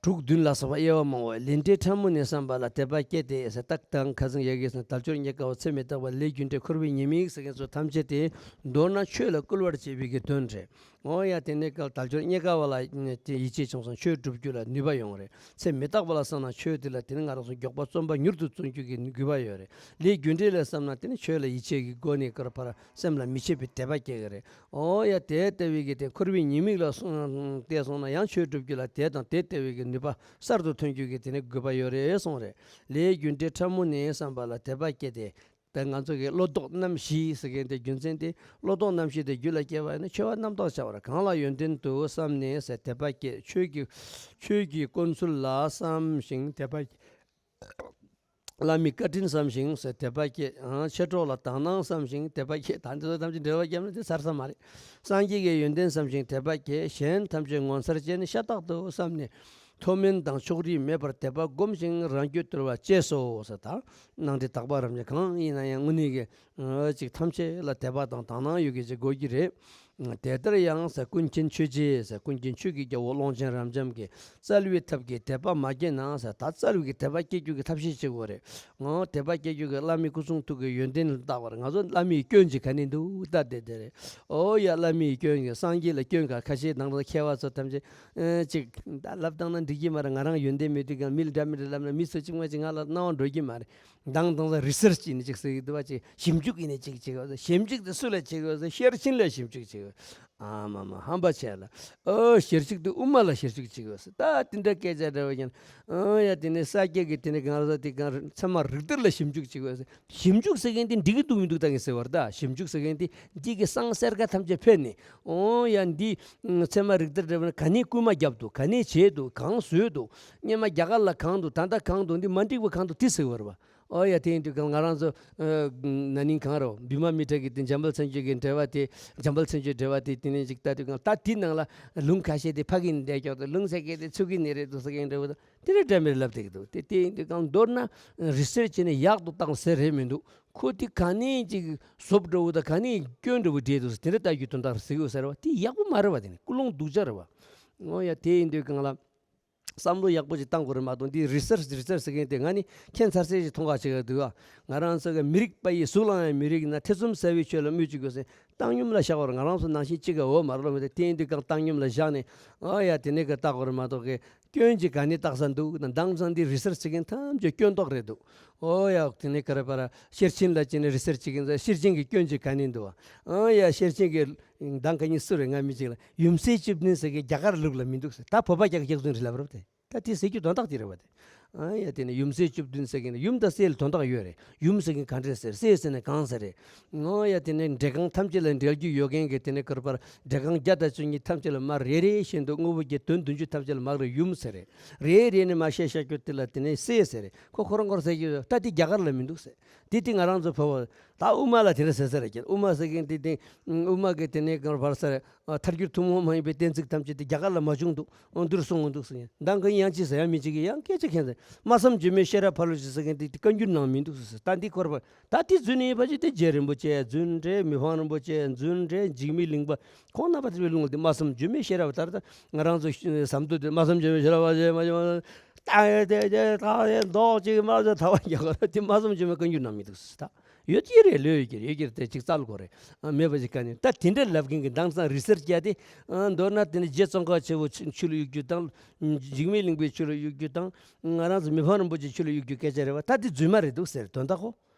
དྲུག་བདུན་ལ་སོགས་པ་དབྱེ་བ་མང་བས། ལས་འབྲས་ཕྲ་མོ་ནས་བསམ་པ་ལ་དད་པ་སྐྱེས་ཏེ་ཟེར། རྟགས་དང་ཁ་སང་ཡ་གིས་ཟེར། དལ་འབྱོར་རྙེད་དཀའ་བ། ཚེ་མི་རྟག་པ། ལས་རྒྱུ་འབྲས། འཁོར་བའི་ཉེས་དམིགས་ཟེར་མཁན་ཚོ་ཐམས་ཅད་དེ་མདོར་ན་ཆོས་ལ་བསྐུལ་བར་བྱེད་པའི་གི་དོན་རེད། ཨོ་ཡ། དེ་ནས་སྐབས་དལ་འབྱོར་རྙེད་དཀའ་བ་ལ་དེ་ཡིད་ཆེས་བྱུང་སོང་། ཆོས་སྒྲུབ་རྒྱུ་ལ་ནུས་པ་ཡོང་རེད། ཚེ་མི་རྟག་པ་ལ་བསམ་ན་ཆོས་དེ་ལ་དེ་ནི་ང་རང་ཚོ་མགྱོགས་པ་རྩོམ་པ་མྱུར་དུ་རྩོམ་རྒྱུ་གི་ནུས་པ་ཡོད་རེད། ལས་རྒྱུ་འབྲས་ལ་བསམ་ན་དེ་ནི་ཆོས་ལ་ཡིད་ཆེས་ཀྱི་སྒོ་ནས་ཀར་ཕར་སེམས་ལ་མི་ཕྱེད་པའི་དད་པ་སྐྱེ་གི་རེད། ཨོ་ཡ། དེ་ལྟ་བུའི་གི་དེ་འཁོར་བའི་ཉེས་དམིགས་ལ་སོང་བལྟས་སོང་ན་ཡང་ཆོས་སྒྲུབ་རྒྱུ་ལ་དེ་དང་དེ་ལྟ་བུའི་གི་ནུས་པ་གསར་དུ་ཐོན་རྒྱུ་གི་དེ་ནི་དགོས་པ་ཡོད་རེད་གསུངས་རེད། ལས་རྒྱུ་འབྲས་ཕྲ་མོ་ནས་བསམ་པ་ལ་དད་པ་སྐྱེས་ཏེ། ད་ང་ཚོ་གི་བློ་ལྡོག་རྣམ་བཞི་ཟེར་མཁན་དེ་རྒྱུ་མཚན་དེ། བློ་ལྡོག་རྣམ་བཞི་དེ་རྒྱུད་ལ་སྐྱེ་བ་ཡིན་ན་ཆོས་པ་རྣམ་རྟོག་བྱ་བར་གང་ལ་ཡོན་ཏན་དུ་བསམས་ནས་ཟེར་དད་པ་སྐྱེས། ཆོས་ཀྱི་ཆོས་ཀྱི་དཀོན་ཚུལ་ལ་བསམ་ཞིང་དད་པ་སྐྱེས། བླ་མའི་བཀའ་དྲིན་བསམ་ཞིང་ཟེར་དད་པ་སྐྱེས། ཨང་། མཆེད་གྲོགས་ལ་དག་སྣང་བསམ་ཞིང་དད་པ་སྐྱེས། ད་འདི་ཚོ་ཐམས་ཅད་འགྲེལ་པ་བརྒྱབ་ན་དེ་ཚར་ས་མ་རེད། སངས་རྒྱས་ཀྱི་ཡོན་ཏན་བསམ་ཞིང་དད་པ་སྐྱེས། གཞན་ཐམས་ཅད་ངོ་མཚར་ཅན་ཤ་སྟག་ཏུ་བསམས་ནས། མཐོ་དམན་དང་ཕྱོགས་རིས་མེད་པར་དད་པ་སྒོམ་ཞིང་རང་རྒྱུད་བརྟོལ་བ་གཅེས་སོ་ཟེར། ད་ནང་དེ་དག་པ་རབ་འབྱམས་གང་ཡིན་ན་ཡང་དངོས་གནས་ཀྱི་ཅིག་ཐམས་ཅད་ལ་དད་པ་དང་དག་སྣང་ཡོད་མཁན་ཅིག་དགོས་ཀྱི་རེད། དེ་ལྟར་ཡང་ཟེར། ཀུན་མཁྱེན་ཆོས་རྗེ་ཟེར། ཀུན་མཁྱེན་ཆོས་ཀྱི་རྒྱལ་པོ་ཀློང་ཆེན་རབ་འབྱམས་ཀྱིས་རྩལ་བའི་ཐབས་ཀྱིས་དད་པ་མ་སྐྱེས་ན་ཟེར། ད་རྩལ་བའི་དད་པ་སྐྱེ་རྒྱུ་གི་ཐབས་ཤེས་བྱེད་དགོས་རེད། འོ། དད་པ་སྐྱེ་རྒྱུ་གི་བླ་མའི་སྐུ་གསུང་ཐུགས་ཀྱི་ཡོན་ཏན་ལ་བརྟག་པར། ང་ཚོ་བླ་མའི་སྐྱོན་ཅིག་ག་ནས་འདུག་ལྟ་བསྡད་དེ་རེད། འོ་ཡ། བླ་མའི་སྐྱོན་གྱི་སངས་རྒྱས་ལ་སྐྱོན་ག་ཁ་ཤས་དང་མཁས་པ་ཚོ་ཐམས་ཅད་ཨེ་ཅིག་ད་ལབ་བཏང་ན་འགྲིག་གི་མ་རེད། ང་རང་ཡོན་ཏན་མེད་དུས་གང་མི་ལ་འདྲ་མི་འདྲ་ལབ་ན་མི་ཚོ་གཅིག་མ་གཅིག་ང་ལ་སྣང་བ་འགྲོ་གི་མ་རེད། མདང་དང་ས་རི་སར་ཆི་ཡིན་ཅིག་ཟེར་གི་འདུག་བ། ཅིག་ཞིབ་འཇུག་ཡིན་ཅིག་ཅིག་བྱེད་དགོས། ཞིབ་འཇུག་དེ་སུ་ལ་བྱེད་དགོས། ཤེར་ཕྱིན་ལ་ཞིབ་འཇུག་བྱེད་དགོས། ཨ་མ་མ་ཧམ་པ་བྱས་ལ། ཨོ། ཤེར་ཕྱིན་དེ་དབུ་མ་ལ་ཞིབ་འཇུག་བྱེད་དགོས། ད་དེ་འདྲ་སྐད་ཆ་འདྲ་བ་ཡིན། ཨོ་ཡ། དེ་ནས་ས་སྐྱ་གི་དེ་ནས་གང་ཟག་དེ་གང་ཚད་མ་རིགས་གཏེར་ལ་ཞིབ་འཇུག་བྱེད་དགོས། ཞིབ་འཇུག་ཟེར་མཁན་དེ་འགྲིག་གི་འདུག་མི་འདུག་ད་ངས་ཟེར་བར། ད་ཞིབ་འཇུག་ཟེར་མཁན་དེ་འདི་གི་གསང་གསལ་ཁ་ཐམས་ཅད་ཕེབས་ནས། ཨོ་ཡ། འདི་ཚད་མ་རིགས་གཏེར་འདྲ་བ་ན་ག་ནས་བསྐུལ་མ་བརྒྱབ་འདུག་ག་ནས་བྱས་འདུག་གང་བཟོས་འདུག་སྔོན་མ་རྒྱ་གར་ལ་གང་འདུག་ད་ལྟ་གང་འདུག་འདི་མ་འགྲིག་པ་གང་འདུག་དེ་ཟེར་བར་བ། ཨོ་ཡ། དེ་ཡིན་དུས་གང་ང་རང་ཚོ་ཨ་ན་ནིང་གང་རེད། བི་མ་མི་ཏྲ་གི་དེ་འཇམ་དཔལ་མཚན་བརྗོད་ཀྱི་འགྲེལ་པ་དེ། འཇམ་དཔལ་མཚན་བརྗོད་འགྲེལ་པ་དེ་དེ་ནས་ཅིག་ལྟ་དུས་གང་ད་དེ་ནང་ལ་ལུང་ཁ་ཤས་དེ་ཕ་གི་ནས་འདྲ་ཀྱོག་དེ། ལུང་ཟེར་མཁན་དེ་ཚུགས་ཀྱི་ནི་རེད་འདུག་ཟེར་མཁན་འདྲ་བོ་དང་དེ་འདྲ་འདྲ་མིན་ལབ་བསྡད་ཀྱི་འདུག་དེ་དེ་ཡིན་དུས་གང་མདོར་ན་རི་སེར་བྱས་ནས་ཡག་ཏུ་བཏང་ཟེར་རེད་མི་འདུག་ཁོ་དེ་ག་ནས་ཅིག་བཟོ་འདྲ་བོ་དང་ག་ནས་སྐྱོན་འདྲ་བོ་འདྲེས་འདུག་ཟེར་དེ་འདྲ་ལྟ་རྒྱུ་དོན་དག་ཟེར་གི་ཡོད་ས་རེད་བ། དེ་ཡག་པོ་མ་རེད་བ། དེ་ནི་ཀུན་སློང་སྡུག་ཅག་རེད་བ། ཨོ་ཡ། དེ་ཡིན་དུས་གང་ལ། བསམ་བློ་ཡག་པོ་ཞིག་བཏང་དགོས་རེད་མ་གཏོགས། འདི་རི་སར་ཆི་རི་སར་ཆི་ཟེར་མཁན་དེ་ང་ནི་ཁྱད་མཚར་ས་ཞིག་མཐོང་ག་བྱེད་ཀྱི་འདུག་ཨ། ང་རང་ཚོ་གི་མི་རིགས་པ་ཡི་གཟུགས་ལའང་མི་རིགས་ན། ཐེ་ཚོམ་ཟ་བའི་ཆོས་ལ་སྨོས་ཅི་དགོས་ཟེར། བཏང་སྙོམས་ལ་བཞག་པར་ང་རང་ཚོ་ནང་བཞིན་གཅིག་ག་འོ་མ་རོ་མི་དེ་དེ་ཡིན་དུས་གང་བཏང་སྙོམས་ལ་བཞག་ནས། ཨོ་ཡ། དེ་ནས་ག་བལྟ་དགོས་རེད་མ་གཏོགས་གི་སྐྱོན་གྱི་ག་ནས་བཏགས་ས་འདུག་ན། མདང་ཙང་འདི་རི་སར་ཆི་བྱེད་མཁན་ཐམས་ཅད་སྐྱོན་རྟོགས་རེད་འདུག་ཨོ་ཡ། དེ་ནས་ག་རེ་པར་ཤེར་ཕྱིན་ལ་བྱས་ནས་རི་སར་ཆི་བྱེད་མཁན་ཚོ་ཤེར་ཕྱིན་གྱི་སྐྱོན་གྱི་ག་ནས་འདུག་ཨོ་ཡ། ཤེར་ཕྱིན་གྱི་མདང་ག་ཉིན་སུ་རེད། ང་མི་གཅིག་ལ་ཡུམ་སྲས་བཅུ་བདུན་ཟེར་མཁན་རྒྱ་གར་ལུགས་ལ་མི་འདུག་ཟེར། ད་བོད་པ་རྒྱ་གར་སྐྱག་རྫུན་རེད་ལབ་རབས་དེ། ད་དེ་ཟེར་རྒྱུ་དོན་དག་དེ་རེད་བ་དེ། ཨ་ཡ། དེ་ནས་ཡུམ་སྲས་བཅུ་བདུན་ཟེར་མཁན་ནི་ཡུམ་དང་སྲས་ལ་དོན་དག་ཡོད་རེད། ཡུམ་ཟེར་མཁན་ག་འདྲས་ཟེར། སྲས་ཟེར་ན་གང་ཟེར་རེད། ཨོ་ཡ། དེ་ནས་འབྲེལ་ཁང་ཐམས་ཅད་ལ་འབྲེལ་རྒྱུ་ཡོད་མཁན་གྱི་དེ་ནས་ག་རེ་པར་འབྲེལ་ཁང་བརྒྱ་དང་བཅུ་གཉིས་ཐམས་ཅད་ལ་མར་རེ་རེ་བཞིན་དུ་དངོས་པོ་བརྒྱད་དོན་བདུན་ཅུ་ཐམས་ཅད་ལ་མར་རེ་ཡུམ་ཟེར་རེད། རེ་རེ་ནས་མར་བཤད་བཤད་རྒྱུ་དེ་ལ་དེ་ནས་སྲས་ཟེར་རེད། ཁོ་ཁོ་རང་ཁོར་ཟེར་རྒྱུ་ད་དེ་རྒྱ་གར་ལ་མི་འདུག་ཟེར། དེ་དེ་ང་རང་ཚོ་བོད་པ། ད་དབུ་མ་ལ་དེ་འདྲ་ཟེར་ས་རེད་ཀྱི། དབུ་མ་ཟེར་མཁན་དེ་དེ་དབུ་མ་གི་དེ་ནས་ག་རེ་པར་ཟེར། ཨ། ཐལ་འགྱུར་ཐུན་མོང་མ་ཡིན་པའི་གཏན་ཚིགས་ཐམས་ཅད་དེ་རྒྱ་གར་ལ་མ་བྱུང་འདུག་ཨོ། འདིར་གསུངས་འདུག་ཟེར་ཡིན། མདང་གི་ཡང་ཅི་ཟེར་ཡང་མི་གཅིག་གིས་ཡང་སྐད་ཆ་ཁྱེད་ཚོས་སྨྲ་བསམ་བརྗོད་མེད་ཤེས་རབ་ཕ་རོལ་ཕྱིན་ཟེར་མཁན་དེ་བཀའ་འགྱུར་ནང་མི་འདུག་ཟེར། ད་འདི་སྐོར་པ་ད་དེ་རྫུན་ཡིན་པ་ཅིག་དེ་རྗེ་རིན་པོ་ཆེ་རྫུན་རེད། མི་ཕམ་རིན་པོ་ཆེ་རྫུན་རེད། འཇིགས་མེད་གླིང་པ་ཁོང་རྣམ་པ་ཚོའི་ལུང་དེ་སྨྲ་བསམ་བརྗོད་མེད་ཤེས་རབ། ད་ལྟ་ང་རང་ཚོ་ཟམ་དུ་དེ་སྨྲ་བསམ་བརྗོད་མེད་ཤེས་རབ་པ་ཞེས་མ་ཞེས་མ་ད་དེ་དེ་ད་དེ་མདོག་ཅིག་མ་ཟེར་ད་བ་རྒྱག་ག་དེ་སྨྲ་བསམ་བརྗོད་མེད་བཀའ་འགྱུར་ནང་མི་འདུག་ཟེར། ད། ཡོད་ཀྱི་རེད། ལོས་ཡོད་ཀྱི་རེད། ཡོད་ཀྱི་རེད། དེ་ཅིག་རྩ་ལ་གོ་རེད། ཨ། མེད་པ་ཞིག་ག་ནས་ད་དེ་འདྲ་ལབ་མཁན་གྱི་མདང་ཙང་རི་སར་ཆི་བྱས་ཏེ། ཨ། མདོར་ན་དེ་ནི་རྗེ་ཙོང་ཁ་ཆེན་པོ་ཆོས་ལ་གཡུག་རྒྱུ་དང་། འཇིགས་མེད་གླིང་པའི་ཆོས་ལ་གཡུག་རྒྱུ་དང་། ང་རང་ཚོ་མི་ཕམ་རིན་པོ་ཆེའི་ཆོས་ལ་གཡུག་རྒྱུ་སྐད་ཆ་རེད་བ། ད་དེ་རྫུན་མ་རེད་འདུག་ཟེར་དོན་དག་གོ།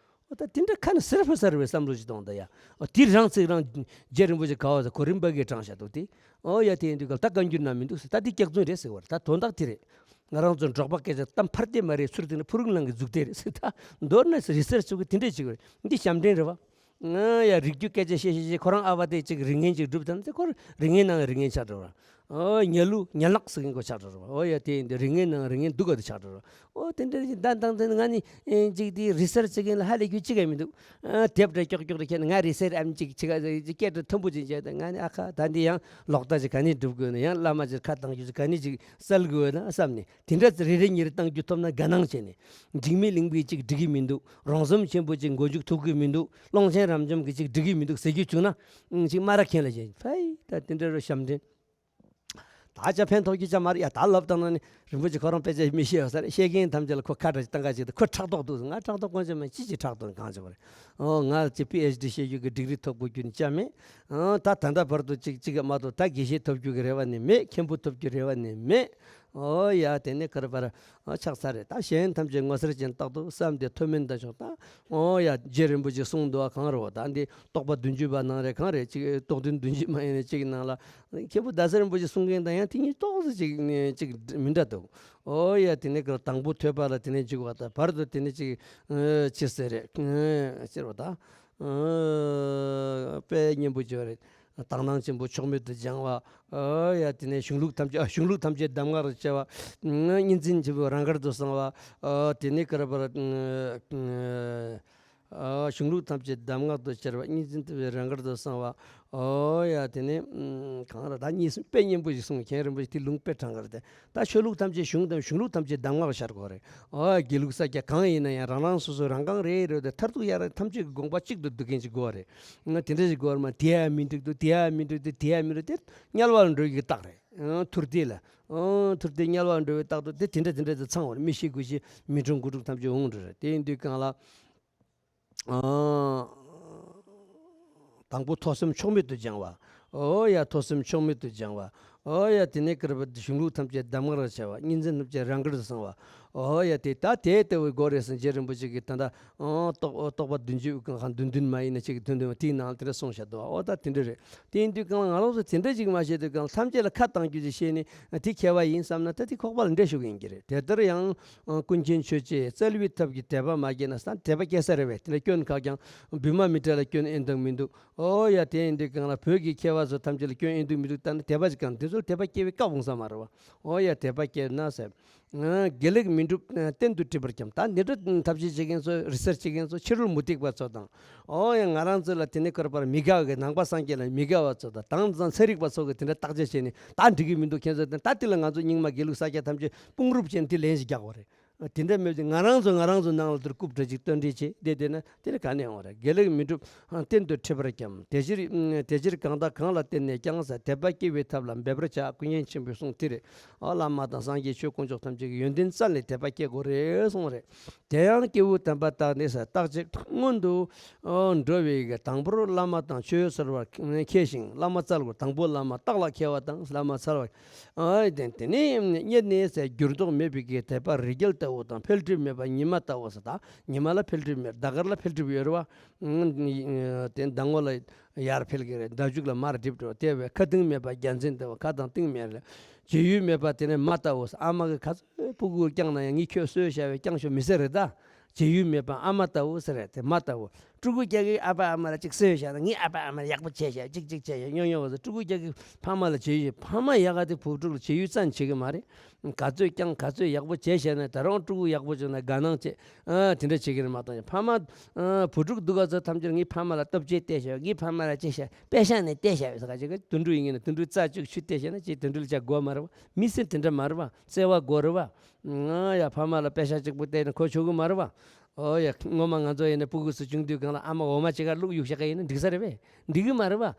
ཨོ། ད་དེ་འདྲ་ཁ་ནས་ཟེར་ཕོད་ས་རེད་བས། བསམ་བློ་ཞིག་གཏོང་ད་ཡ། ཨོ། དེ་རང་ཚིག་རང་རྗེ་རིན་པོ་ཆེ་ག་བ་ཟེར་གོ་རིམ་པ་གིས་དྲངས་བཞག་འདུག་སྟེ། ཨོ་ཡ། དེ་ཡིན་དུས་ག་ད་བཀའ་འགྱུར་ན་མི་འདུག་ཟེར། ད་དེ་སྐྱག་རྫུན་རེད་ཟེར་བ་རེད། ད་དོན་དག་དེ་རེད། ང་རང་ཚོ་འབྲོག་པ་སྐད་ཆ་གཏམ་ཕར་བལྟས་མ་རེད། ཚུར་བལྟས་ན་ཕུ་རུང་ནང་གི་མཛུབ་དེ་རེད་ཟེར། ད་མདོར་ན་རི་སར་ཆི་བྱེད་དགོས་དེ་འདྲས་བྱེད་དགོས་རེད། འདི་ཞབས་འདྲེན་རེད་བ། ཨ་ཡ། རིགས་རྒྱུད་སྐད་ཆ་བཤད་བཤད་བཤད་ཁོ་རང་ཨ་ཕ་དེ་ཅིག་རིགས་ངན་ཅིག་སྒྲུབ་ད་ན་དེ་ཁོ་རིགས་ངན་ནང་གི་རིགས་ངན་ཆགས་འགྲོ་བ། ཨོ། ཉ་ལུ་ཉ་ལག་ཟེར་མཁན་ཁོ་ཆགས་འགྲོ་བ། ཨོ་ཡ། དེ་ཡིན་དུས་རིགས་ངན་ནང་རིགས་ངན་སྡུག་ག་དེ་ཆགས་འགྲོ་བ། ཨོ། དེ་འདྲ་ཞིག་ད་དང་དེ་ང་ནི་ཨེ་ཅིག་དེ་རི་སར་ཆི་བྱེད་མཁན་ལ་ཧ་ལས་རྒྱུ་ཅི་ག་མི་འདུག་ཨ། དེབ་འདྲ་ཀྱོག་ཀྱོག་རེ་ཁྱེར་ནས་ང་རི་སར་ཆི་ཨེམ་ཅིག་ཅིག་ག་ཅིག་སྐད་འདྲ་མཐོན་པོ་ཅིག་བྱས་ཏེ། ང་ནི་ཨ་ཁ་ད་འདི་ཡང་ལོག་ལྟ་ཅིག་ག་ནས་སྒྲུབ་དགོས་ན། ཡང་བླ་མ་ཅིག་ཁ་བཏང་རྒྱུ་ཅིག་ག་ནས་ཅིག་སལ་དགོས་ན་བསམ་ནས། དེ་འདྲ་རེ་རེ་གཉིས་རེ་བཏང་རྒྱུ་ཐོབ་ན་དགའ་སྣང་བྱས་ནས། འཇིགས་མེད་གླིང་པའི་ཅིག་འགྲིག་གི་མི་འདུག་རོང་ཟོམ་ཆེན་པོ་ཅིག་མགོ་མཇུག་ཐུག་གི་མི་འདུག་ཀློང་ཆེན་རབ་འབྱམས་ཀྱི་ཅིག་འགྲིག་གི་མི་འདུག་ཟེར་རྒྱུ་བྱུང་ན། ཨང་། ཅིག་སྨ་ར་མཁན་ལ་བྱས་ཕའི་ད་དེ་འདྲ་རུ་ཞབས་འདྲེན། ད་ཅག་ཕན་ཐོགས་ཀྱི་ཅག་མ་རེད་ཡ། ད་ལབ་བཏང་ན་ནི་རིན་པོ་ཆེ་ཁོ་རང་དཔེ་ཆ་མི་ཤེས་ཡོད་ས་རེད། ཤེས་མཁན་ཐམས་ཅད་ལ་ཁོ་ཁ་བྲལ་བཏང་ག་ཅིག་ད་ཁོ་ཕྲག་དོག་འདུག་ང་ཕྲག་དོག་དཀོན་ཅག་མ་ཅི་ཅིག་ཕྲག་དོག་གང་བྱེད་པ་རེད། ཨོ། ང་ཅིག་པི་ཨེཆ་ཌི་བཤད་རྒྱུ་གི་ཌིག་རི་ཐོབ་དགོས་རྒྱུ་ནི་ཅག་མེད། ཨོ། ད་ད་ལྟ་བར་དུ་ཅིག་ཅིག་མ་གཏོགས་ད་དགེ་བཤེས་ཐོབ་རྒྱུ་གི་རེ་བ་ནི་མེད། མཁན་པོ་ཐོབ་རྒྱུ་རེ་བ་ནི་མེད། ཨོ་ཡ། དེ་ནས་ག་རེ་པར། ཨ། ཆགས་ཚར་རེད། ད་གཞན་ཐམས་ཅད་ངོ་མཚར་ཅན་རྟག་ཏུ་བསམ་སྟེ་མཐོ་དམན་དང་ཕྱོགས་དང་། ཨོ་ཡ། རྗེ་རིན་པོ་ཆེ་གསུངས་འདུག་བ། གང་རེད་བ། ད་འདི་རྟོགས་པ་བདུན་ཅུ་པ་ནང་རེད། གང་རེད་ཅིག་རྟོགས་ལྡན་བདུན་ཅུ་མ་ཡིན་ནས་ཅིག་ནང་ལ། མཁན་པོ་ཟླ་ཟེར་རིན་པོ་ཆེ་གསུང་མཁན་དང་ཡང་དེ་གཉིས་ཏོག་ཙམ་ཅིག་ནས་ཅིག་མི་འདྲ་འདུག་ཨོ་ཡ། དེ་ནས་ག་དང་པོ་ཐོས་པ་ལ་དེ་ནས་འཇུག་པ་དང་། བར་དུ་དེ་ནས་ཅིག་ཨ། ཅི་ཟེར་རེད། ཨ། ཅི་རེད་བ་ད། ཨ། དཔེ་སྙན་པོ་བརྗོད་རེད། དག་སྣང་ཆེན་པོ་ཕྱོགས་མེད་དུ་སྦྱང་བ། ཨ་ཡ། དེ་ནས་གཞུང་ལུགས་ཐམས་ཅད། ཨ། གཞུང་ལུགས་ཐམས་ཅད་གདམས་ངག་ཏུ་བྱ་བ། ཨ། གཉིས་འཛིན་ཆེན་པོ་རང་དགར་དུ་སངས་པ། ཨ། དེ་ནས་ག་རེ་པར། ཨ། ཨ། གཞུང་ལུགས་ཐམས་ཅད་གདམས་ངག་ཏུ་སྦྱར་བ། གཉིས་འཛིན་ཐུབ་པའི་རང་དགར་དུ་གསང་བ། ཨོ་ཡ། དེ་ནས་ཨམ། གང་ལ་ད་གཉིས་གསུམ་དཔེ་སྙན་པོ་ཞིག་གསུངས། མཁན་རིན་པོ་ཆེ་དེ་ལུང་དཔེ་དྲངས་གར་དེ། ད་ཆོས་ལུགས་ཐམས་ཅད་གཞུང་དང་གཞུང་ལུགས་ཐམས་ཅད་གདམས་ངག་ཤར་དགོས་རེད། ཨོ་ཡ། དགེ་ལུགས་ས་སྐྱ་གང་ཡིན་ན་ཡང་རང་རང་སོ་སོའི་རང་རྐང་རེ་རེ་དེ་མཐར་ཐུག་ཡར་ཐམས་ཅད་ཀྱི་དགོངས་པ་གཅིག་ཏུ་བསྡུ་མཁན་ཅིག་དགོས་རེད། ང་དེ་འདྲ་ཞིག་དགོས་རེད་མ། དེ་ཡང་མི་འགྲིག་འདུག་དེ་ཡང་མི་འགྲིག་འདུག་དེ་ཡང་མི་འགྲིག་དེ་དམྱལ་བ་ལ་འགྲོ་ཡི་རྟགས་རེད། ཨང་། ཐུར་དེ་ལ། ཨང་། ཐུར་དེ་དམྱལ་བ་འགྲོ་བའི་རྟགས་དུ་དེ་དེ་འདྲ་དེ་འདྲ་དེ་ཚང་བར་མི་ཤེས་དགུ་ཤེས་མི་འགྲོ་དགུ་འགྲོ་ཐམས་ཅད་འོང་འགྲོ་རེད། དེ་ཡིན་དུས་གང་ལ། ཨང་། དང་པོ་ཐོས་བསམ་ཕྱོགས་མེད་དུ་སྦྱང་བ། ཨོ་ཡ། ཐོས་བསམ་ཕྱོགས་མེད་དུ་སྦྱང་བ། ཨོ་ཡ། དེ་ནས་ཀིར་པ་གཞུང་ལུགས་ཐམས་ཅད་གདམས་ངག་ར་བྱ་བ། གཉིས་འཛིན་ཐམས་ཅད་རང་དགར་དུ་གསང་བ། ཨོ་ཡ། དེ་ད་དེ་ལྟ་བུའི་སྒོ་རེད་ཟེར། རྗེ་རིན་པོ་ཆེ་གིས་ད་ལྟ། ཨང་། རྟོག་རྟོག་པ་བདུན་ཅུ་གང་བདུན་བདུན་མ་ཡིན་ན་ཅིག་གི་དོན་བདུན་པ་དེའི་ནང་ལ་དེ་འདྲ་གསུངས་བཞག་འདུག་ཨོ་ད་དེ་འདྲ་རེད། དེ་ཡིན་དུས་གང་ལ་ང་རང་ཚོ་དེ་འདྲ་ཅིག་མ་བྱས་དུས་གང་ལ་ཐམས་ཅད་ལ་ཁ་བཏང་རྒྱུ་ཅིག་བཤད་ནས་དེ་མཁས་པ་ཡིན་བསམ་ན་ད་དེ་ཁོག་པ་ལ་འདྲེ་ཞུགས་ཡིན་གྱི་རེད། དེ་ལྟར་ཡང་ཀུན་མཁྱེན་ཆོས་རྗེས་རྩ་བའི་ཐབས་ཀྱི་དད་པ་མ་སྐྱེས་ན་ད་དད་པ་སྐྱེ་ས་རེད་པས། དེ་འདྲ་སྐྱོན་ཁག་ཀྱང་བི་མ་མི་ཏྲ་ལ་སྐྱོན་ཨེ་འདུག་མི་འདུག་ཨོ་ཡ། དེ་ཡིན་དུས་གང་ལ་བོད་ཀྱི་མཁས་པ་ཚོ་ཐམས་ཅད་ལ་སྐྱོན་ཨེ་འདུག་མི་འདུག་ལྟ་ན་དད་པ་ཅིག་གང་དེ་ཚོར་དད་པ་སྐྱེ་བའི་སྐབས་འོང་ས་མ་རེད་བ། ཨོ་ཡ། དད་པ་སྐྱེས་ན་ཟེར། ཨ། དགེ་ལེགས་མི་འགྲུབ་གཏན་དུ་སྲིད་པར་འཁྱམས། ད་འདི་འདྲ་ཐབས་ཤེས་བྱེད་མཁན་ཚོ། རི་སར་ཆི་བྱེད་མཁན་ཚོ། ཕྱི་རོལ་མུ་སྟེགས་པ་ཚོ་དང་། ཨོ་ཡ། ང་རང་ཚོ་ལ་དེ་ནས་ཀིར་པར་མི་དགའ་བའི་ནང་པ་སངས་རྒྱས་ལ་མི་དགའ་བ་ཚོ་དང་། དྭངས་གཙང་ཚན་རིག་པ་ཚོ་གིས་དེ་འདྲ་བརྟག་དཔྱད་བྱས་ནས་ད་འགྲིག་གི་མི་འདུག་ཁྱེད་ཚོ་དེ་ད་དེ་ལ་ང་ཚོ་རྙིང་མ་དགེ་ལུགས་ས་སྐྱ་ཐམས་ཅད་དཔུང་རུབ་བྱས་ནས་དེ་ལན་ཞིག་རྒྱག་དགོས་རེད། དེ་འདྲ་མེད་དུས་ང་རང་ཚོ་ང་རང་ཚོ་ནང་ལ་དེར་རྐུབ་འདྲ་ཅིག་བསྟན་འགྲེལ་བྱེད་བསྡད་བསྡད་ན་དེ་ནི་ག་ནས་འོང་རེད། དགེ་ལེགས་མི་འགྲུབ་གཏན་དུ་སྲིད་པར་འཁྱམས། དེ་ཕྱིར། དེ་ཕྱིར་གང་དང་གང་ལ་བརྟེན་ནས་ཀྱང་ཟེར། དད་པ་སྐྱེ་བའི་ཐབས་ལ་འབད་པར་བྱ། ཀུན་མཁྱེན་ཆེན་པོའི་གསུང་དེ་རེད། ཨ། བླ་མ་དང་སངས་རྒྱས་ཆོས་དཀོན་མཆོག་ཐམས་ཅད་ཀྱི་ཡོན་ཏན་རྩ་ནས་དད་པ་སྐྱེ་དགོས་རེད་གསུངས་རེད། དེ་ཡང་སྐྱེས་བུ་དམ་པ་དག་ནི་ཟེར། རྟག་གཅིག་སྔོན་དུ་འགྲོ་བའི་གི་དང་པོར་བླ་མ་དང་ཆོས་གསོལ་བར་མཁས་ཤིང་། བླ་མ་འཚལ་དགོས། དང་པོ་བླ་མ་རྟག་ལ་མཁས་པ་དང་བླ་མ་འཚལ་བ། ཨ། དེ་དེ་ནས་གཉེར་ནས་ཟེར། འགྱུར་ལྡོག་མེད་པའི་གི་དད་པ་རི་རྒྱལ་ལྟ་བུ་དང་། འཕེལ་འགྲིབ་མེད་པ་ཉི་མ་ལྟ་བུ་ཟེར། ད་ཉི་མ་ལ་འཕེལ་འགྲིབ་མེད། ཟླ་སྐར་ལ་འཕེལ་འགྲིབ་ཡོད་རེད་བ། ཨང་། དེ་ཟླ་ངོ་ལ་ཡར་འཕེལ་གྱི་རེད། ཟླ་མཇུག་ལ་མར་འགྲིབ་འགྲོ། དེ་བས་ཁ་གཏིང་མེད་པ་རྒྱལ་མཚན་ལྟ་བུ། ཁ་དང་གཏིང་མེད་རེད། བྱེད་ཡུལ་མེད་པ་དེ་ནས་མ་ལྟ་བུ། ཨ་མ་གིས་ག་ཚོད་སྤུ་གུ་བསྐྱངས་ན་ཡང་ངས་ཁྱོད་གསོས་བཞག་པས་བསྐྱངས་ཤོག་མི་ཟེར་རེད་ད། བྱེད་ཡུལ་མེད་པ་ཨ་མ་ལྟ་བུ་ཟེར་རེད། དེ་མ་ལྟ་བུ། ཕྲུ་གུ་སྐྱེ་གི་ཨ་ཕ་ཨ་མ་ལ་ཅིག་གསོས་བཞག་ན་ངས་ཨ་ཕ་ཨ་མ་ལ་ཡག་པོ་བྱས་བཞག་ཅིག་ཅིག་བྱས་བཞག་སྨྱོ་སྨྱོ་བ་ཟེར། ཕྲུ་གུ་སྐྱེ་གི་ཕ་མ་ལ་བྱེད་ཡུལ། ཕ་མ་ཡག་ག་དེ་བུ་ཕྲུག་ལ་བྱེད་ཡུལ་རྩ་ནས་བྱེད་གི་མ་རེད། ག་ཚོད་བསྐྱངས་ག་ཚོད་ཡག་པོ་བྱས་བཞག་ན་ད་རུང་ཕྲུ་གུ་ཡག་པོ་བྱུང་ན་དགའ་སྣང་བྱེད། ཨ། དེ་འདྲ་བྱེད་ཀྱི་རེད་མ་གཏོགས། ཕ་མ། ཨ། བུ་ཕྲུག་སྡུག་ག་ཚོ་ཐམས་ཅད་ངའི་ཕ་མ་ལ་སྟོབས་ཆེ་བལྟས་བཞག་ངའི་ཕ་མ་ལ་ཅི་བྱ། པེ་ཤ་ནས་བལྟས་བཞག་ཟེར་ག་ཅིག་གི་དུད་འགྲོ་ཡིན་ན་དུད་འགྲོའི་རྩ་བཅུག་ཆུ་བལྟས་བཞག་ན་ཅིག་དུད་འགྲོ་ལ་ཅག་དགོས་མ་རེད་བ། མི་ཚེ་དེ་འདྲ་མ་རེད་བ། བརྩེ་བ་དགོས་རེད་བ། ཨ་ཡ། ཕ་མ་ལ་པེ་ཤ་གཅིག་པུ་བལྟས་ན་གོ་ཆོད་གི་མ་རེད་བ། ཨོ་ཡ། སྔོན་མ་ང་ཚོ་ཡིན་ན་སྤུ་གུ་སུ་བྱུང་དུས་གང་ལ་ཨ་མ་འོ་མ་ཅིག་ག་བླུགས་གཡུག་བཞག་ག་ཡིན་ན་འགྲིག་ས་རེད་པས། འགྲིག་གི་མ་རེད་བ། ཨ་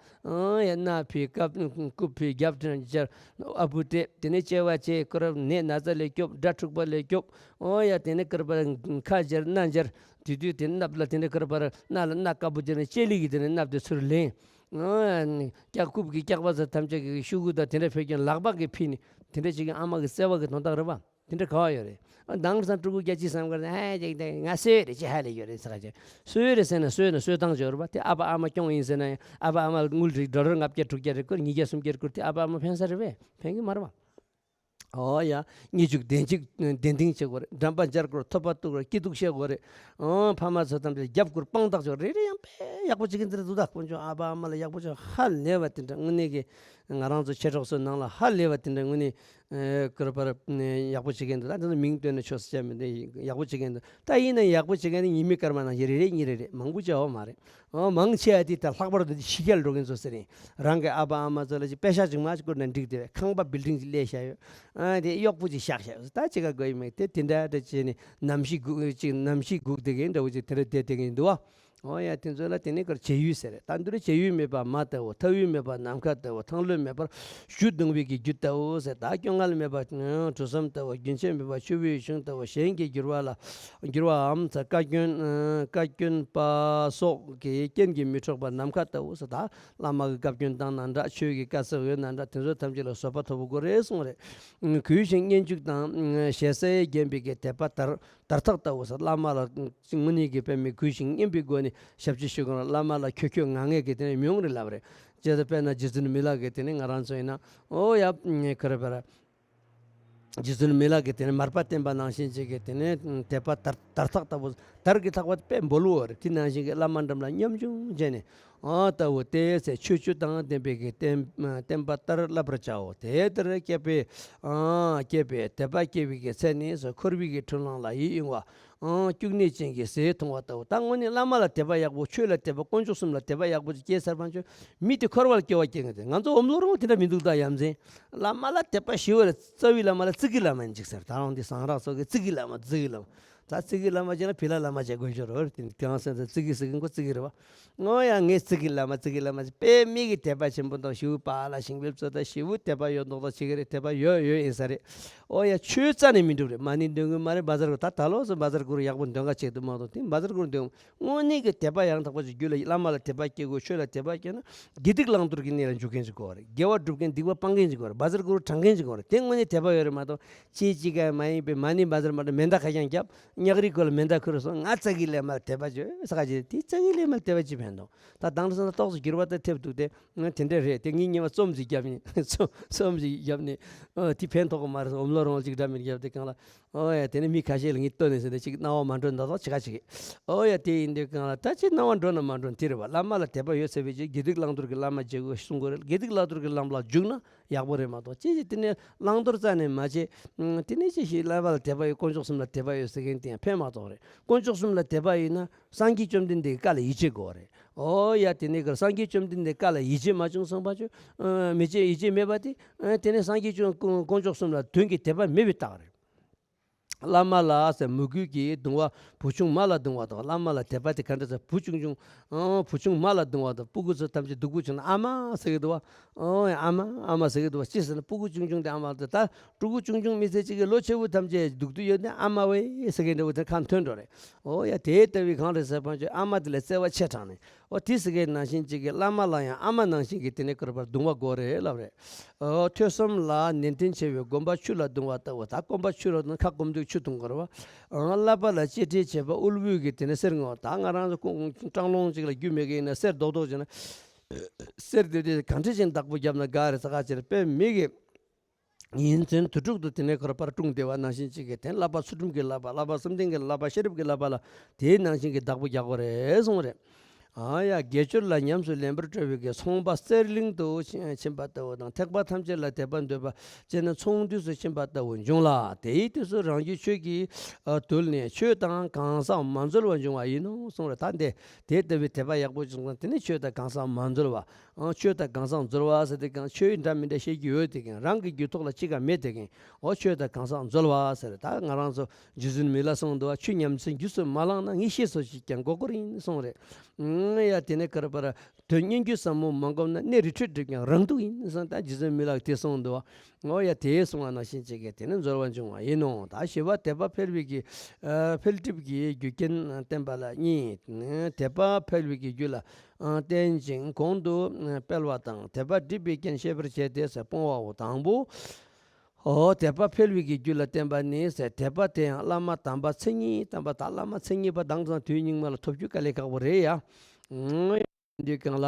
ཡ། སྣ་ཕུད། རྐུབ་ཕུད། རྒྱབ་སྦྲང་སྦྱར། ཨ་བུ་སྤྲད། དེ་ནས་མཆེ་བ་བཅད། ཀིར་པ་ནད་ན་ཚ་ལས་སྐྱོབ། དགྲ་འཁྲུག་པ་ལས་སྐྱོབ། ཨོ་ཡ། དེ་ནས་ཀིར་པ་ཁ་སྦྱར་སྣ་སྦྱར། དེ་དུས་དེ་སྣབས་ལ་དེ་ནས་ཀིར་པ་སྣ་ལ་སྣ་དཀར་པོ་སྦྱར་ནས་ལྕེ་ལི་གིས་དེ་ནས་སྣབས་དེ་ཚུར་ལེན། ཨོ་ཡ། སྐྱག་རྐུབ་ཀྱི་སྐྱག་པ་ཚོ་ཐམས་ཅད་ཀྱི་ཤུ་གུ་དང་དེ་འདྲ་ཕུད་ཀྱང་ལག་པ་གིས་ཕུད་ནས་དེ་འདྲ་བྱེད་ཀྱང་ཨ་མ་གི་བརྩེ་བ་གི་དོན་དག་རེད་བ། དེ་འདྲ་ག་བ་ཡོད་རེད། ཨ། དེང་སང་ཕྲུ་གུ་སྐྱེ་ཅི་བསམ་གར་ཨ་ཅིག་དེ་ང་གསོས་རེད་ཅི་ཧ་ལས་ཡོད་རེད་ཟེར་ག་ཅིག་གསོས་རེད་ཟེར་ན་གསོས་ན་གསོས་སྟངས་ཅིག་ཡོད་རེད་པ། དེ་ཨ་ཕ་ཨ་མ་སྐྱོང་ཡིན་ཟེར་ན་ཡང་ཨ་ཕ་ཨ་མ་དངུལ་རིགས་ཌོ་ལར་ལྔ་བརྒྱ་དྲུག་བརྒྱ་རེ་བསྐུར། ཉིས་བརྒྱ་སུམ་བརྒྱ་རེ་བསྐུར། དེ་ཨ་ཕ་ཨ་མ་ཕན་ས་རེད་པས། ཕན་གི་མ་རེད་པ། ཨོ་ཡ། ཉེས་འཇུག་བདེན་འཇུག་བདེན་དིང་བྱེད་དགོས་རེད། འགྲམ་པ་འབྱར་དགོས་རེད། ཐོད་པ་གཏུག་དགོས་རེད། སྐྱིད་སྡུག་བཤད་དགོས་རེད། ཨང་། ཕ་མ་ཚོ་ཐམས་ཅད་རྒྱབ་སྐུར་དཔང་རྟགས་ཅིག་རེ་རེ་ཡང་དཔེ་ཡག་པོ་བྱེད་མཁན་དེ་འདྲ་འདུག་ད་དཀོན་མཆོག་ཨ་ཕ་ཨ་མ་ལ་ཡག་པོ་བྱེད། ཧ་ལས་པ་དེ་འདྲ་དངོས་གནས་ཀྱི་ང་རང་ཚོ་མཆེད་གྲོགས་ཚོའི་ནང་ལ་ཧ་ལས་པ་དེ་འདྲ་དངོས་གནས། ཨེ། ཀིར་པར་ཡག་པོ་བྱེད་མཁན་འདུག་ད་དེ་ཚོ་མིང་བཏོན་ནས་ཆོག་ཟེར་བྱ་མི་འདུག་ཡག་པོ་བྱེད་མཁན་འདུག་ད་ཡིན་ན་ཡག་པོ་བྱེད་མཁན་དེ་ཉི་མའི་སྐར་མ་ནང་བཞིན་རེ་རེ་གཉིས་རེ་རེ་མང་པོ་བྱ་བ་མ་རེད། ཨོ། མང་ཆེ་བ་དེ་ད་ལྷག་པར་དུ་ཕྱི་རྒྱལ་འགྲོ་མཁན་ཚོ་ཟེར་ཡིན། རང་གི་ཨ་ཕ་ཨ་མ་ཚོ་ལ་ཅིག་པེ་ཤག་ཅིག་མ་ཅིག་བསྐུར་ན་འགྲིག་དེ་བས། ཁང་པ་བིལ་ཌིང་ཅིག་གླས་བཞག་ཡོད། ཨ། དེ་གཡོག་པོ་ཅིག་བཞག་བཞག་ཡོད། ད་ཅི་ག་དགོས་ཡིན་མེད་དེ་དེ་འདྲ་འདྲ་བྱས་ནས་ནམ་ཞིག་སྒུག་ཅིག་ནམ་ཞིག་སྒུག་བསྡད་མཁན་འདྲ་བོ་ཅིག་དེ་འདྲ་བསྡད་བསྡད་མཁན་འདུག་བ། ཨོ་ཡ། དེ་ཚོ་ལ་དེ་ནས་ཀར་བྱེད་ཡུལ་ཟེར། ད་འདི་རུ་བྱེད་ཡུལ་མེད་པ་མ་ལྟ་བུ། ཐར་ཡུལ་མེད་པ་ནམ་མཁའ་ལྟ་བུ། ཐང་ལྷོད་མེད་པར་གཞུ་བརྡུང་བའི་གི་རྒྱུ་ལྟ་བུ་ཟེར། ད་སྐྱོ་ངལ་མེད་པ་གྲུ་ཟམ་ལྟ་བུ། རྒྱུན་ཆད་མེད་པ་ཆུ་བོའི་གཞུང་ལྟ་བུ། གཞན་གྱི་འགྱུར་བ་ལ་འགྱུར་བའམ་ཚ་བཀའ་བཀྱོན། ཨ། བཀའ་བཀྱོན་པ་སོགས་ཀྱི་རྐྱེན་གྱིས་མི་འཕྲོག་པ་ནམ་མཁའ་ལྟ་བུ་ཟེར། ད་བླ་མ་གི་བཀའ་བཀྱོན་བཏང་ན་འདྲ། ཆོས་ཀྱི་བཀའ་སྩལ་འོས་ན་འདྲ། དེ་ཚོ་ཐམས་ཅད་ལ་བཟོད་པ་ཐོབ་དགོས་རེད་གསུངས་རེད། གུས་ཤིང་སྙན་འཇུག་དང་ཞེ་སའི་བརྒྱན་པའི་གི་དད་པ་དར་དར་ཐག་ལྟ་བུ་ཟེར། བླ་མ་ལ་དངོས་གནས་ཀྱི་དཔེ་མི་གུས་ཤིང་སྙན་པའི་སྒོ་ནས་ཞབས་ཕྱི་ཞུ་དགོས་ན་བླ་མ་ལ་ཁྱོད་ཁྱོད་ང་ངས་ཀྱི་དེ་ནས་མྱོང་རེ་ལབ་རེད། ཅེས་དཔེར་ན་རྗེ་བཙུན་མི་ལ་གི་དེ་ནས་ང་རང་ཚོ་ཡིན་ན། ཨོ་ཡ། ཁ་རེ་བ་ར། རྗེ་བཙུན་མི་ལ་གི་དེ་ནས་མར་པ་བསྟེན་པ་ནང་བཞིན་ཅིག་གི་དེ་ནས་དད་པ་དར་དར་ཐག་ལྟ་བུ། དར་གྱི་ཐག་པ་དཔེ་རིང་པོ་རེད། དེ་ནང་བཞིན་གྱི་བླ་མ་འགྲམ་ལ་ཉམ་ཆུང་བྱས་ནས། ཨ་ལྟ་བུ་སྟེ་ཟེར། ཆོས་བཅུ་དང་ལྡན་པའི་གི་བསྟན་བསྟན་པ་ལྟར་བསླབ་པར་བྱའོ། དེ་ལྟར་བསྐྱེད་པའི་ཨ་བསྐྱེད་པའི་དད་པ་སྐྱེ་བའི་གི་ཚེ་ནི་ཟེར། འཁོར་བའི་གི་འཁྲུལ་སྣང་ལ་ཡིད་གཡེང་བ། ཨང་། སྐྱུག་ནད་ཅན་གྱི་ཟས་མཐོང་བ་ལྟ་བུ། ད་དངོས་གནས་བླ་མ་ལ་དད་པ་ཡག་པོ། ཆོས་ལ་དད་པ། དཀོན་མཆོག་གསུམ་ལ་དད་པ་ཡག་པོ་ཅིག་སྐྱེས་ཚར་བ་ཅིག་མི་དེ་འཁོར་བ་ལ་སྐྱེ་བ་སྐྱེ་ངེས་ཏེ། ང་ཚོ་འོམ་ལོ་རང་དེ་འདྲ་མི་འདུག་ད་ཡ་མཚན། བླ་མ་ལ་དད་པ་ཞེ་པོ་ལ། རྩ་བའི་བླ་མ་ལ་ཙི་གི་བླ་མ་ཡིན་ཅིག་ཟེར། ད་རུང་དེ་ཟངས་རག་ཚོ་གི་ཙི་གི་བླ་མ། ཙི་གི་བླ་མ། ད་ཙི་གི་བླ་མ་བྱས་ན་བི་ལ་བླ་མ་བྱས་དགོས་ཤོར་བ་རེད། དེ་ནི་དེང་སང་ཙི་གི་ཟེར་གི་མགོ་ཙི་གི་རེད་བ། ཨོ་ཡ། ངས་ཙི་གི་བླ་མ། ཙི་གི་བླ་མ་ཟེར། དཔེ་མི་གི་དད་པ་ཆེན་པོ་འདུག་ཞེ་པོ་པཱ་ལགས་ཞིང་ལེབ་ཚོ་ད་ཞེ་པོ་དད་པ་ཡོད་མདོག་མདོག་བྱེད་ཀྱི་རེད། དད་པ་ཡོད་ཡོད་ཡིན་ས་རེད། ཨོ་ཡ། ཆོས་རྩ་ནས་མི་འགྲུབ་རེད། མ་ཎི་འདོན་གི་མ་རེད། བཛྲ་གུ་རུ། ད་ད་ལོ་སོ་བཛྲ་གུ་རུ་ཡག་པོ་འདོན་ག་ཆེད་དུ་མ་གཏོགས། དེ་བཛྲ་གུ་རུ་འདོན། དངོས་གནས་ཀྱི་དད་པ་ཡང་དག་པ་ཅིག་རྒྱུད་ལ། བླ་མ་ལ་དད་པ་སྐྱེ་དགོས། ཆོས་ལ་དད་པ་སྐྱེ་ན་དགེ་སྡིག་བླང་དོར་གྱི་གནས་ལ་འཇུག་མཁན་ཅིག་དགོས་རེད། དགེ་བ་སྒྲུབ་མཁན། སྡིག་པ་སྤང་མཁན་ཅིག་དགོས་རེད། བཛྲ་གུ་རུ་བགྲང་མཁན་ཅིག་དགོས་རེད། དེ་དངོས་གནས་དད་པ་ཡོད་རེད་མ་གཏོགས། ཅིག་ཅིག་ག་མ་ཡིན་པའི་མ་ཎི་བཛྲ་མ་འདྲ་མེ་མདའ་ཁ་རྐྱང་བརྒྱབ། ཉག་རིས་ཁོ་ལ་མེ་མདའ་ཁུར་སོང་། ང་ཙི་གི་བླ་མ་ལ་དད་པ་བྱོས་ཟེར་ག་ཅིག་དེ་ཙི་གི་བླ་མ་ལ་དད་པ་ཅིག་ཕན་འདུག་ད་དེང་སང་ཏོག་ཙམ་འགྱུར་བ་ད་ཐེབས་འདུག་སྟེ། ང་དེ་འདྲ་རེད་དེ། ངས་ཉེ་བ་རྩོམ་ཅིག་བརྒྱབ་ནས། རྩོམ་རྩོམ་ཅིག་བརྒྱབ་ནས། ཨ། དེ་ཕན་ཐོགས་གི་མ་རེད། འོམ་ལོ་རོང་ཅིག་འདྲ་མི་བརྒྱབ་དེ་གང་ལ། ཨོ་ཡ། དེ་ནས་མི་ཁ་ཤས་ལ་ངས་བསྟོད་ནས་ཟེར་ནས་ཅིག་སྣང་བ་མ་འགྲོ་ན་ད་ཅི་ག་ཅིག་ཨོ་ཡ། དེ་ཡིན་དུས་གང་ལ་ད་ཅི་སྣང་བ་འགྲོ་ན་མ་འགྲོ་ན་དེ་རེད་བ། བླ་མ་ལ་དད་པ་ཡོད་ཚར་བའི་རྗེས་དགེ་སྡིག་བླང་དོར་གྱི་ལམ་ལ་འཇུག་དགོས་གསུང་གི་རེད། དགེ་སྡིག་བླང་དོར་གྱི་ལམ་ལ་འཇུག་ན་ཡག་པོ་རེད་མ་གཏོགས། ཅི་ཅི་དེ་ནས་བླང་དོར་རྩ་ནས་མ་བྱེད། ཨ། དེ་ནས་ཅི་ཞིག་བླ་མ་ལ་དད་པ་ཡོད། དཀོན་མཆོག་གསུམ་ལ་དད་པ་ཡོད་ཟེར་མཁན་དེ་ཡང་ཕན་མ་ཐོགས་རེད། དཀོན་མཆོག་གསུམ་ལ་དད་པ་ཡོད་ན། སངས་རྒྱས་བཅོམ་ལྡན་འདས་ཀྱི་བཀའ་ལ་ཡིད་ཆེས་དགོས་རེད། ཨོ་ཡ། དེ་ནས་ག་རེ། སངས་རྒྱས་བཅོམ་ལྡན་འདས་ཀྱི་བཀའ་ལ་ཡིད་ཆེས་མ་བྱུང་སོང་བ་ཅིག་ཨ། མི་བྱེད། ཡིད་ཆེས་མེད་པ་དེ། ཨ། དེ་ནས་སངས་རྒྱས་བཅོམ། དཀོན་མཆོག་གསུམ་ལ་དོན་གྱི་དད་པ་མེད་པའི་རྟགས་རེད། བླ་མ་ལ་ཟེར་མོས་གུས་ཀྱིས་གདུང་བ། བུ་ཆུང་མ་ལ་གདུང་བ་དང་། བླ་མ་ལ་དད་པ་དེ་ག་འདྲ་ཟེར། བུ་ཆུང་ཆུང་། ཨ། བུ་ཆུང་མ་ལ་གདུང་བ་དང་། སྤུ་གུ་ཚོ་ཐམས་ཅད་སྡུག་པོ་བྱུང་ན་ཨ་མ་ཟེར་གི་འདུག་བ། ཨོ་ཡ། ཨ་མ། ཨ་མ་ཟེར་གི་འདུག་བ། ཅི་ཟེར་ན་སྤུ་གུ་ཆུང་ཆུང་དེ་ཨ་མ་དེ། ད་ཕྲུ་གུ་ཆུང་ཆུང་མི་ཚེ་གཅིག་གི་ལོ་ཆེ་བོ་ཐམས་ཅད་སྡུག་སྡུག་ཡོད་ན་ཨ་མ་ཝེ་ཟེར་མཁན་འདྲ་བོ་དེ་ཁ་འཐོན་འགྲོ་རེད། ཨོ་ཡ། དེ་ལྟ་བུའི་གང་རེད་ཟེར་བ་ཅིག་ཨ་མ་དེ་ལ་བརྩེ་བ་ཆེ་དྲགས་ནས། ཨོ་དེ་ཟེར་མཁན་ནང་བཞིན་གཅིག་གི་བླ་མ་ལ་ཡང་ཨ་མ་ནང་བཞིན་གྱི་དེ་ནས་ག་རེ་བར་གདུང་བ་དགོས་རེད་ལབ་རེད། ཨོ་ཐོས་བསམ་ལ་ནན་ཏན་ཆེ་བའི་སྒོམ་པ་ཆུ་ལ་གདུང་བ་ལྟ་བུ། ད་སྒོམ་པ་ཆུ་ལ་གདུང་། ཁ་སྐོམ་དུས་ཆུ་འཐུང་དགོས་རེད་བ། ཨང་། བསླབ་པ་ལ་གཅེས་སྤྲས་བྱེད་པ་དབུལ་པོའི་གི་དེ་ནས་གསེར་དངུལ། ད་ང་རང་ཚོ་ཀོང་སྤྲང་སློང་ཅིག་ལ་རྒྱུས་མེད་གི་ཡིན་ན་གསེར་རྡོག་རྡོག་བྱས་ན། གསེར་དེ་དེ་གང་འདྲ་ཅིག་བདག་པོ་བརྒྱབ་ན་དགའ་རེད་ཟེར་ག་ཅེར། དཔེ་མི་གི་ཡིན་ཚན་དུས་དྲུག་ཏུ་དེ་ནས་ག་རེ་བར་སྲུང་བསྡད་པ་ནང་བཞིན་གཅིག་གི་དེ་བསླབ་པ་ཚུལ་ཁྲིམས་ཀྱི་བསླབ་པ། བསླབ་པ་བསམ་གཏན་གྱི་བསླབ་པ། ཤེས་རབ་ཀྱི་བསླབ་པ་ལ་དེའི་ནང་བཞིན་གྱི་བདག་པོ་རྒྱག་དགོས་རེད་གསུངས་རེད། ཨ་ཡ། དགེ་སྦྱོར་ལ་ཉམས་སུ་ལེན་པར་སྤྲོ་བའི་གི་ཚོང་པ་གསེར་གླིང་དུ་ཕྱིན་པ་ལྟ་བུ་དང་། ཐེག་པ་ཐམས་ཅད་ལ་དད་པ་འདོད་པ་སྐྱེས་ན་ཚོང་འདུས་སུ་ཕྱིན་པ་ལྟ་བུ་འབྱུང་ལ། དེའི་དུས་སུ་རང་རྒྱུད་ཆོས་ཀྱིས་ཨ་དུལ་ནས་ཆོས་དང་གང་ཟག་མ་འཛོལ་བ་འབྱུང་བ་ཡིན་ནོ་གསུངས་རེད། ད་འདི་དེ་ལྟ་བུའི་དད་པ་ཡག་པོ་བྱུང་ཙང་དེ་ནི་ཆོས་དང་གང་ཟག་མ་འཛོལ་བ། ཨང་། ཆོས་དང་གང་ཟག་འཛོལ་བ་ཟེར་དེ་གང་། ཆོས་འདྲ་མི་འདྲ་བཤད་རྒྱུ་ཡོད་དེ་གང་། རང་གི་རྒྱུད་ཐོག་ལ་ཅི་གང་མེད་དེ་གང་། ཨོ་ཆོས་དང་གང་ཟག་འཛོལ་བ་ཟེར། ད་ང་རང་ཚོ་རྗེ་བཙུན་མི་ལ་གསུངས་འདུག་བ། ཆོས་ཉམས་ཚད་རྒྱུད་སུ་མ་བླངས་ན། ངེས་ཤེས་སོ་ཞིག་ཀྱང་མགོ་སྐོར་ཡིན་གསུངས་རེད། ཨང་། ཡ། དེ་ནས་ག་རེ་བར་དོན་སྙན་བརྒྱུད་ཟབ་མོ་མ་བསྒོམས་ན། གནས་རི་ཁྲོད་བསྒྲིབས་ཀྱང་རང་སྡུག་ཡིན་གསུངས། ད་རྗེ་བཙུན་མི་ལ་དེ་གསུངས་འདུག་བ། ཨོ་ཡ། དེ་གསུངས་པ་ནང་བཞིན་གཅིག་གི་དེ་ནི་འཛོལ་བ་འབྱུང་བ་ཡིན་ནོ། ད་ཞི་བ་དད་པ་འཕེལ་བའི་གི་ཨ་འཕེལ་འགྲིབ་ཀྱི་རྒྱུ་རྐྱེན་བསྟན་པ་ལ་གཉིས། དད་པ་འཕེལ་བའི་གི་རྒྱུ་ལ་ཨ་བརྟེན་ཅིང་གོང་དུ་སྤེལ་བ་དང་། དད་པ་འགྲིབ་པའི་རྐྱེན་ཤེས་པར་བྱས་ཏེ་ཟེར། སྤོང་བའོ། དང་པོ། ཨོ་དད་པ་འཕེལ་བའི་གི་རྒྱུ་ལ་བརྟེན་པ་ནི་ཟེར། དད་པ་དེ་ཡང་བླ་མ་དམ་པ་མཚན་ཉིད་བསྟེན་པ། ད་བླ་མ་མཚན་ཉིད་པ་དེང་སང་དུས་སྙིགས་མ་ལ་ཐོབ་རྒྱུ་དཀའ་ལས་ཁག་པོ་རེད་ཡ། འདི་གང་ལ།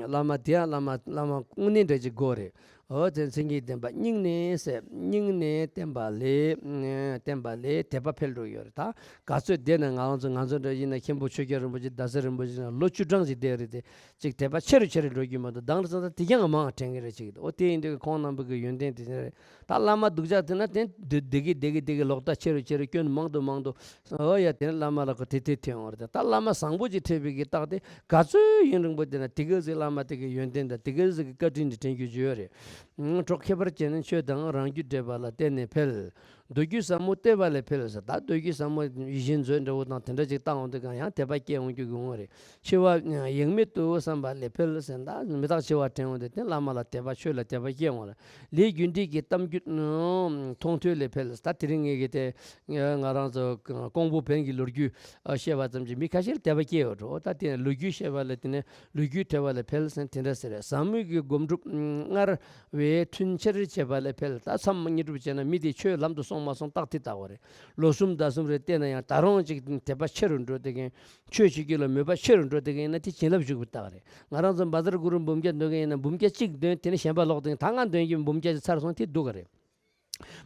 བླ་མ་དེ་ཡང་བླ་མ་བླ་མ་དངོས་གནས་འདྲ་ཅིག་དགོས་རེད། ཨོ་དེ་མཚན་ཉིད་བསྟེན་པ། སྙིང་ནས་ཟེར། སྙིང་ནས་བསྟེན་པ་ལས། བསྟེན་པ་ལས་དད་པ་འཕེལ་འགྲོ་ཡོད་རེད། ད་ག་ཚོད་བསྡད་ན། ང་རང་ཚོ་ང་ཚོ་འདྲ་ཡིན་ན་མཁན་པོ་ཆོས་རྒྱལ་རིན་པོ་ཆེ། རྡ་ས་རིན་པོ་ཆེ་ན་ལོ་བཅུ་གྲངས་ཅིག་བསྡད་རེད་དེ། ཅིག་དད་པ་ཆེ་རུ་ཆེ་རུ་འགྲོ་རྒྱུ་མ་གཏོགས། དེང་སང་ད་དེ་ཀྱང་མང་དྲན་གི་རེད་ཅིག། ཨོ་དེ་ཡིན་དུས་ཁོང་རྣམ་པ་གི་ཡོན་ཏན་དེ་ནས་རེད། ད་བླ་མ་སྡུག་ཅག་དེ་ན་དེ་བདེ་གི་བདེ་གི་བདེ་གི་ལོག་ལྟ་ཆེ་རུ་ཆེ་རུ། སྐྱོན་མང་དུ་མང་དུ། ཨོ་ཡ། དེ་ནས་བླ་མ་ལ་ཁོ་དེ་དེ་ཐོན་འོང་རེད། ད་བླ་མ་བཟང་པོ་ཅིག་འཕྲད་པའི་གི་རྟགས་དེ་ག་ཚོད་ཡུན་རིང་པོ་བསྡད་ན་དེ་ག་ཟིག་བླ་མ་དེ་གི་ཡོན་ཏན་དང་དེ་ག་ཟིག་གི་བཀའ་དྲིན་དེ་དྲན་རྒྱུ་ཅིག་ཡོད་རེད། གྲོགས་ཁྱད་པར་ཅན་ནི་ཆོས་དང་རང་རྒྱུད་འདྲེས་པ་ལ་བརྟེན་ནས་འཕེལ། མདོ་རྒྱུད་ཟབ་མོ་བལྟས་པ་ལས་འཕེལ་ཟེར། ད་མདོ་རྒྱུད་ཟབ་མོ་ཡིད་བཞིན་མཛོད་འདྲ་བོ་དང་དེ་འདྲ་ཅིག་བལྟ་འོང་དུས་གང་ཡང་དད་པ་སྐྱེ་འོང་རྒྱུ་གི་འོང་རེད། འཆི་བ་ཡེངས་མེད་དུ་བསམ་པ་ལས་འཕེལ་ཟེར། ད་མི་རྟག་འཆི་བ་དྲན་འོང་དུས་དེ་བླ་མ་ལ་དད་པ། ཆོས་ལ་དད་པ་སྐྱེ་འོང་རེད། ལས་རྒྱུ་འབྲས་ཀྱི་གཏམ་རྒྱུད་མཐོང་ཐོས་ལས་འཕེལ། ད་དེ་རིང་ངེད་ཀྱི་དེ་ང་རང་ཚོ་ཀོང་པོ་བོན་གྱི་ལོ་རྒྱུས་བཤད་པ་ཙམ་གྱིས་མི་ཁ་ཤས་ལ་དད་པ་སྐྱེ་ཡོད་འགྲོ། ད་དེ་ལོ་རྒྱུས་བཤད་པ་ལ་དེ་ནས་ལོ་རྒྱུས་ཐོས་པ་ལས་འཕེལ་ཟེར་དེ་འདྲ་ཟེར། ཟབ་མོའི་གི་སྒོམ་སྒྲུབ་སྔར་བས་མཐུན་ཆེར་བྱེད་པ་ལས་འཕེལ། ད་མཚམས་བསྙེན་སྒྲུབ་བྱས་ན་མི་དེ་ཆོས་ལམ་དུ་སོང་མ་སོང་རྟགས་དེ་བལྟ་དགོས་རེད། ལོ་གསུམ་ཟླ་གསུམ་རེ་བལྟས་ན་ཡང་ད་རུང་ཅིག་དད་པ་ཆེ་རུ་འགྲོ་དེ་གིན། ཆོས་བྱེད་རྒྱུ་ལ་མོས་པ་ཆེ་རུ་འགྲོ་དེ་གིན་ན་དེ་བྱིན་རླབས་ཞུགས་པའི་རྟགས་རེད། ང་རང་ཚོ་བཛྲ་གུ་རུ་འབུམ་བརྒྱ་འདོན་གིན་ཡིན་ན་འབུམ་བརྒྱ་གཅིག་འདོན། དེ་ནས་གཞན་པ་ལོག་དེ་གིན་ད་ང་འདོན་རྒྱུ་འབུམ་བརྒྱ་ཅིག་ཚར་སོང་། དེ་སྡུག་ག་རེད།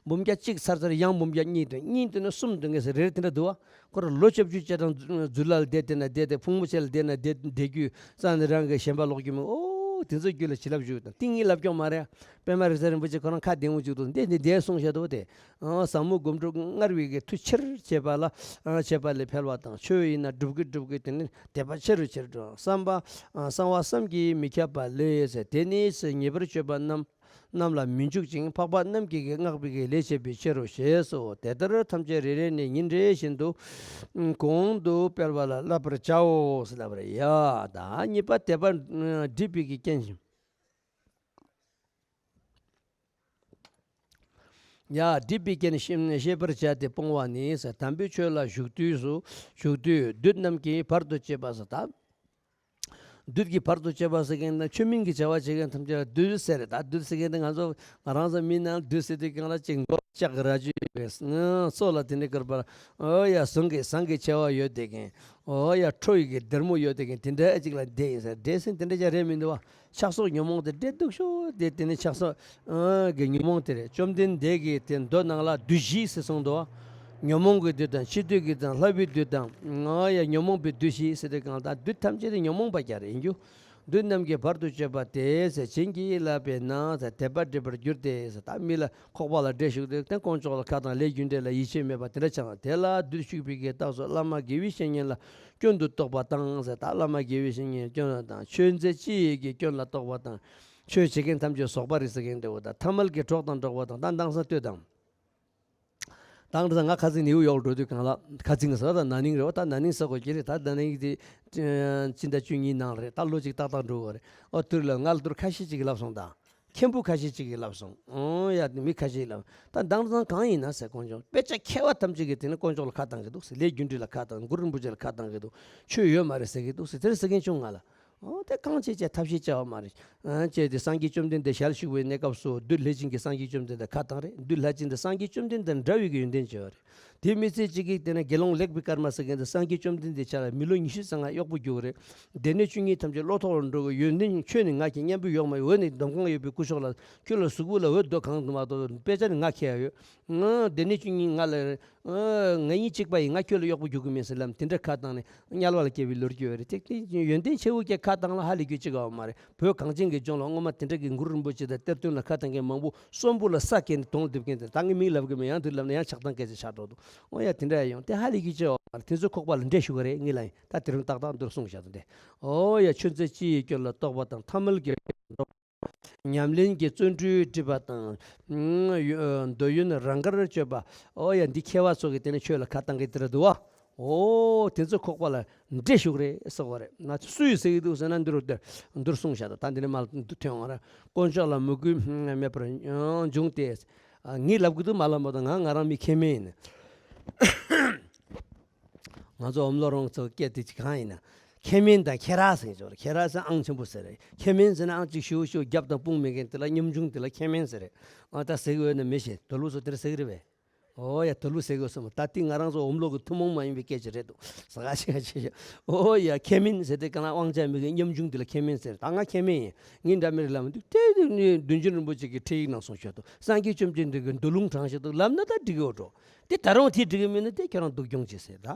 འབུམ་རྒྱ་གཅིག་ཚར་ཚར་ཡང་འབུམ་རྒྱ་གཉིས་འདོན། གཉིས་འདོན་ན་གསུམ་འདོན་མཁན་ཟེར་རེ་རེ་དེ་འདྲ་འདུག་བ། ཁོ་རང་ལོ་བཅུ་བཅུ་སྤྱིར་བཏང་རྫུ་ལ་བསྡད་བསྡད་ན་བསྡད་བསྡད། ཕུང་པོ་ཆེ་ལ་བསྡད་ན་བསྡད་བསྡད་རྒྱུ་རྩ་ནས་རང་གི་ཞེན་པ་ལོག་རྒྱུ་མེད། ཨོ་དེ་ཚོ་རྒྱུད་ལ་བྱིན་རླབས་ཞུགས་དང་། ཏིང་ངེ་ལབ་ཀྱོག་མ་རེད། པདྨ་རིག་འཛིན་རིན་པོ་ཆེ་ཁོ་རང་ཁ་བདེ་མོ་བཅུག་འདུག་འདི་འདི་འདས་གསུངས་བཞག་འདུག་སྟེ། ཨ་ཟབ་མོ་སྒོམ་སྒྲུབ་མངར་བའི་གི་མཐུ་ཆེར་བྱེད་པ་ལ། ཨ་བྱེད་པ་ལས་འཕེལ་བ་དང་། ཆོས་ཡིན་ན་སྒྲུབ་ཀྱི་སྒྲུབ་ཀྱི་དེ་ནི་དད་པ་ཆེ་རུ་ཆེ་རུ་འགྲོ། བསམ་པ་ཨ་གསང་བ་བསམ་གྱིས་མི་ཁྱབ་པ་ལས། དེ་ནི་ཉེས་པར་སྤྱོད་པ་རྣམས་རྣམས་ལ་མི་འཇུག་ཅིང་། འཕགས་པ་རྣམས་ཀྱིས་བསྔགས་པའི་ལས་བྱེད་པའི་ཕྱིར་རོ་ཞེས་སོ། དེ་ལྟར་ཐམས་ཅད་རེ་རེ་ནས་ཉིན་རེ་བཞིན་དུ་གོང་དུ་སྤེལ་བ་ལ་བསླབ་པར་བྱའོ་ཟེར་ལབ་པ་རེད་ཡ། ད་གཉིས་པ་དད་པ་སྒྲིབ་པའི་གི་རྐྱེན། ཡ། སྒྲིབ་པའི་རྐྱེན་ཤེས་ཤེས་པར་བྱ་སྟེ་སྤོང་བ་ནི། དམ་པའི་ཆོས་ལ་ཞུགས་དུས་སུ། ཞུགས་དུས་བདུད་རྣམས་ཀྱིས་བར་དུ་གཅོད་པ་ཟེར། ད་བདུད་ཀྱིས་བར་དུ་གཅོད་པ་ཟེར་མཁན་དང་ཆོས་མིན་གྱི་བྱ་བ་བྱེད་མཁན་ཐམས་ཅད་ལ་བདུད་ཟེར་རེད། ད་བདུད་ཟེར་མཁན་དེ་ང་ཚོ་ང་རང་ཚོ་མི་ནང་བདུད་ཟེར་དུས་སྒང་ལ་ཅིག་མགོ་ལྕགས་ཀྱི་རྭ་ཅོ་ཡོད་པའི་སོ་ལ་དེ་འདྲ་བསྐུར་བར། ཨོ་ཡ། ཟངས་ཀྱི་ཟངས་ཀྱི་མཆེ་བ་ཡོད་བསྡད་མཁན། ཨོ་ཡ། ཁྲོ་ཡི་གི་སྡེར་མོ་ཡོད་བསྡད་མཁན་དེ་འདྲ་ཅིག་ལ་བསྡད་ཡིན་ཟེར། འདྲེ་སྲིན་དེ་འདྲ་ཅིག་རེད་མི་འདུག་བ། ཆགས་སོགས་ཉོན་མོངས་དེ་འདྲེ་སྡུག་ཤོས་དེ་དེ་ནི་ཆགས་སོགས་ཨ་གི་ཉོན་མོངས་དེ་རེད། བཅོམ་ལྡན་འདས་ཀྱིས་དེ་མདོ་ནང་ལ་བདུད་བཞི་ཟེར་གསུངས་འདུག་བ། ཉོན་མོངས་ཀྱི་བདུད་དང་། ཕྱི་བདུད་ཀྱི་དང་། ལྷ་བུའི་བདུད་དང་། ཨ་ཡ། ཉོན་མོངས་པའི་བདུད་བཞི་ཟེར་དུས་སྒང་ལ་ད་བདུད་ཐམས་ཅད་དེ་ཉོན་མོངས་པ་རྐྱང་རེད་ཡིན་རྒྱུ། བདུད་རྣམས་ཀྱིས་བར་དུ་གཅོད་པ་དེས་བྱིན་གྱིས་བརླབས་པས་ན་དད་པ་སྒྲིབ་པར་འགྱུར་ཏེ། ད་མི་ལ་ཁོག་པ་ལ་འདྲེ་ཞུགས་ཏེ་དཀོན་མཆོག་ལ་ཁ་གཏད། ལས་རྒྱུ་འབྲས་ལ་ཡིད་ཆེས་མེད་པ་དེ་འདྲ་ཆགས། དེ་ལ་བདུད་ཞུགས་པའི་གི་རྟགས་སུ་བླ་མ་དགེ་བའི་བཤེས་གཉེན་ལ་སྐྱོན་དུ་རྟོག་པ་དང་ཟེར། ད་བླ་མ་དགེ་བའི་བཤེས་གཉེན་སྐྱོན་ལ་དང་། ཆོས་མཛད་སྤྱི་ཡི་གི་སྐྱོན་ལ་རྟོག་པ་དང་། ཆོས་བྱེད་མཁན་ཐམས་ཅད་ཟོག་པ་རེད་ཟེར་མཁན་འདྲ་བོ་དང་། ཐ་མལ་གྱི་གྲོགས་དང་འགྲོགས་པ་དང་། ད་དེང་སང་ལྟོས་དང་། དེང་སང་ང་ཁ་སང་ནིའུ་ཡོག་འགྲོ་དུས་སྒང་ལ། ཁ་སང་ཟེར་བ་ད་ན་ནིང་རེད་བ། ད་ན་ནིང་ཟེར་དགོས་ཀྱི་རེད། ད་ན་ནིང་དེ་སྤྱི་ཟླ་བཅུ་གཉིས་ནང་རེད། ད་ལོ་གཅིག་ཏག་ཏག་འགྲོ་གི་རེད། ཨོ་དེ་ལ་ང་ལ་དེར་ཁ་ཤས་ཅིག་གིས་ལབ་སོང་ད། མཁན་པོ་ཁ་ཤས་ཅིག་གིས་ལབ་སོང་། ཨོ་ཡ། མི་ཁ་ཤས་ལབ། ད་དེང་སང་གང་ཡིན་ན་ཟེར། དཀོན་མཆོག་དཔེ་ཆ་མཁས་པ་ཐམས་ཅད་ཀྱིས་དེ་ནི་དཀོན་མཆོག་ལ་ཁ་བཏང་གི་འདུག་ཟེར། ལས་རྒྱུ་འབྲས་ལ་ཁ་བཏང་། གུ་རུ་རིན་པོ་ཆེ་ལ་ཁ་བཏང་གི་འདུག་ཆོས་ཡོད་མ་རེད་ཟེར་གི་འདུག་ཟེར། དེ་རེད་ཟེར་མཁན་བྱུང་ང་ལ། ཨོ་དེ་གང་བྱེད་བྱས་ཐབས་ཤེས་བྱ་བ་མ་རེད། ཨ་བྱས་ཏེ་སངས་རྒྱས་བཅོམ་ལྡན་འདས་ཞལ་བཞུགས་པའི་གནས་སྐབས་སུ་བདུད་ལྷས་བྱིན་གྱིས་སངས་རྒྱས་བཅོམ་ལྡན་འདས་ཁ་བཏང་རེད། བདུད་ལྷས་བྱིན་དེ་སངས་རྒྱས་བཅོམ་ལྡན་འདས་འདྲ་བའི་གི་ཡོན་ཏན་ཅན་རེད། དེ་མི་ཚད་གཅིག་གིས་དེ་ན་དགེ་སློང་ལེགས་པའི་སྐར་མ་ཟེར་མཁན་དེ་སངས་རྒྱས་བཅོམ་ལྡན་འདས་ཕྱག་ལ་མི་ལོ་ཉི་ཤུ་རྩ་ལྔ་གཡོག་པོ་རྒྱུགས་རེད། སྡེ་སྣོད་བཅུ་གཉིས་ཐམས་ཅད་བློ་ཐོག་ལ་འགྲོ་གི་ཡོན་ཏན། ཁྱོད་ནི་ང་མཁྱེན། མཉམ་པོའི་ཡོག་མ་ཡིན། འོད་ནི་འདོམ་གང་ཡོད་པའི་སྐུ་མཆོག་ལ། ཁྱོད་ལ་གཟུགས་པོ་ལ་འོད་རྡོ་གང་དུ་མ་གཏོགས་དཔེ་ཆ་ནི་ང་མཁྱེན་ཡ་ཡོད། ང་སྡེ་སྣོད་བཅུ་གཉིས་ང་ལ། ཨ་ང་གཉིས་གཅིག་པ་ཡིན། ང་ཁྱོད་ལ་གཡོག་པོ་རྒྱུག་གི་མིན་ཟེར་ལབ། དེ་འདྲ་ཁ་བཏང་ནས་དམྱལ་བ་ལ་སྐྱེ་བའི་ལོ་རྒྱུས་ཡོད་རེད། དེ་དེ་ཡོན་ཏན་ཆེ་བོ་སྐྱེ་ཁ་བཏང་ལ་ཧ་ལས་རྒྱུ་གཅིག་ཡོད་མ་རེད། བོད་གངས་ཅན་གྱི་ལྗོངས་ལ་སྔོན་མ་དེ་འདྲ་གི་གུ་རུ་རིན་པོ་ཆེ་དང་གཏེར་སྟོན་ལ་ཁ་བཏང་མཁན་མང་པོ་གསོན་པོ་ལ་ས་བཀལ་ནས་དོང་རྡིབ་མཁན་དེ། ད་ངས་མིང་ལབ་གི་མེད། ཡང་དེ་ལབ་ན་ཡང་ཆགས་སྡང་སྐད་ཆ་ཆགས་འགྲོ་འདུག་ཨོ་ཡ། དེ་འདྲ་ཡོང་དེ་ཧ་ལས་རྒྱུ་གཅིག་ཡོད་མ་རེད། དེ་ཚོའི་ཁོག་པ་ལ་འདྲེ་ཞུགས་ཀྱི་རེད། ངས་ལབ་ཡིན། ད་དེ་རིང་ཏག་ཏག་འདིར་གསུངས་བཞག་འདུག་སྟེ། ཨོ་ཡ། ཆོས་མཛད་སྤྱི་ཡི་སྐྱོན་ལ་རྟོག་པ་དང་། ཐ་མལ་གྱི་ཉམས་ལེན་གྱི་བརྩོན་འགྲུས་སྒྲིབ་པ་དང་། ཨུམ་འདོད་ཡོན་རང་དགར་སྤྱོད་པ། ཨོ་ཡ། འདི་མཁས་པ་ཚོ་གིས་དེ་ནི་ཆོས་ལ་ཁ་བཏང་གི་དེ་རེད་འདུག་བ། ཨོ་དེ་ཚོ་ཁོག་པ་ལ་འདྲེ་ཞུགས་རེད་ཟེར་བ་རེད། ང་ཚོ་སུས་ཟེར་གི་འདུག་ཟེར་ན་འདི་རུ་འདིར་གསུངས་བཞག་འདུག་ད་འདི་ནི་མ་ཐོན་བ་རེད། དཀོན་མཆོག་ལ་མོས་གུས་མེད་པར་འབྱུང་སྟེ། ངས་ལབ་གི་འདུག་མ་ལབ་མ་གཏོགས། ང་ང་རང་མི་མཁས་དམན་ཡིན། ང་ཚོ་འོམ་ལོ་རོང་ཚོ་སྐད་དེ་ཅིག་གང་ཡིན་ན། མཁས་དམན་དང་མཁས་ར་ཟེར་གྱི་ཡོད་རེད། མཁས་ར་ཟེར་ན་ཨང་ཆེན་པོ་ཟེར་རེད། མཁས་དམན་ཟེར་ན་ཨང་གཅིག་ཞུ་ཞུ་རྒྱབ་དང་དཔུང་མེད་མཁན་དེ་ལ་ཉམ་ཆུང་དེ་ལ་མཁས་དམན་ཟེར་རེད། ཨ་ད་ཟེར་གི་ཡོད་ན་མི་ཤེས། དོ་ལུ་ཚོ་དེ་འདྲ་ཟེར་གི་རེད་པས། ཨོ་ཡ། དོ་ལུ་ཟེར་གི་ཡོད་སོང་། ད་དེ་ང་རང་ཚོ་འོམ་ལོ་གི་ཐུན་མོང་མ་ཡིན་པའི་སྐད་ཆ་རེད་འདུག་ཟ་ག་ཆེ་ག་ཆེ་ཆེ། ཨོ་ཡ། མཁས་དམན་ཟེར་དེ་ག་ལ་དབང་ཆ་མེད་མཁན་ཉམ་ཆུང་དེ་ལ་མཁས་དམན་ཟེར། ད་ང་མཁས་དམན་ཡིན། ངས་འདྲ་མི་རེད་ལབ་མི་འདུག་དེ་དུས་ནི་བདུད་འཇོམས་རིན་པོ་ཆེ་གི་ཁྲིད་ཡིག་ནང་གསུངས་བཞག་འདུག་སངས་རྒྱས་བཅོམ་ལྡན་འདས་ཀྱི་མདོ་ལུང་དྲངས་བཞག་འདུག་ལབ་ན་ད་འགྲིག་གི་ཡོད་འགྲོ། དེ་ད་རུང་དེ་འགྲིག་གི་མེད་ན་དེ་ཁྱོད་རང་སྡུག་གྱོང་བྱེད་ཟེར་ད།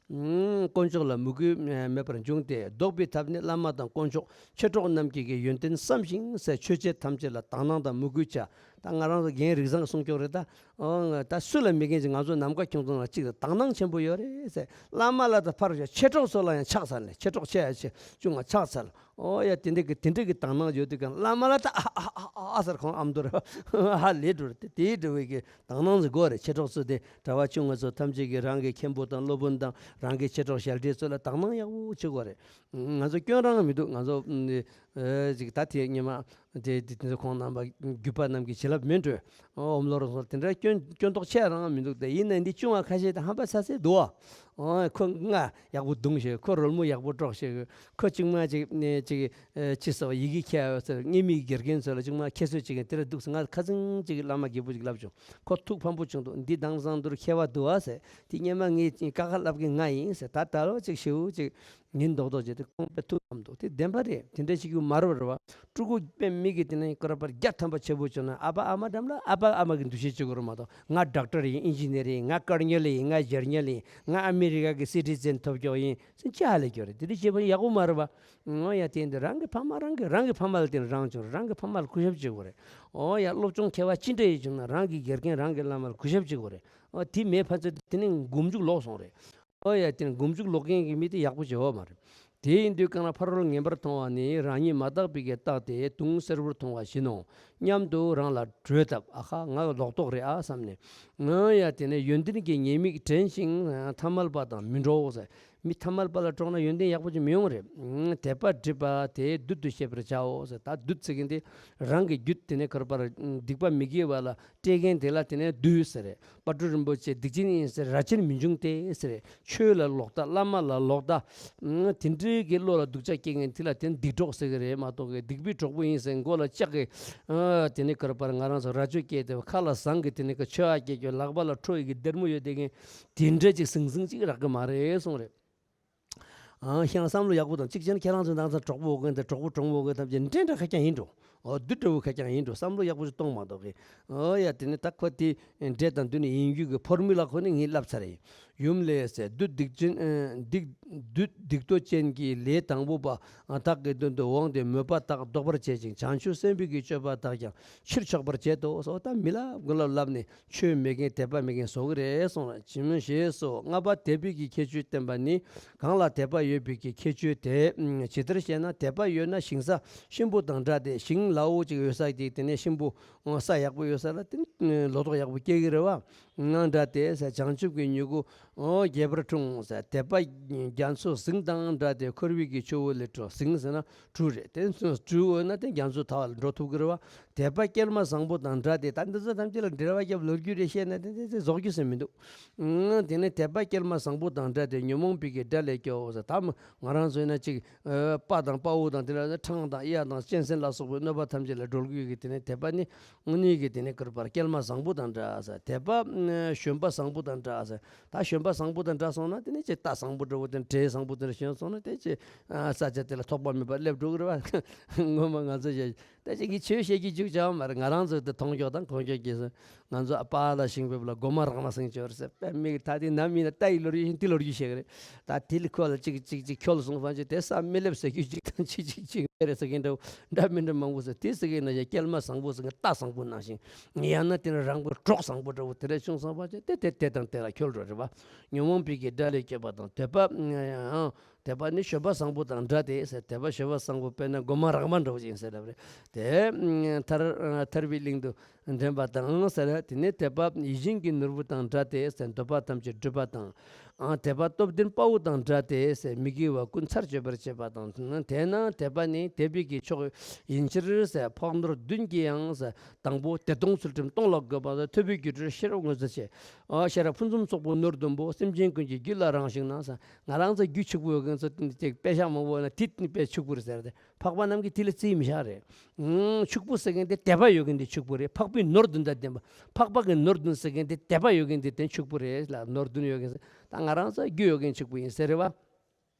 ཨུམ། དཀོན་མཆོག་ལ་མོས་གུས་མེད་པར་འབྱུང་སྟེ། བཟློག་པའི་ཐབས་ནི་བླ་མ་དང་དཀོན་མཆོག་མཆེད་གྲོགས་རྣམས་ཀྱི་ཡོན་ཏན་བསམ་ཞིང་ཟེར། ཆོས་བྱེད་ཐམས་ཅད་ལ་དག་སྣང་དང་མོས་གུས་བྱ། ད་ང་རང་ཚོ་རྒན་རིགས་བཟང་གསུང་སྐྱོར་རེད་ད། ཨོ་ད་སུ་ལ་མེད་མཁན་ཅིག་ང་ཚོ་ནམ་མཁའ་ཁྱུང་ཚང་ལ་གཅིག་ལ་དག་སྣང་ཆེན་པོ་ཡོད་རེད་ཟེར། བླ་མ་ལ་ད་ཕར་བཞག་མཆེད་གྲོགས་ཚོ་ལ་ཡང་ཆགས་ཚར་ལེ། མཆེད་གྲོགས་ཆེ་ཡ་ཆེ་ཆུང་ང་ཆགས་ཚར། ཨོ་ཡ། དེ་འདྲ་གི་དེ་འདྲ་གི་དག་སྣང་ཡོད་དུས་ཀྱང་བླ་མ་ལ་ད་ཨ་ཨ་ཨ་ཨ་ཨ་ཟེར་ཁོང་ཨ་མདོ་ར་ཧ་ལས་འགྲོ་རེད། དེ་དེའི་འདྲ་བའི་གི་དག་སྣང་ཟེར་དགོས་རེད། མཆེད་གྲོགས་ཚོ་དེ་གྲྭ་པ་ཆུང་ང་ཚོ་ཐམས་ཅད་ཀྱིས་རང་གི་མཁན་པོ་དང་སློབ་དཔོན་དང་རང་གི་མཆེད་གྲོགས་ཞལ་འདྲིས་ཚོ་ལ་དག་སྣང་ཡག་པོ་བྱེད་དགོས་རེད། ང་ཚོ་སྐྱོན་རང་མི་འདུག་ང་ཚོ་ཨ་ཅིག་ད་དེ་སྔོན་མ་དེ་དེ་དེ་ཚོ་ཁོང་རྣམ་པ་བརྒྱུད་པ་རྣམས་ཀྱི་བྱིན་རླབས་མིན་འགྲོ། ཨོ་འོམ་ལོ་རོང་ཚོ་དེ་འདྲ་སྐྱོན་སྐྱོན་ཏོག་ཆེ་རང་མི་འདུག་དེ་ཡིན་ན་འདི་ཆུང་བ་ཁ་ཤས་དང་ཧམ་པ་ཚ་ཚ་འདུག་ཨ། ཨོ་ཁོ་རྔ་ཡག་པོ་རྡུང་ཤེས། ཁོ་རོལ་མོ་ཡག་པོ་དཀྲོག་ཤེས། ཁོ་ཅིག་མ་ཅིག་ནས་ཅིག་ཨ་ཅི་ཟེར་བ་ཡི་གེ་ཁྱེར་ཡོད་ཟེར། རྔན་མའི་དགེ་རྒན་ཚོ་ལ་ཅིག་མ་ཁྱད་གསོད་བྱེད་མཁན་དེ་འདྲ་འདུག་ཟེར། ང་ཁ་སང་ཅིག་བླ་མ་རྒད་པོ་ཅིག་ལབ་བྱུང་། ཁོ་ཐུགས་ཕམ་པོ་བྱུང་འདུག་འདི་དེང་སང་འདིར་མཁས་པ་འདུག་ཨ་ཟེར། དེ་སྔོན་མ་ངས་ཀྱི་ཀ་ཁ་ལབ་མཁན་ང་ཡིན་ཟེར། ད་ད་ལོ་ཅིག་ཞེའུ་ཅིག་ ཉིན་རྡོག་རྡོག་བྱས་ཏེ་ཁོང་དཔེ་ཐུགས་ཕམ་འདུག་དེ་བདེན་པ་རེད། དེ་འདྲ་ཞིག་ཡོད་མ་རེད་པ། ཕྲུ་གུ་དཔེ་མི་གི་དེ་ནས་སྐོར་པར་བརྒྱ་ཐམ་པ་ཆེ་པོ་བྱུང་ན་ཨ་ཕ་ཨ་མ་འགྲམ་ལ་ཨ་ཕ་ཨ་མ་གི་འདུ་ཤེས་བྱེད་དགོས་རེད་མ་གཏོགས། ང་ཌོག་ཊར་ཡིན། ཨིན་ཇི་ནི་ཡར་ཡིན། ང་དཀར་ཉལ་ཡིན། ང་སྦྱར་ཉལ་ཡིན། ང་ཨ་མི་རི་ཀ་གི་སི་ཊི་ཛེན་ཐོབ་ཀྱོག་ཡིན་ཟེར་ཅི་ཧ་ལས་ཀྱོག་རེད། དེ་འདྲ་བྱེད་པ་ཡག་པོ་མ་རེད་པ། ཨོ་ཡ། དེ་འདི་རང་གི་ཕ་མ་རང་གི་རང་གི་ཕ་མ་ལ་དེ་ནས་རང་བྱུང་། རང་གི་ཕ་མ་ལ་གུས་ཞབས་བྱེད་དགོས་རེད། ཨོ་ཡ། སློབ་སྦྱོང་མཁས་པ་ཅི་འདྲ་ཡིན་བྱུང་ན་རང་གི་དགེ་རྒན་རང་གི་བླ་མ་ལ་གུས་ཞབས་བྱེད་དགོས་རེད། ཨོ་དེ་མེད་ཕན་ཚུན་དེ་ནས་མགོ་མཇུག་ལོག་སོང་རེད། ཨོ་ཡ། དེ་ནས་མགོ་མཇུག་ལོག་མཁན་གྱི་མི་དེ་ཡག་པོ་བྱེད་འོས་མ་རེད། དེ་ཡིན་དུས་གང་ལ་ཕ་རོལ་ངན་པར་མཐོང་བ་ནི་རང་ཉིད་མ་དག་པའི་གི་རྟགས་ཏེ་དུང་སེར་པོར་མཐོང་བ་བཞིན་ནོ་སྙམ་དུ་རང་ལ་གྲོས་བཏབ། ཨ་ཁ་ང་ལོག་རྟོག་རེད་ཨ་བསམ་ནས། ཨོ་ཡ། དེ་ནས་ཡོན་ཏན་གྱི་ཉེས་དམིགས་དྲན་ཞིང་ཐ་མལ་པ་དང་མི་འགྲོགས་ཟེར། མི་ཐ་མལ་པ་ལ་འགྲོགས་ན་ཡོན་ཏན་ཡག་པོ་ཅིག་མི་ཡོང་རེད། དད་པ་སྒྲིབ་པ་དེ་བདུད་དུ་ཤེས་པར་བྱའོ་ཟེར། ད་བདུད་ཟེར་མཁན་དེ་རང་གི་རྒྱུད་དེ་ནས་གར་པར་སྡིག་པ་མི་དགེ་བ་ལ་སྤྲད་མཁན་དེ་ལ་དེ་ནས་བདུད་ཟེར་རེད། དཔལ་སྤྲུལ་རིན་པོ་ཆེ་སྡིག་ཅན་ཡིན་ཟེར་ར་ཅན་མི་འབྱུང་སྟེ་ཟེར་རེད། ཆོས་ལ་ལོག་ལྟ། བླ་མ་ལ་ལོག་ལྟ། དེ་འདྲའི་གི་བློ་ལ་སྡུག་ཅག་སྐྱེ་མཁན་དེ་ལ་དེ་ནས་སྡིག་གྲོགས་ཟེར་གི་རེད་མ་གཏོགས་གི་སྡིག་པའི་གྲོགས་པོ་ཡིན་ཟེར་མགོ་ལ་ལྕགས་ཀྱི་དེ་ནས་གར་པར་ང་རང་ཚོ་རྭ་ཅོ་བཀལ་ཏེ་ཁ་ལ་ཟངས་ཀྱི་དེ་ནས་གི་མཆོད་པ་བཀལ་རྒྱུ། ལག་པ་ལ་ཁྲོ་ཡི་གི་སྡེར་མོ་ཡོད་དེ་མཁན་དེ་འདྲ་ཅིག་ཟང་ཟིང་ཅིག་རག་གི་མ་རེད་གསུངས་རེད། ཨང་། ཡང་བསམ་བློ་ཡག་པོ་དང་གཅིག་བྱས་ན་ཁྱེད་རང་ཚོ་ནང་ཚན་གྲོགས་པོ་འོ་གན་དང་གྲོགས་པོ་གྲོགས་མོ་འོ་གན་ཐམས་ཅད་འདྲེ་འདྲ་ཁ་རྐྱང་ཡིན་འགྲོ། འོ་བདུད་འདྲ་བོ་ཁ་རྐྱང་ཡིན་འགྲོ། བསམ་བློ་ཡག་པོ་ཞིག་གཏོང་མ་གཏོགས་གི། འོ་ཡ། དེ་ནི་ད་ཁོ་དེ་འདྲེ་དང་བདུད་ནི་ཡིན་རྒྱུ་གི་ཕོར་མུ་ལ་ཁོ་ནི་ངས་བསླབ་ཚར་ཡིན། ཡུམ་ལས་ཟེར། བདུད་སྡིག་ཅན། ཨ། སྡིག་བདུད་སྡིག་ཏོ་ཅན་གྱི་ལས་དང་པོ་པ་བདག་གི་དོན་དུ་འོངས་ཏེ་མོས་པ་དག་ལྡོག་པར་བྱེད་ཅིང་བྱང་ཆུབ་སེམས་དཔའི་གི་སྤྱོད་པ་དག་ཀྱང་ཕྱིར་ཆོག་པར་བྱེད་དོ། སོ་ད་མི་ལ་མགོ་ལ་བསླབ་ནས། ཆོས་མེད་མཁན་དད་པ་མེད་མཁན་བཟོ་གི་རེད་གསུངས་ལ། ཇི་མོ་ཞེས་སོ། ལྔ་པ་དད་པའི་གི་ཁྱད་ཆོས་བསྟན་པ་ནི། གང་ལ་དད་པ་ཡོད་པའི་གི་ཁྱད་ཆོས་དེ། ཇི་ལྟར་ཞེ་ན། དད་པ་ཡོད་ན་ཞིང་ས་གཤིན་པོ་དང་འདྲ་སྟེ། ཞིང་ལ་འོ་ཅིག་ཡོད་ས་ཅིག་དེ་ནས་གཤིན་པོ་ས་ཡག་པོ་ཡོད་ས་ལ་དེ་ནས་ལོ་ཏོག་ཡག་པོ་སྐྱེ་གི་རེད་བ། ང་འདྲ་སྟེ་ཟེར། བྱང་ཆུབ་ཀྱི་མྱུ་གུ་འོ་རྒྱས་པར་འཁྲུངས་ཟེར། དད་པ་རྒྱ་མཚོ་ཟིང་དང་འདྲ་སྟེ། འཁོར་བའི་གི་ཆུ་བོ་ལས་གྲོལ། ཟིང་ཟེར་ན་གྲུ་རེད། དེ་ཚོ་གྲུ་འོ་ན་དེ་རྒྱ་མཚོ་ཐར་བ་ལ་འགྲོ་ཐུབ་གི་རེད་བ། དད་པ་སྐྱེལ་མ་བཟང་པོ་དང་འདྲ་སྟེ། ད་འདི་ཚོ་ཐམས་ཅད་ལ་འགྲེལ་བ་བརྒྱབ་ལོ་རྒྱུས་རེ་བཤད་ན་དེ་དེ་དེ་རྫོགས་རྒྱུ་ཟེར་མི་འདུག་ཨང་། དེ་ནས་དད་པ་སྐྱེལ་མ་བཟང་པོ་དང་འདྲ་སྟེ། ཉོན་མོངས་པའི་གི་དགྲ་ལས་སྐྱོབ་ཟེར། ད་ང་རང་ཚོ་ཡིན་ན་ཅིག་ཨ་དཔའ་དང་དཔའ་བོ་དང་དེ་ལ་འཕྲང་དང་གཡའ་དང་གཅན་གཟན་ལ་སོགས་པའི་གནོད་པ་ཐམས་ཅད་ལས་སྒྲོལ་དགོས་ཀྱི་དེ་ནས་དད་པ་ནི་དངོས་གནས་ཀྱི་དེ་ནས་གུར་པར་སྐྱེལ་མ་བཟང་པོ་དང་འདྲ་ཟེར། དད་པ་ཨ་བཞོན་པ་བཟང་པོ་དང་འདྲ་ཟེར། ད་བཞོན་པ་བཟང་པོ་དང་འདྲ་སོང་ན་དེ་ནས་ཅིག་རྟ་བཟང་པོ་འདྲ་བོ་དང་འདྲེ་བཟང་པོ་དང་འདྲ་བཞོན་སོང་ན་དེ་ཅིག་ཨ་ས་ཆ་དེ་ལ་ཐོགས་པ་མེད་པར་སླེབས་འགྲོ་གི་རེད་བ། ངོ་མ་ང་ཚོ་ཞེ་ད་ཅིག་གིས་ཆོས་བཤད་རྒྱུ་བཅུག་བྱ་བ་མ་རེད། ང་རང་ཚོ་དེ་མཐོང་ཕྱོགས་དང་གོང་ཕྱོགས་ཀྱི་ང་ཚོ་ཨ་ཕ་ལ་ཞིང་ཕེབས་ལ་སྒོ་མ་རག་མ་སེང་ཅོར་ཟེར་པས། མིག་ད་དེ་ནམ་ཡིན་ན་རྟ་ཡི་ལོ་རྒྱུས་ཤིང་དེ་ལོ་རྒྱུས་བཤད་གི་རེད། ད་དེ་ལ་ཁོ་ལ་ཅིག་ཅིག་ཅིག་འཁྱོལ་སོང་བ་ཅིག་དེ་ས་མི་སླེབས་ཟེར་རྒྱུ་ཅིག་དང་ཅིག་ཅིག་ཅིག་མེ་རེ་ཟེར་གི་འདྲ་བོ་འདྲ་མི་འདྲ་མང་པོ་ཟེར། དེ་ཟེར་གི་ན་ཡ་སྐྱེལ་མ་བཟང་པོ་ཟེར་གི་རྟ་བཟང་པོ་ནང་བཞིན་ཡང་ན་དེ་ནི་རང་གི་གྲོགས་བཟང་པོ་འདྲ་བོ་དེ་འདྲ་བྱུང་སོང་བ་ཅིག་དེ་དེ་དེ་དང་དེ་ལ་འཁྱོལ་འགྲོ་རེད་བ། ཉོན་མོངས་པའི་གི་དགྲ་ལས་སྐྱོབ་པ་དང་དད་པ་ཨང་། དད་པ་ནི་བཞོན་པ་བཟང་པོ་དང་འདྲ་སྟེ་ཟེར། དད་པ་བཞོན་པ་བཟང་པོ་དཔེར་ན་སྒོ་མ་རག་མ་འདྲ་བོ་ཅིག་ཡིན་ཟེར་ལབ་རེད། དེ་ཐར་ཐར་པའི་གླིང་དུ་འདྲེན་པ་དང་ཟེར། དེ་ནས་དད་པ་ཡིད་བཞིན་གྱི་ནོར་བུ་དང་འདྲ་སྟེ་ཟེར། འདོད་པ་ཐམས་ཅད་འགྲུབ་པ་དང་། ཨ་དད་པ་སྟོབས་ལྡན་དཔའ་བོ་དང་འདྲ་སྟེ་ཟེར། མི་དགེ་བ་ཀུན་ཚར་གཅོད་པར་བྱེད་པ་དང་། དེས་ན་དད་པ་ནི་དད་པའི་གི་མཆོག་ཡིན་ཕྱིར་ཟེར། འཕགས་ནོར་བདུན་གྱི་ཡང་ཟེར། དང་པོ་བདེ་སྟོང་ཚུལ་ཁྲིམས་སྟོང་ལ་འགོད་པ་ཟེར། ཐོབ་པའི་རྒྱུ་འབྲས་ཤེས་རབ་མངོན་སུམ་ཆེ། ཨ་ཤེས་རབ་ཕུན་སུམ་ཚོགས་པོ་ནོར་བདུན་པོ། སེམས་ཅན་ཀུན་གྱི་རྒྱུད་ལ་རང་ཞིག་ན་ཟེར། ང་རང་ཚོ་རྒྱུད་ཕྱུག་པོ་ཡོད་མཁན་ཚོ་དེ་དཔེ་ཤག་མང་པོ་ན་དེ་དཔེ་ཕྱུག་པོ་རེད་ཟེར་ཏེ། འཕགས་པ་རྣམས་ཀྱིས་དེ་ལ་རྩིས་མི་བཞག་རེད། ཨང་། ཕྱུག་པོ་ཟེར་མཁན་དེ་དད་པ་ཡོད་མཁན་དེ་ཕྱུག་པོ་རེད། འཕགས་པའི་ནོར་བདུན་དང་ལྡན་པ། འཕགས་པ་གི་ནོར་བདུན་ཟེར་མཁན་དེ་དད་པ་ཡོད་མཁན་དེ་དེ་ཕྱུག་པོ་རེད་ལ། ནོར་བདུན་ཡོད་མཁན་ཟེར། ད་ང་རང་ཚོ་རྒྱུ་ཡོད་མཁན་ཕྱུག་པོ་ཡིན་ཟེར་རེད་བ།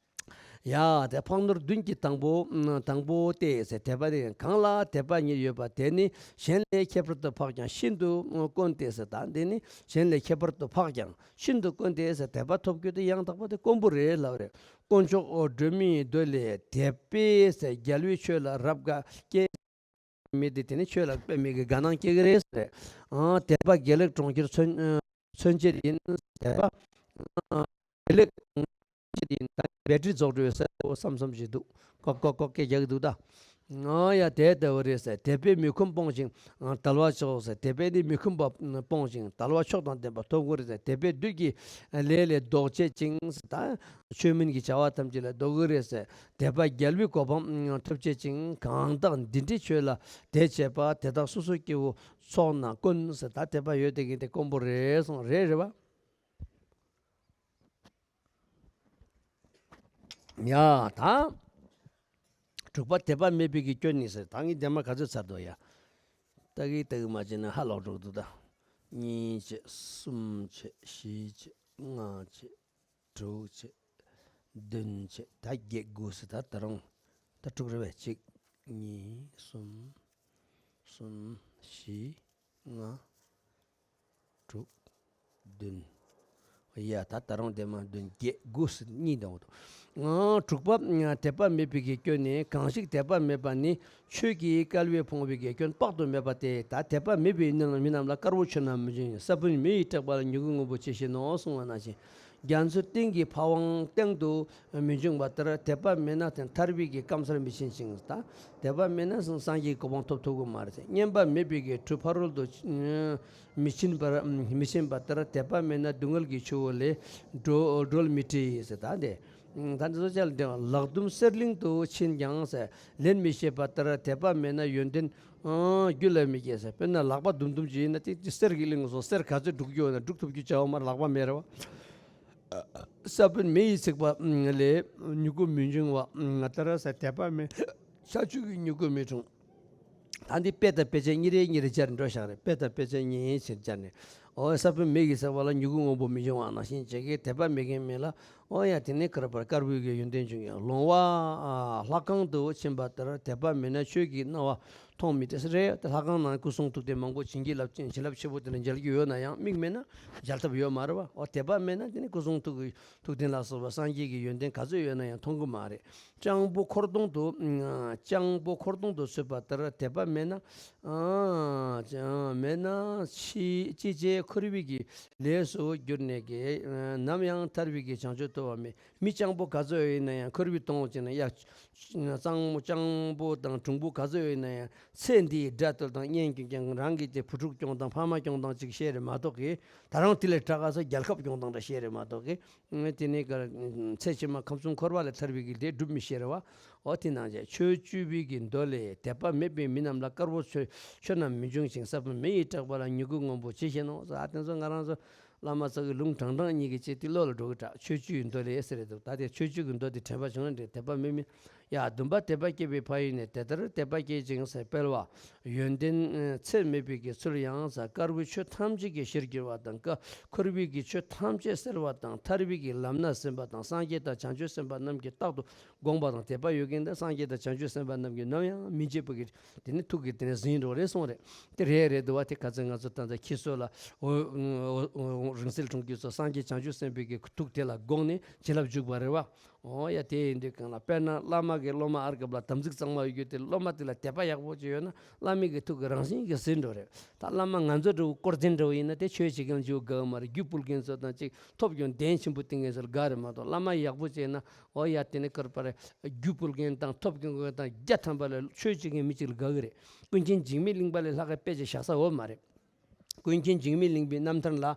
ཡ། དེ་འཕགས་ནོར་བདུན་གྱི་དང་པོ། དང་པོ་སྟེ་ཟེར། དད་པ་དེ་གང་ལ་དད་པ་ཉིད་ཡོད་པ་དེ་ནི་གཞན་ལས་ཁྱད་པར་དུ་འཕགས་ཀྱང་ཤིན་ཏུ་དཀོན་ཏེ་ཟེར། ད་འདི་ནི་གཞན་ལས་ཁྱད་པར་དུ་འཕགས་ཀྱང་ཤིན་ཏུ་དཀོན་ཏེ་ཟེར། དད་པ་ཐོབ་རྒྱུ་དེ་ཡང་དག་པ་དེ་དཀོན་པོ་རེད་ལབ་རེད། དཀོན་མཆོག་སྒྲོལ་མའི་མདོ་ལས། དད་པས་ཟེར་རྒྱལ་བའི་ཆོས་ལ་རབ་དགའ་སྐྱེ། མི་དེ་དེ་ནི་ཆོས་ལ་དཔེ་མི་སྲིད་གི་དགའ་སྣང་སྐྱེ་གི་རེད་ཟེར། ཨང་། དད་པ་དགེ་ལེགས་གྲོང་ཁྱེར་མཚོན་མཚོན་བྱེད་ཡིན། དད་པ་དགེ་ལེགས་གྲོང་ཁྱེར་ཡིན། ད་བེ་ཏྲི་རྫོགས་འགྲོ་ཡོད་ས་འོ་བསམ་བསམ་ཞིག་འདུག་ཀོག་ཀོག་ཀོག་སྐད་རྒྱག་གི་འདུག་ད། ཨང་། ཡ། དེ་ལྟ་བུ་རེད་ཟེར། དད་པས་མི་ཁོམ་སྤོང་ཞིང་དལ་བ་མཆོག་ཟེར། དད་པས་ནི་མི་ཁོམ་པ་སྤོང་ཞིང་དལ་བ་མཆོག་དང་ལྡན་པ་ཐོབ་དགོས་རེད་ཟེར། དད་པས་བདུད་ཀྱི་ལས་ལས་ལྡོག་བྱེད་ཅིང་ཟེར། ད་ཆོས་མིན་གྱི་བྱ་བ་ཐམས་ཅད་ལས་ལྡོག་གི་རེད་ཟེར། དད་པ་རྒྱལ་བའི་གོ་འཕང་ཐོབ་བྱེད་ཅིང་། གང་དག་འདི་འདྲའི་ཆོས་ལ་དད་བྱེད་པ། དེ་དག་སོ་སོ་སྐྱེ་བོ་ཚོགས་རྣམས་དཀོན་ཟེར། ད་དད་པ་ཡོད་དེ་གིན་དེ་དཀོན་པོ་རེད་གསུངས་རེད་རེད་བ། ཡ། ད་དྲུག་པ་དད་པ་མེད་པའི་གི་སྐྱོན་ནི་ཟེར། ད་ངས་དེ་མ་ག་ཚོད་ཚར་འདུག་ཡ། ད་གི་ད་གི་མ་བྱས་ན་ཧ་ལོག་འགྲོ་གི་འདུག་ད་གཉིས་བྱས། གསུམ་བྱས། བཞི་བྱས། ལྔ་བྱས། དྲུག་བྱས། བདུན་བྱས། ད་བརྒྱད་དགུ་ཟེར། ད་ད་རུང་ད་དྲུག་རེད་པས། གཅིག་གཉིས། གསུམ། གསུམ། བཞི། ལྔ། དྲུག་བདུན། ཡ། ད་ད་རུང་དེ་མ་བདུན་བརྒྱད་དགུ་ཟེར་གཉིས་འདྲ་བོ་འདུག་ཨང་། དྲུག་པ། དད་པ་མེད་པའི་གི་སྐྱོན་ནི། གང་ཞིག་དད་པ་མེད་པ་ནི། ཆོས་ཀྱི་དཀའ་བས་ཕོངས་པའི་གི་སྐྱོན་དཔག་ཏུ་མེད་པ་སྟེ། ད་དད་པ་མེད་པའི་མི་རྣམས་ལ་དཀར་པོ་ཆོས་རྣམས་མི་འབྱུང་ཡང་། ས་བོན་མེ་ཡིས་སྲེག་པ་ལ། མྱུ་གུ་སྔོན་པོ་ཇི་བཞིན་ནོ། གསུངས་པ་ནང་བཞིན། རྒྱ་མཚོའི་གཏིང་གི་ཕ་ཝང་སྟེང་དུ་མི་འབྱུང་བ་ལྟར། དད་པ་མེད་ན་དེ་ཐར་པའི་གི་སྐམ་སར་མི་ཕྱིན་ཅིང་། ད་དད་པ་མེད་ན་སངས་རྒྱས་ཀྱི་གོ་འཕང་ཐོབ་ཐུབ་ཀྱི་མ་རེད། བསྙེན་པ་མེད་པའི་གི་གྲུ་ཕ་རོལ་ཏུ་མི་ཕྱིན་པར་མི་ཕྱིན་པ་ལྟར། དད་པ་མེད་ན་སྡུག་བསྔལ་གྱི་ཆུ་བོ་ལས་སྒྲོལ་སྒྲོལ་མི་འགྲིག་ཟེར། ད་དེ་ད་འདི་ཚོ་ཅག་ལ་འདྲེན་པ། ལག་རྡུམ་གསེར་གླིང་དུ་ཕྱིན་ཀྱང་ཟེར། ལན་མི་ཤེས་པ་ལྟར། དད་པ་མེད་ན་ཡོན་ཏན་རྒྱུད་ལ་མི་སྐྱེ་ཟེར། དཔེར་ན་ལག་པ་རྡུམ་རྡུམ་ཅིག་ཡིན་ན། དེ་གསེར་གྱི་གླིང་སོགས་གསེར་ག་ཚོད་སྒྲུག་རྒྱུ་ཡོད་ན་སྒྲུག་ཐུབ་རྒྱུ་བྱ་བ་མ། ལག་པ་མེད་རེད་པ། ས་བོན་མེ་ཡིས་སྲེག་པ་ལས་མྱུ་གུ་མི་འབྱུང་བ་ལྟར་ཟེར། དད་པ་མེད་ན་ཆར་ཆུ་གི་མྱུ་གུ་མི་འབྱུང་། ད་འདི་དཔེ་དང་དཔེ་ཅན་གཉིས་རེ་གཉིས་རེ་སྦྱར་འགྲོ་བཞག་རེད། དཔེ་དང་དཔེ་ཅན་གཉིས་ཕྱིར་སྦྱར་ནས། ཨོ། ས་བོན་མེ་ཡིས་སྲེག་པ་ལ། མྱུ་གུ་སྔོན་པོ་མི་འབྱུང་བ་ནང་བཞིན་བྱེད་ཀྱི། དད་པ་མེད་མཁན་མི་ལ། ཨོ་ཡ། དེ་ནས་ཁར་བར་དཀར་པོའི་གི་ཡོན་ཏན་འབྱུང་ཡང་། ལོང་བ་ལྷ་ཁང་དུ་ཕྱིན་པ་ལྟར། དད་པ་མེད་ན་ཆོས་ཀྱི་སྣང་བ་མཐོང་མི་ཐུབ་ཟེར་རེད། ད་ལྷ་ཁང་ནང་སྐུ་གསུང་ཐུགས་རྟེན་མང་པོ་བྱིན་གྱིས་བརླབས་ཅིང་བྱིན་རླབས་ཆེན་པོ་དེ་འདྲ་མཇལ་རྒྱུ་ཡོད་ན་ཡང་། མིག་མེད་ན་མཇལ་ཐབས་ཡོད་མ་རེད་པ། ཨོ། དད་པ་མེད་ན་དེ་ནི་སྐུ་གསུང་ཐུགས་ཀྱི་ཐུགས་རྟེན་ལ་སོགས་པ་སངས་རྒྱས་ཀྱི་ཡོན་ཏན་ག་ཚོད་ཡོད་ན་ཡང་མཐོང་གི་མ་རེད། སྤྱང་པོ་འཁོར་དོང་དུ། སྤྱང་པོ་འཁོར་དོང་དུ་སོད་པ་ལྟར། དད་པ་མེད་ན། ཨ། མེད་ན་ཅི་ཅི་བྱས་འཁོར་བའི་གི་ལས་སུ་གྱུར་ནས་ཀྱི། ནམ་ཡང་ཐར་པའི་གི་བྱང་ཆུབ་ཐོབ་པ་མེད། མི་སྤྱང་པོ་ག་ཚོད་ཡིན་ན་ཡང་འཁོར་བའི་དོང་ཅིག་ན་ཡ། སྤྱང་སྤྱང་པོ་དང་གྲུང་པོ་ག་ཚོད་ཡིན་ན་ཡང་ཚེ་འདིའི་དགྲ་བཏུལ་དང་། གཉེན་སྐྱོང་། རང་གི་དེ་བུ་ཕྲུག་སྐྱོང་དང་། ཕ་མ་སྐྱོང་དང་ཅིག་བཤད་རེད་མ་གཏོགས་ཀྱི། ད་རུང་དེ་ལས་དྲག་ག་ཚོད་རྒྱལ་ཁབ་སྐྱོང་དང་འདྲ་བཤད་རེད་མ་གཏོགས་ཀྱི། དེ་ནས་ག་ཚེ་ཕྱི་མ་ཁམས་གསུམ་འཁོར་བ་ལས་ཐར་བའི་གི་དེ་སྒྲུབ་མི་ཤེས་རེད་པ། འོ་དེ་ནང་བཞིན་ཆོས་སྤྱོད་པའི་གི་མདོ་ལས། དད་པ་མེད་པའི་མི་རྣམས་ལ། དཀར་པོ་ཆོས་ཆོས་རྣམས་མི་འབྱུང་ཞིང་། ས་བོན་མེ་ཡིས་སྲེག་པ་ལ། མྱུ་གུ་སྔོན་པོ་ཇི་བཞིན་ནོ། ཟེར། ཨ། དེ་ཚོ་ང་རང་ཚོ་བླ་མ་ཚོ་གི་ལུང་དྲང་དྲང་གཉིས་ཀྱི་ཅིག་དེ་བློ་ལ་འགྲོ་གི་དྲག་ཆོས་སྤྱོད་ཀྱི་མདོ་ལས་ཟེར་རེད་འདུག་ད་དེ་ཆོས་སྤྱོད་ཀྱི་མདོ་དེ་དྲན་པ་བྱུང་ན་འགྲིག་དད་པ་མེད་མི། ཡ། བདུན་པ། དད་པ་སྐྱེས་པའི་ཕན་ཡོན་ནི། དེ་ལྟར་དད་པ་སྐྱེས་ཅིང་ཟེར། སྤེལ་བ། ཡོན་ཏན་ཚད་མེད་པའི་གི་ཚུལ་ཡང་ཟེར། དཀར་པོའི་ཆོས་ཐམས་ཅད་ཀྱི་གཞིར་གྱུར་པ་དང་། ཀ་འཁོར་བའི་གི་ཆོས་ཐམས་ཅད་སེལ་བ་དང་། ཐར་པའི་གི་ལམ་སྣ་ཟིན་པ་དང་། སངས་རྒྱས་དང་བྱང་ཆུབ་སེམས་དཔའ་རྣམས་ཀྱིས་རྟག་ཏུ་དགོངས་པ་དང་། དད་པ་ཡོད་མཁན་དེ་སངས་རྒྱས་དང་བྱང་ཆུབ་སེམས་དཔའ་རྣམས་ཀྱིས་ནམ་ཡང་མི་བརྗེད་པ་གི་དེ་ནི་ཐུགས་ཀྱིས་དེ་ནི་ཟིན་འགྲོ་རེད་གསུངས་རེད། དེ་རེད་རེད་འདུག་པ། དེ་ག་ཚོད་ང་ཚོ་ད་ལྟ་ཁྱི་སོ་ལ། འོ། འོ། འོ། རིང་བསྲེལ་གྲོང་ཁྱེར་སོགས་སངས་རྒྱས་བྱང་ཆུབ་སེམས་དཔའི་གི་ཐུགས་དེ་ལ་དགོངས་ནས་བྱིན་རླབས་འཇུག་པ་རེད་པ། འོ་ཡ། དེ་ཡིན་དུས་གང་ལ། དཔེར་ན་བླ་མ་གི་སློབ་མ་ཨར་སྐབས་ལ་དམ་ཚིག་གཙང་མ་ཡོད་རྒྱུ་དེ། སློབ་མ་དེ་ལ་དད་པ་ཡག་པོ་ཅིག་ཡོད་ན་བླ་མའི་གི་ཐུགས་ཀྱི་རང་བཞིན་གྱིས་ཟིན་འགྲོ་རེད། ད་བླ་མ་ང་ཚོ་འདྲ་བོ་དཀོར་བཙན་འདྲ་བོ་ཡིན་ན་དེ་ཆོས་བྱེད་མཁན་ལ་དགའ་གི་མ་རེད། རྒྱུ་ཕུལ་མཁན་ཚོ་དང་ཅིག་ཐོབ་རྒྱུ་འདོན་ཆེན་པོ་བཏིང་མཁན་ཚོ་ལ་དགའ་རེད་མ་གཏོགས། བླ་མ་ཡག་པོ་ཅིག་ཡིན་ན། འོ་ཡ། དེ་ནི་ཁར་བར་རྒྱུ་ཕུལ་མཁན་དང་ཐོབ་མཁན་དང་བརྒྱ་ཐམ་པ་ལ་ཆོས་བྱེད་མཁན་མི་གཅིག་ལ་དགའ་གི་རེད། ཀུན་མཁྱེན་འཇིགས་མེད་གླིང་པ་ལས་ལྷག་གི་དཔེ་ཅིག་བཞག་ས་ཡོད་མ་རེད། ཀུན་མཁྱེན་འཇིགས་མེད་གླིང་པའི་རྣམ་ཐར་ལ།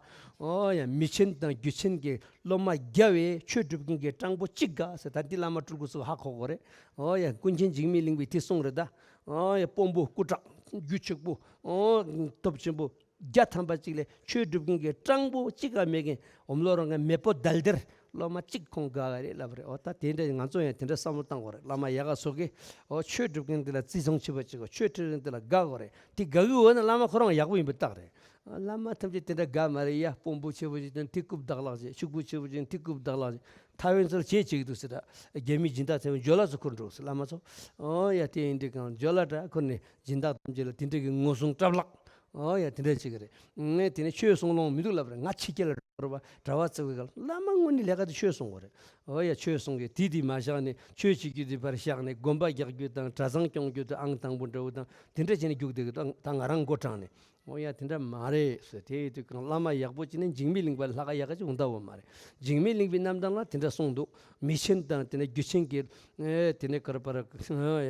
ཨོ་ཡ། མི་ཆེན་དང་རྒྱུ་ཆེན་གྱི་སློབ་མ་བརྒྱ་བས་ཆོས་སྒྲུབ་མཁན་གྱི་སྤྲང་པོ་གཅིག་དགའ་ཟེར། ད་འདི་བླ་མ་སྤྲུལ་སྐུ་ཚོས་ཧ་གོ་དགོས་རེད། ཨོ་ཡ། ཀུན་མཁྱེན་འཇིགས་མེད་གླིང་པས་དེ་གསུངས་རེད་ད། ཨོ་ཡ། དཔོན་པོ་སྐུ་དྲག་རྒྱུ་ཆེན་པོ། ཨོ། སྟོབས་ཆེན་པོ་བརྒྱ་ཐམ་པ་གཅིག་ལས་ཆོས་སྒྲུབ་མཁན་གྱི་སྤྲང་པོ་གཅིག་ག་མེད་མཁན། འོམ་ལོ་རང་གི་མེས་པོ་དལ་དེར་སློབ་མ་གཅིག་ཁོང་དགའ་བ་རེད་ལབ་རེད། ཨོ་ད་དེ་འདྲ་ང་ཚོ་ཡང་དེ་འདྲ་བསམ་བློ་བཏང་དགོས་རེད། བླ་མ་ཡག་ག་ཚོ་གིས། ཨོ། ཆོས་སྒྲུབ་མཁན་དེ་ལ་བརྩི་སྲུང་བྱེད་པ་གཅིག་གོ། ཆོས་ཁྲིད་མཁན་དེ་ལ་དགའ་དགོས་རེད། དེ་དགའ་གི་འོ་ན་བླ་མ་ཁོ་རང་ཡག་པོ་ཡིན་པའི་རྟགས་རེད། བླ་མ་ཐམས་ཅད་དེ་འདྲ་དགའ་མ་རེད་ཡ། དཔོན་པོ་ཆེ་བོ་ཞིག་དང་དེ་རྐུབ་བདག་ལག་བྱེད། ཕྱུག་པོ་ཆེ་བོ་ཞིག་དང་དེ་རྐུབ་བདག་ལག་བྱེད། ཐ་ཝན་ཚོར་བྱེད་ཅིག་འདུག་ཟེར། རྒྱ་མི་སྦྱིན་བདག་ཐེ་ཝན་འཇོ་ལ་ཚོ་ཁུར་འགྲོ་ཟེར་བླ་མ་ཚོ། ཨོ་ཡ། དེ་ཡིན་དུས་གང་འཇོ་ལ་འདྲ་ཁུར་ནས་སྦྱིན་བདག་ཐམས་ཅད་ལ་དེ་འདྲ་གི་ངོ་སྲུང་སྐྲབ་ལག། ཨོ་ཡ། དེ་འདྲ་བྱེད་ཀྱི་རེད། ངས་དེ་ནས་ཆོས་གསུང་ལོང་མི་འདུག་ལབ་རེད། ང་ཕྱི་རྒྱལ་ལ་འགྲོ་བ་གྲྭ་པ་བཙུགས་པའི་སྐབས་བླ་མ་དངོས་གནས་ལས་ཀ་དེ་ཆོས་གསུང་དགོས་རེད། ཨོ་ཡ། ཆོས་གསུང་གི་དེ་དེ་མ་བཞག་ནས་ཆོས་བྱེད་རྒྱུ་དེ་ཕར་བཞག་ནས་དགོན་པ་རྒྱག་རྒྱུ་དང་གྲྭ་ཚང་སྐྱོང་རྒྱུ་དང་ཨང་དང་པོ་འདྲ་བོ་དང་དེ་འདྲ་བྱས་ནས་རྒྱུགས་བསྡད་ཀྱི་འདུག་ད་ང་རང་མགོ་དྲངས་ནས། ཨོ་ཡ། དེ་འདྲ་མ་རེད་ཟེར། དེ་ཡིན་དུས་གང་བླ་མ་ཡག་པོ་ཅིག་ནི་འཇིགས་མེད་གླིང་པ་ལས་ལྷག་ག་ཡག་ག་ཅིག་འོང་ད་བོ་མ་རེད། འཇིགས་མེད་གླིང་པའི་རྣམ་ཐར་ལ་དེ་འདྲ་གསུངས་འདུག་མི་ཆེན་དང་དེ་ནས་རྒྱུ་ཆེན་གྱི། ཨེ། དེ་ནས་ག་རེ་པར། ཡ།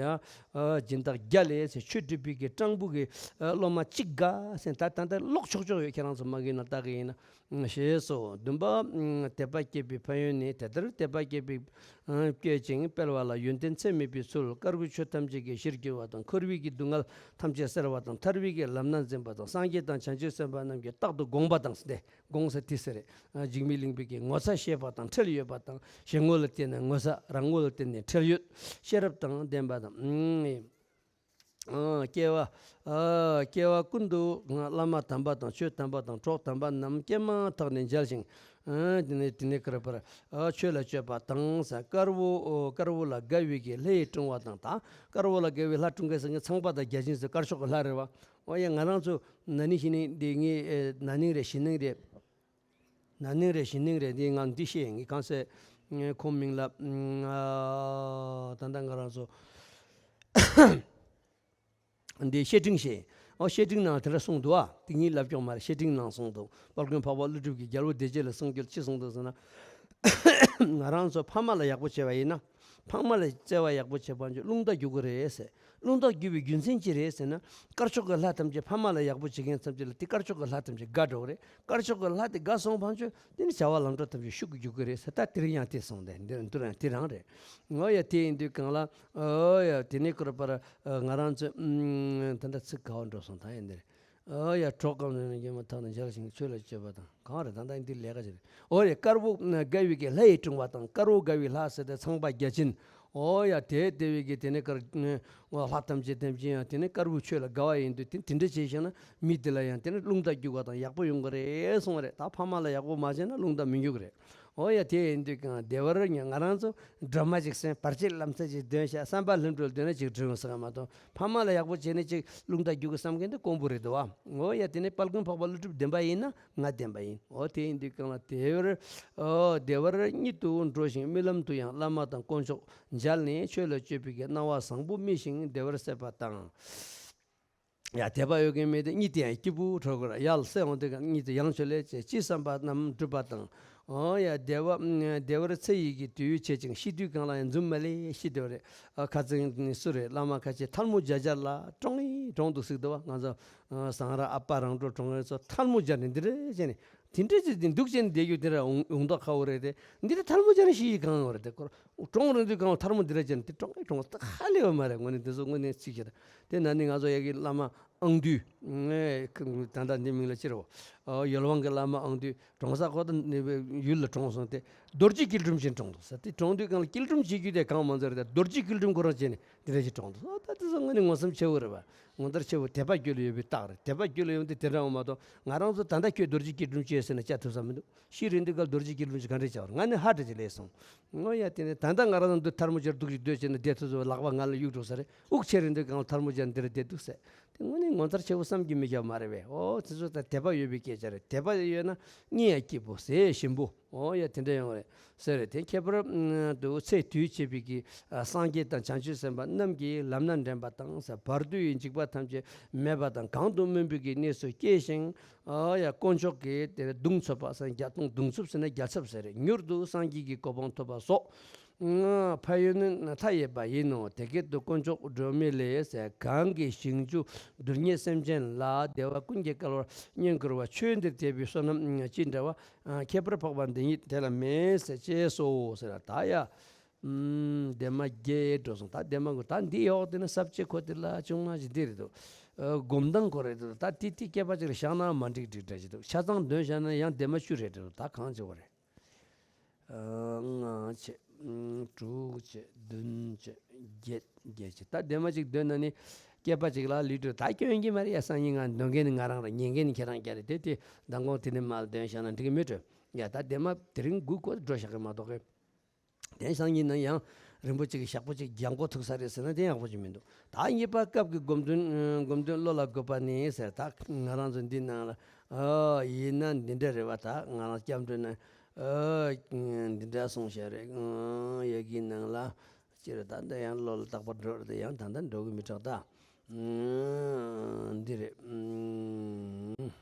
ཨ། སྦྱིན་བདག་བརྒྱ་ལས་ཟེར། ཆོས་སྒྲུབ་པའི་གི་སྤྲང་པོ་གི། ཨ། སློབ་མ་གཅིག་དགའ་ཟེར། ད་ད་ལྟ་ཀློག་ཆོག་ཆོག་ཡོད། ཁྱེད་རང་ཚོ་མ་གི་ན་ལྟ་གི་ཡིན་ན། ཞེས་སོ། བདུན་པ། དད་པ་སྐྱེས་པའི་ཕན་ཡོན་ནི། དེ་ལྟར་དད་པ་སྐྱེས་པའི། སྐྱེས་ཅིང་སྤེལ་བ་ལ་ཡོན་ཏན་ཚད་མེད་པའི་ཚུལ། དཀར་པོའི་ཆོས་ཐམས་ཅད་ཀྱི་གཞིར་གྱུར་པ་དང་། འཁོར་བའི་གི་སྡུག་བསྔལ་ཐམས་ཅད་སེལ་བ་དང་། ཐར་པའི་གི་ལམ་སྣ་འཛིན་པ་དང་། སངས་རྒྱས་དང་བྱང་ཆུབ་སེམས་དཔའ་རྣམས་ཀྱིས་རྟག་ཏུ་དགོངས་པ་དང་། དེ་དགོངས་ས་དེ་ཟེར་རེད། འཇིགས་མེད་གླིང་པའི་གི་ངོ་ཚ་ཤེས་པ་དང་ཁྲེལ་ཡོད་པ་དང་། གཞན་ངོ་ལ་བལྟས་ནས་ངོ་ཚ། རང་ངོ་ལ་བལྟས་ནས་ཁྲེལ་ཡོད། ཤེས་རབ་དང་ལྡན་པ་དང་། ཨ། སྐྱེ་བ། ཨ། སྐྱེ་བ་ཀུན་ཏུ་བླ་མ་དམ་པ་དང་ཆོས་དམ་པ་དང་གྲོགས་དམ་པ་རྣམས་སྐྱེས་མ་ཐག་ནས་མཇལ་ཞིང་། ཨ། དེ་ནས་དེ་ནས་ཀར་པར། ཨ། ཆོས་ལ་སྤྱོད་པ་དང་ཟེར། དཀར་པོ། ཨོ། དཀར་པོ་ལ་དགའ་བའི་གི་ལྷ་ཡིས་བསྲུང་བ་དང་། ད་དཀར་པོ་ལ་དགའ་བའི་ལྷ་བསྲུང་མཁན་ཟེར་མཁན་ཚངས་པ་དང་བརྒྱ་བྱིན་ཟེར་དཀར་ཕྱོགས་ཀྱི་ལྷ་རེད་བ། ཨོ་ཡ། ང་རང་ཚོ་ན་ནིང་ཤི་ནིང་འདི་ངའི་ན་ནིང་རེད་ཤི་ནིང་རེད། ན་ནིང་རེད་ཤི་ནིང་རེད། འདི་ང་འདི་བཤད་ཡིན། ངས་གང་ཟེར། ཁོང་མིང་ལ། ཨ། ད་ལྟ་ང་རང་ཚོ་འདི་བཤད་ཁྲིམས་བཤད། ཨོ། བཤད་ཁྲིམས་ནང་དེ་འདྲ་གསུངས་འདུག་ཨ། དེ་ངས་ལབ་ཀྱང་མ་རེད། བཤད་ཁྲིམས་ནང་གསུངས་འདུག། དཔལ་མགོན་འཕགས་པ་ཀླུ་སྒྲུབ་ཀྱིས་རྒྱལ་པོ་བདེ་བྱེད་ལ་གསུངས་རྒྱུར་ཅི་གསུངས་འདུག་ཟེར་ན། ང་རང་ཚོ་ཕ་མ་ལ་ཡག་པོ་བྱས་པ་ཡིན་ན། ཕ་མ་ལ་བརྩེ་བ་ཡག་པོ་བྱེད་པ་ཚོ་རླུང་རྟ་རྒྱུག་གི་རེད་ཟེར། རླུང་རྟ་རྒྱུག་པའི་རྒྱུ་མཚན་ཅི་རེད་ཟེར་ན། དཀར་ཕྱོགས་ཀྱི་ལྷ་ཐམས་ཅད། ཕ་མ་ལ་ཡག་པོ་བྱེད་མཁན་ཐམས་ཅད་ལ་དེ་དཀར་ཕྱོགས་ཀྱི་ལྷ་ཐམས་ཅད་དགའ་འགྲོ་གི་རེད། དཀར་ཕྱོགས་ཀྱི་ལྷ་དེ་དགའ་སོང་བ་ཚོ་དེ་ནི་བྱ་བ་ལམ་འགྲོ་ཐམས་ཅད་ཤུགས་ཀྱིས་རྒྱུག་གི་རེད་ཟེར། ད་དེ་རིང་ཡང་དེ་གསུངས་ཏེ། འདིར་འདུར་ཡང་དེ་རང་རེད། ཨོ་ཡ། དེ་ཡིན་དུས་གང་ལ། ཨོ་ཡ། དེ་ནས་ཀར་པར། ཨ། ང་རང་ཚོས། ཨུམ། ད་ལྟ་ཚིག་ག་བ་འགྲོ་སོང་། ད་ཡིན་འདིར། ཨོ་ཡ། གྲོགས་གང་ནས་སྐྱེས་མ་ཐག་ནས་མཇལ་ཞིང་ཆོས་ལ་སྤྱོད་པ་དང་། གང་རེད། ད་ལྟ་འདི་ལས་ཀ་ཅིག་རེད། ཨོ་ཡ། དཀར་པོ་དགའ་བའི་གི་ལྷ་ཡིས་བསྲུང་བ་དང་། དཀར་པོ་དགའ་བའི་ལྷ་ཟེར་ཏེ་ཚངས་པ་བརྒྱ་བྱིན། ཨོ་ཡ། དེ་དེ་བའི་གི་དེ་ནས་དཀར། ལྷ་ཐམས་ཅད་ཐམས་ཅད་ཡང་དེ་ནས་དཀར་པོའི་ཆོས་ལ་དགའ་བ་ཡིན་དུས། དེ་དེ་འདྲ་བྱས་ཤིང་ན་མི་དེ་ལ་ཡང་དེ་ནས་རླུང་རྟ་རྒྱུག་པ་དང་ཡག་པོ་ཡོང་གི་རེད་གསུངས་པ་རེད། ད་ཕ་མ་ལ་ཡག་པོ་མ་བྱས་ན་རླུང་རྟ་མི་རྒྱུག་གི་རེད། ཨོ་ཡ། དེ་ཡིན་དུས་གང་བདེ་བར་ཉ། ང་རང་ཚོ་སྒྲོལ་མ་ཅིག་སེམས་བར་ཆད་ལམ་སེལ་ཅིག་འདོན་ཤག། བསམ་པ་ལྷུན་གྲུབ་འདོན་ན་ཅིག་འགྲུབ་ཟེར་བ་མ་གཏོགས། ཕ་མ་ལ་ཡག་པོ་བྱས་ནས་ཅིག་རླུང་རྟ་རྒྱུག་གི་བསམ་མཁན་དེ་དཀོན་པོ་རེད་འདུག་བ། ཨོ་ཡ། དེ་ནས་དཔལ་མགོན་འཕགས་པ་ཀླུ་སྒྲུབ་བདེན་པ་ཡིན་ན་ང་བདེན་པ་ཡིན། ཨོ། དེ་ཡིན་དུས་གང་ལ་བདེ་བར། ཨོ། བདེ་བར་གཉིད་དུ་འགྲོ་ཞིང་རྨི་ལམ་དུ་ཡང་བླ་མ་དང་དཀོན་མཆོག་མཇལ་ནས་ཆོས་ལ་སྤྱོད་པའི་གི་སྣང་བ་བཟང་པོ་རྨི་ཞིང་བདེ་བར་སད་པ་དང་། ཡ། དད་པ་ཡོད་མཁན་མི་དེ་གཉིད་དེ་ཡང་སྐྱིད་པོ་འཕྲོད་དགོས་ར། ཡར་སད་འོང་དུས་གང་གཉིད་དེ་ཡང་ཆོད་ལེ་བྱས། ཅི་བསམ་པ་རྣམས་འགྲུབ་པ་དང་། ཨོ་ཡ། བདེ་བ། བདེ་བར་ཚེ་ཡི་གི་དུས་ཡུན་ཆད་ཅིང་། ཤི་དུས་གང་ལ་ཡང་འཛུམ་མ་ལེ་ཤི་བདེ་བ་རེད། ཨ། ཁ་ཚིག་ནི་སུ་རེད། བླ་མ་ཁ་ཆེ་ཐལ་མོ་སྦྱར་སྦྱར་ལ་གྲོངས་ཡི་གྲོངས་འདུག་ཟེར་འདུག་བ། ང་ཚོ་ཟངས་ར་ཨ་ཕ་རང་གྲོལ་གྲོངས་རེད་ཚོ་ཐལ་མོ་སྦྱར་ནས་འདི་རེད་བྱས་ནས། དེ་འདྲ་ཅིག་དེ་འདུག་བྱས་ནས་བསྡད་རྒྱུ་དེ་ར་ཡོང་ཡོང་མདོག་ཁ་པོ་རེད་དེ། འདི་ར་ཐལ་མོ་སྦྱར་ནས་ཤི་ཡི་གང་ཡོང་རེད་དེ། ཁོ་གྲོངས་རན་དུས་གང་ཐལ་མོ་འདི་ར་སྦྱར་ནས་དེ་གྲོངས་གྲོངས་ད་ཧ་ལས་པ་མ་རེད། དངོས་གནས་དེ་ཚོ་དངོས་གནས་ཚིག་བཤད་ད། དེ་ན་ནི་ང་ཚོ་ཡ་གི་བླ་མ་ཨང་འདུས། ད་ལྟ་འདི་མིང་ལ་ཅི་རེད་བ། ཡོལ་དབང་གི་བླ་མ་ཨང་འདུས་གྲོངས་ས་ཁོ་ད་ནི་ཡུལ་ལ་གྲོངས་སོང་སྟེ། རྡོ་རྗེ་སྐྱིལ་ཀྲུང་བྱས་གྲོངས་འདུག་ཟེར། དེ་གྲོངས་དུས་གང་ལ་སྐྱིལ་ཀྲུང་བྱེད་རྒྱུ་དེ་གང་མ་ཚར་ཏེ་རྡོ་རྗེ་སྐྱིལ་ཀྲུང་ཁོ་རང་བྱས་ནས་དེ་འདྲ་ཞིག་གྲོངས་འདུག། ཨ། ད་དེ་ཚོ་དངོས་གནས་ངོ་སེམས་ཆེ་བོ་རེད་བ། ངོ་མཚར་ཆེ་བོ། དད་པ་རྒྱུད་ལ་ཡོད་པའི་རྟགས་རེད། དད་པ་རྒྱུད་ལ་ཡོད་དེ་དེ་འདྲ་འོང་མ་གཏོགས། ང་རང་ཚོ་ད་ལྟ་ཁྱོད་རྡོ་རྗེ་སྐྱིལ་ཀྲུང་བྱས་ཟེར་ན་བྱ་ཐུབ་ས་མི་འདུག། ཤི་རན་དུས་ག་ལ་རྡོ་རྗེ་སྐྱིལ་ཀྲུང་ཞིག་ག་འདྲས་བྱ་བར། ང་ནི་ཧ་ཏྲ་ཅིག་ལས་སོང་། ངོ་ཡ། དེ་ནས་ད་ལྟ་ང་རང་ཚོ་འདི་ཐལ་མོ་སྦྱར་འདུག་ཅིག་སྡོད་བྱས་ན་བསྡད་ཐུབ་ས། ལག་པ་ང་ལ་གཡུག་འགྲོ་ས་རེད། དབུགས་ཆད་རན་དུས་གང་ལ་ཐལ་མོ་སྦྱར་འདི་ར་བསྡད་འདུག་ཟེར། དེ་དངོས་གནས་ངོ་མཚར་ཆེ་བོ་བསམ་གྱིས་མི་ཁྱབ་མ་རེད་པས། ཨོ། དེ་ཚོ་ད་དད་པ་ཡོད་པའི་སྐད་ཆ་རེད། དད་པ་ཡོད་ན་གཉིད་ཡང་སྐྱིད་པོ་ཟས་ཞིམ་པོ། ཨོ་ཡ། དེ་འདྲ་ཡོང་རེད་ཟེར་རེད། དེ་ཁྱད་པར་དུ་ཚེ་དུས་ཆད་པའི་གི་སངས་རྒྱས་དང་བྱང་ཆུབ་སེམས་དཔའ་རྣམས་ཀྱིས་ལམ་སྣ་འདྲེན་པ་དང་ཟེར། བར་དོའི་འཇིགས་པ་ཐམས་ཅད་མེད་པ་དང་གང་དུ་སྨིན་པའི་གི་གནས་སུ་སྐྱེས་ཤིང་། ཨོ་ཡ། དཀོན་མཆོག་གི་དེར་གདུང་འཚོབ་པ་ཟེར། བརྒྱ་སྟོང་གདུང་འཚོབ་ཟེར་ན་རྒྱལ་ཚབ་ཟེར་རེད། མྱུར་དུ་སངས་རྒྱས་ཀྱི་གོ་འཕང་ཐོབ་པ་སོགས། ཕན་ཡོན་ནི་མཐའ་ཡས་པ་ཡིན་ནོ། དེ་སྐད་དུ་དཀོན་མཆོག་སྒྲོལ་མའི་ལས་ཟེར། གང་གིས་ཞིང་བཅུ་རྡུལ་སྙེད་སེམས་ཅན་ལ། བདེ་བ་ཀུན་གྱི་སྐལ་བར་བསྙེན་བཀུར་བ། ཆོས་འདིར་དད་པའི་བསོད་ནམས་ཅི་འདྲ་བ། ཁྱད་པར་འཕགས་པ་འདི་ཉིད་དེ་ལ་མེད་ཟེར། ཅེས་སོ་ཟེར། ད་ཡ། ཨམ། ལྡན་མ་བརྒྱད་འགྲོ་སོང་། ད་ལྡན་མ་དགུ། ད་འདི་ཡོག་དེ་ནི་ས་བཅད་ཁོ་དེ་ལ་ཆུང་མ་ཞིག་འདི་རེད་འདུག། སྒོམ་སྟངས་ཁོ་རེད་འདུག། ད་དེ་དེ་སྐྱེས་པ་ཅིག་ལ་བཞག་ན་མ་འགྲིག་འགྲིག་འདྲ་ཞིག་འདུག། ཆ་ཚང་འདོན་བཞག་ན་ཡང་ལྡན་མ་བཅུ་རེད་འདུག། ད་གང་བྱེད་དགོས་རེད། ལྔ་བྱས། དྲུག་བྱས། བདུན་བྱས། བརྒྱད། བརྒྱད་བྱས། ད་ལྡན་མ་གཅིག་འདོན་ན་ནི་སྐྱེས་པ་གཅིག་ལ་ལུས་འགྲོ། ད་སྐྱོན་གྱི་མ་རེད་ཡ། སང་ཉིན་ང་འདོན་མཁན་ནི་ང་རང་རེད། ཉན་མཁན་ནི་ཁྱེད་རང་རྐྱང་རེད། དེ་དེ་མདང་དགོང་དེ་ནས་མར་འདོན་བཞག་ན་འགྲིག་གི་མེད་འགྲོ། ཡ། ད་ལྡན་མ་དེ་རིང་དགུ་གོ་འགྲོ་བཞག་གི་མ་གཏོགས་གི། དེ་སང་ཉིན་ན་ཡང་རིན་པོ་ཆེ་གི་ཞག་པོ་ཅིག་རྒྱག་མགོ་ཐུག་ས་རེད་ཟེར་ན་དེ་ཡག་པོ་ཅིག་མི་འདུག། ད་གཉིས་པ་སྐབས་ཀྱི་སྒོམ་དོན། སྒོམ་དོན་བློ་ལ་འགོད་པ་ནི་ཟེར། ད་ང་རང་ཚོ་འདི་ནང་ལ། ཨ། ཡིན་ན་འདི་འདྲ་རེད་བ། ད་ང་རང་སྐྱབས་འགྲོ་ན། ཨ། འདི་འདྲ་གསུངས་བཞག་རེད། ཨ། ཡ་གི་ནང་ལ་ཅི་རེད། ད་ལྟ་ཡང་བློ་ལ་བཏགས་པ་འགྲོ་རེད། ད་ཡང་ད་ལྟ་འགྲོ་གི་མི་དྲག་ད། ཨ། འདི་རེད། ཨ།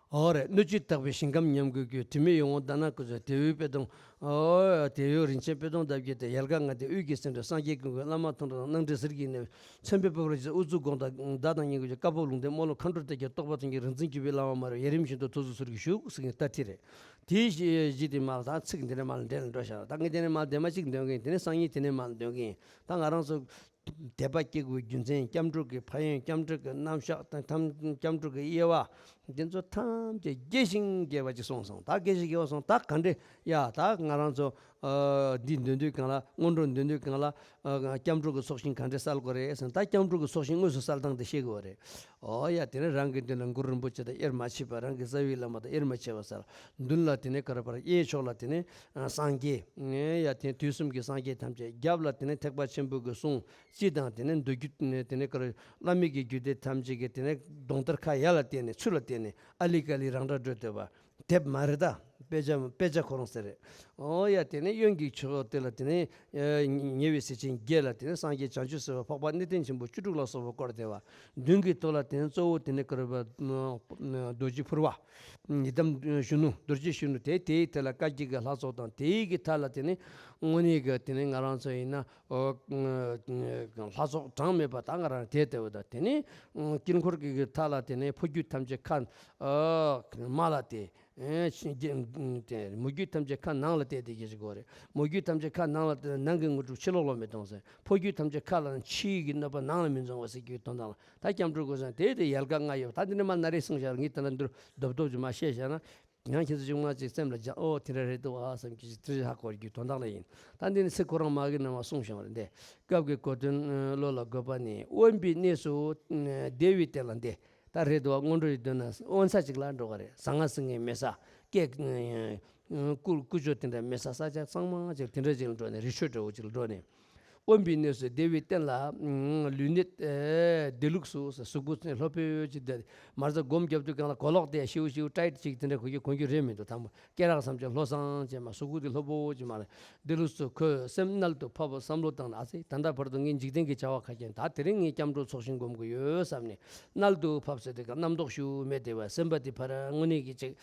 ཨོ་རེད། སྣོད་བཅུད་དག་པའི་ཞིང་ཁམས་ཉམས་དགུའི་རྒྱུ། དྲི་མེད་ཡིད་འོང་ཟླ་ནག་ཀུན་སོགས། དེ་ཡི་དཔེ་དང་། ཨོ། དེ་ཡི་རིན་ཆེན་དཔེ་དང་འདབ་བརྒྱད་དེ། ཡལ་ག་ལྔ་སྟེ་དབུས་ཀྱི་སེང་འབྲུག། སངས་རྒྱས་ཀུན་གྱི་བླ་མ་མཐོང་གྲོལ་དང་། སྣང་སྲིད་ཟིལ་གྱིས་མནན་པའི་མཚོན་དཔེ་ཕུབ་པར་བྱེད། དབུ་གཙུག་དགོངས་དག་ཟླ་དང་བརྙན་གྱི་རྒྱུ། བཀའ་བབས་ལུང་བསྟན་སྨོན་ལམ་མཁའ་འགྲོ་གཏད་རྒྱ། རྟོགས་པ་དོན་གྱི་རིག་འཛིན་གྱུར་པའི་བླ་མ་སྨྲ་བའི། ཡ་རིམ་བཞིན་དུ་ཐུགས་སུ་གསོལ་གྱིས་བཞུགས་ཟེར་མཁན་ད་དེ་རེད། དེའི་གཞི་དེ་མ་ལ་ད་ཚིག་འདི་ནས་མ་ལ་འདྲེན་ལ་འགྲོ་བཞག། ད་ངས་དེ་ནས་མ་ལྡན་མ་གཅིག་འདོན་གིན། དེ་ནས་སང་ཉིན་དེ་ནས་མ་ལ་འདོན་གིན། ད་ང་རང་ཚོ་དད་པ་སྐྱེ་དགོས་རྒྱུ་མཚན། སྐྱབས་འགྲོ་གི་ཕན་ཡོན། སྐྱབས་འགྲོ་གི་རྣམ་གཞག་དང་། ཐམ། སྐྱབས་འགྲོ་གི་དབྱེ་བ། འདི་ཚོ་ཐམས་ཅད་རྒྱས་ཤིང་རྒྱས་པ་ཅིག་གསུངས་སོང་། ད་རྒྱས་ཤིང་རྒྱས་པ་སོང་། ད་ག་འདྲ་ཡ། ད་ང་རང་ཚོ་ ཨ། འདི་འདོན་དུས་སྒང་ལ། སྔོན་འགྲོ་འདོན་དུས་སྒང་ལ། ཨ། སྐྱབས་འགྲོ་གི་ཚོགས་ཞིང་ག་འདྲས་གསལ་དགོས་རེད་ཟེར་ན། ད་སྐྱབས་འགྲོ་གི་ཚོགས་ཞིང་དངོས་སུ་གསལ་སྟངས་དེ་ཤེས་དགོས་རེད། ཨོ་ཡ། དེ་ནས་རང་གི་མདུན་ལ་གུ་རུ་རིན་པོ་ཆེ་དང་དབྱེར་མ་མཆིས་པ། རང་གི་རྩ་བའི་བླ་མ་དང་དབྱེར་མ་མཆིས་པ་གསལ། མདུན་ལ་དེ་ནས་ག་རེ་བར། གཡས་ཕྱོགས་ལ་དེ་ནས་སངས་རྒྱས། ཨེ་ཡ། དེ་དུས་གསུམ་གྱི་སངས་རྒྱས་ཐམས་ཅད། རྒྱབ་ལ་དེ་ནས་ཐེག་པ་ཆེན་པོ་གི་གསུང་སྤྱི་དང་། དེ་ནས་མདོ་རྒྱུད། དེ་ནས་ག་རེ། བླ་མེད་ཀྱི་རྒྱུད་སྡེ་ཐམས་ཅད་ཀྱི་དེ་ནས་གདོང་དར་ཁ་ཡར་ལ་བསྟན་ནས། ཚུར་ལ་བསྟན་ནས། ཨ་ལི་ཀ་ལི་རང་སྒྲ་སྒྲོག་བསྡད་པ། དེབ་མ་རེད་ད། དཔེ་ཆ། དཔེ་ཆ་ཁོ་རང་ཟེར་རེད། ཨོ་ཡ། དེ་ནས་གཡོན་གྱི་ཕྱོགས་དེ་ལ་དེ་ནས། ཨེ། ཉེ་བའི་གཟི་བྱིན་བརྒྱད་ལ་དེ་ནས་སངས་རྒྱས་བྱང་ཆུབ་སེམས་དཔའ་འཕགས་པ་གནས་བརྟན་ཆེན་པོ་བཅུ་དྲུག་ལ་སོགས་པ་བསྐོར་བསྡད་པ། མདུན་གྱི་ཐོག་ལ་དེ་ནས་གཙོ་བོ་དེ་ནས་ག་རེ་བ། རྡོ་རྗེ་ཕུར་པ། ཡི་དམ་གཞོན་ནུ། རྡོ་རྗེ་གཞོན་ནུ་དེ། དེའི་ཐད་ལ་བཀའ་བརྒྱུད་ཀྱི་ལྷ་ཚོགས་དང་། དེའི་གི་མཐའ་ལ་དེ་ནས་དངོས་གནས་ཀྱི་དེ་ནས་ང་རང་ཚོ་ཡིན་ན། ཨོ། ལྷ་ཚོགས་གྲངས་མེད་པ་ད་ག་རང་དེ་ལྟ་བུ་དང་། དེ་ནས་དཀྱིལ་འཁོར་གྱི་མཐའ་ལ་དེ་ནས་ཕོ་རྒྱུད་ཐམས་ཅད་ཁ། ཨ། མར་ལ་གཏད། ཨེ། ཕྱི་རྒྱུད་དེ། མོ་རྒྱུད་ཐམས་ཅད་ཁ་ནང་ལ་གཏད་དེ་གི་ཞིག་གོ་རེད། མོ་རྒྱུད་ཐམས་ཅད་ཁ་ནང་ལ་གཏད། ནང་གི་དངོས་གྲུབ་ཕྱི་ལོགས་ལ་མི་གཏོང་ཟེར། ཕོ་རྒྱུད་ཐམས་ཅད་ཁ་ལ། ཕྱིའི་གི་གནོད་པ་ནང་ལ་མི་འཛུལ་བ་ཟེར་གྱི་དོན་དག་ལ། ད་སྐྱབས་འགྲོ་གོ་ས་དེ་དེ་ཡལ་ག་ལྔ་ཡོད། ད་འདི་ནས་མར་ན་རེ་གསུངས་བཞག། ངས་དེ་འདྲ་འདིར་རྡོབ་རྡོབ་ཅིག་མར་བཤད་བཞག་ན། ཡང་ཁྱེད་ཚོ་ཅུང་མ་ཅིག་སེམས་ལ་འཇགས། ཨོ་དེ་འདྲ་རེད་འདུག་ཨ་བསམ་གྱི་ཅིག་དེ་རེད་ཧ་གོ་རྒྱུའི་དོན་དག་ལ་ཡིན། ད་འདི་ནི་ཚིག་ཁོ་རང་མ་གི་ནང་མ་གསུངས་བྱུང་བ་རེད་འདི། སྐབས་ཀྱི་གོ་དོན་བློ་ལ་འགོད་པ་ནི། དབེན་པའི་གནས་སུ་བདེ་བའི་སྟན་ལ་འདི། ད་རེད་འདུག་ཨ། སྔོན་འགྲོ་ཡི་དོན་ན་དབེན་ས་ཅིག་ལ་འགྲོ་ག་རེད། ཟ་ང་ཟིང་ངེ་མེད་ས། སྐད། ཀུ་ཀུ་ཅོ་དེ་འདྲ་མེད་ས། ས་ཆ་གཙང་མ་ཅིག་དེ་འདྲ་ཅིག་ལ་འགྲོ་ནས། རི་ཁྲོད་འདྲ་བོ་ཅིག་ལ་འགྲོ་ནས། དབེན་པའི་གནས་སུ་བདེ་བའི་སྟན་ལ། ལུས་གནད་བདེ་ལུགས་སུ། གཟུགས་པོ་ལྷོད་པོ་ཅིག་བསྡད། མར་ཚ་སྒོམ་རྒྱབ་དུས་སྒང་ལ་གོ་ལོག་དེ་ཤིའུ་ཤིའུ་ཊའིཊ་ཅིག་དེ་འདྲ་གོན་རྒྱུ་གོན་རྒྱུ་རེད་མི་འདུག་དང་པོ་སྐེ་རགས་ཙམ་ཅིག་ལྷོད་སང་བྱས་མར། གཟུགས་པོ་དེ་ལྷོད་པོ་ཅིག་མར་བདེ་ལུགས་སུ་ཁོའི་སེམས་མནལ་དུ་ཕབ་བསམ་བློ་བཏང་ནས། ཨ་ཙི། ད་ལྟ་བར་དུ་ངས་འཇིག་རྟེན་གྱི་བྱ་བ་ཁ་རྐྱེན། ད་དེ་རིང་ངས་སྐྱབས་འགྲོ་ཚོགས་ཞིང་སྒོམ་གྱི་ཡོད་བསམ་ནས། མནལ་དུ་ཕབ་ཟེར་དུས་སྒང་རྣམ་རྟོག་ཤུགས་མེད་བདེ་བ། སེམས་པ་དེ་ཕར་དངོས་གནས་ཀྱི་ཅིག་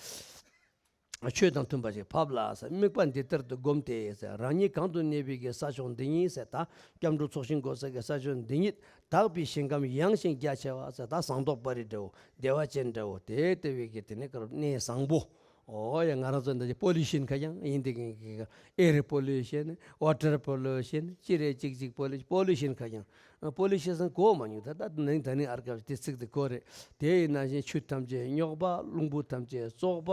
ཆོས་དང་མཐུན་པ་ཞིག་ཕབ་ལ་ཟེར། དམིགས་པ་འདི་ལྟར་དུ་བསྒོམས་ཏེ་ཟེར། རང་ཉིད་གང་དུ་གནས་པའི་གི་ས་ཕྱོགས་འདི་ཉིད་ཟེར། ད་སྐྱབས་འགྲོ་ཚོགས་ཞིང་སྒོམ་ས་གི་ས་ཕྱོགས་འདི་ཉིད། དག་པའི་ཞིང་ཁམས་ཡངས་ཤིང་རྒྱ་ཆེ་བ་ཟེར། ད་ཟངས་མདོག་དཔལ་རི་འདྲ་བོ། བདེ་བ་ཅན་འདྲ་བོ། དེ་ལྟ་བུའི་གི་དེ་ནས་ག་རེ། གནས་བཟང་པོ། ཨོ་ཡ། ང་རང་ཚོ་འདི་པོ་ལུ་ཤན་ཁ་ཡང་ཡིན། དེ་གི་ཨེར་པོ་ལུ་ཤན། ཝ་ཊར་པོ་ལུ་ཤན། ཅི་རེད། ཅིག་ཅིག་པོ་ལུ། པོ་ལུ་ཤན་ཁ་ཡང་། པོ་ལུ་ཤན་ཟེར་གོ་མ་མྱོང་། ད་ད་ནིང་ད་ནིང་ཨར་ཀ་དེ་ཚིག་དེ་གོ་རེད། དེ་ཡིན་ན་བཞིན་ཆུ་ཐམས་ཅད་རྙོག་པ། རླུང་བུ་ཐམས་ཅད་བཙོག་པ།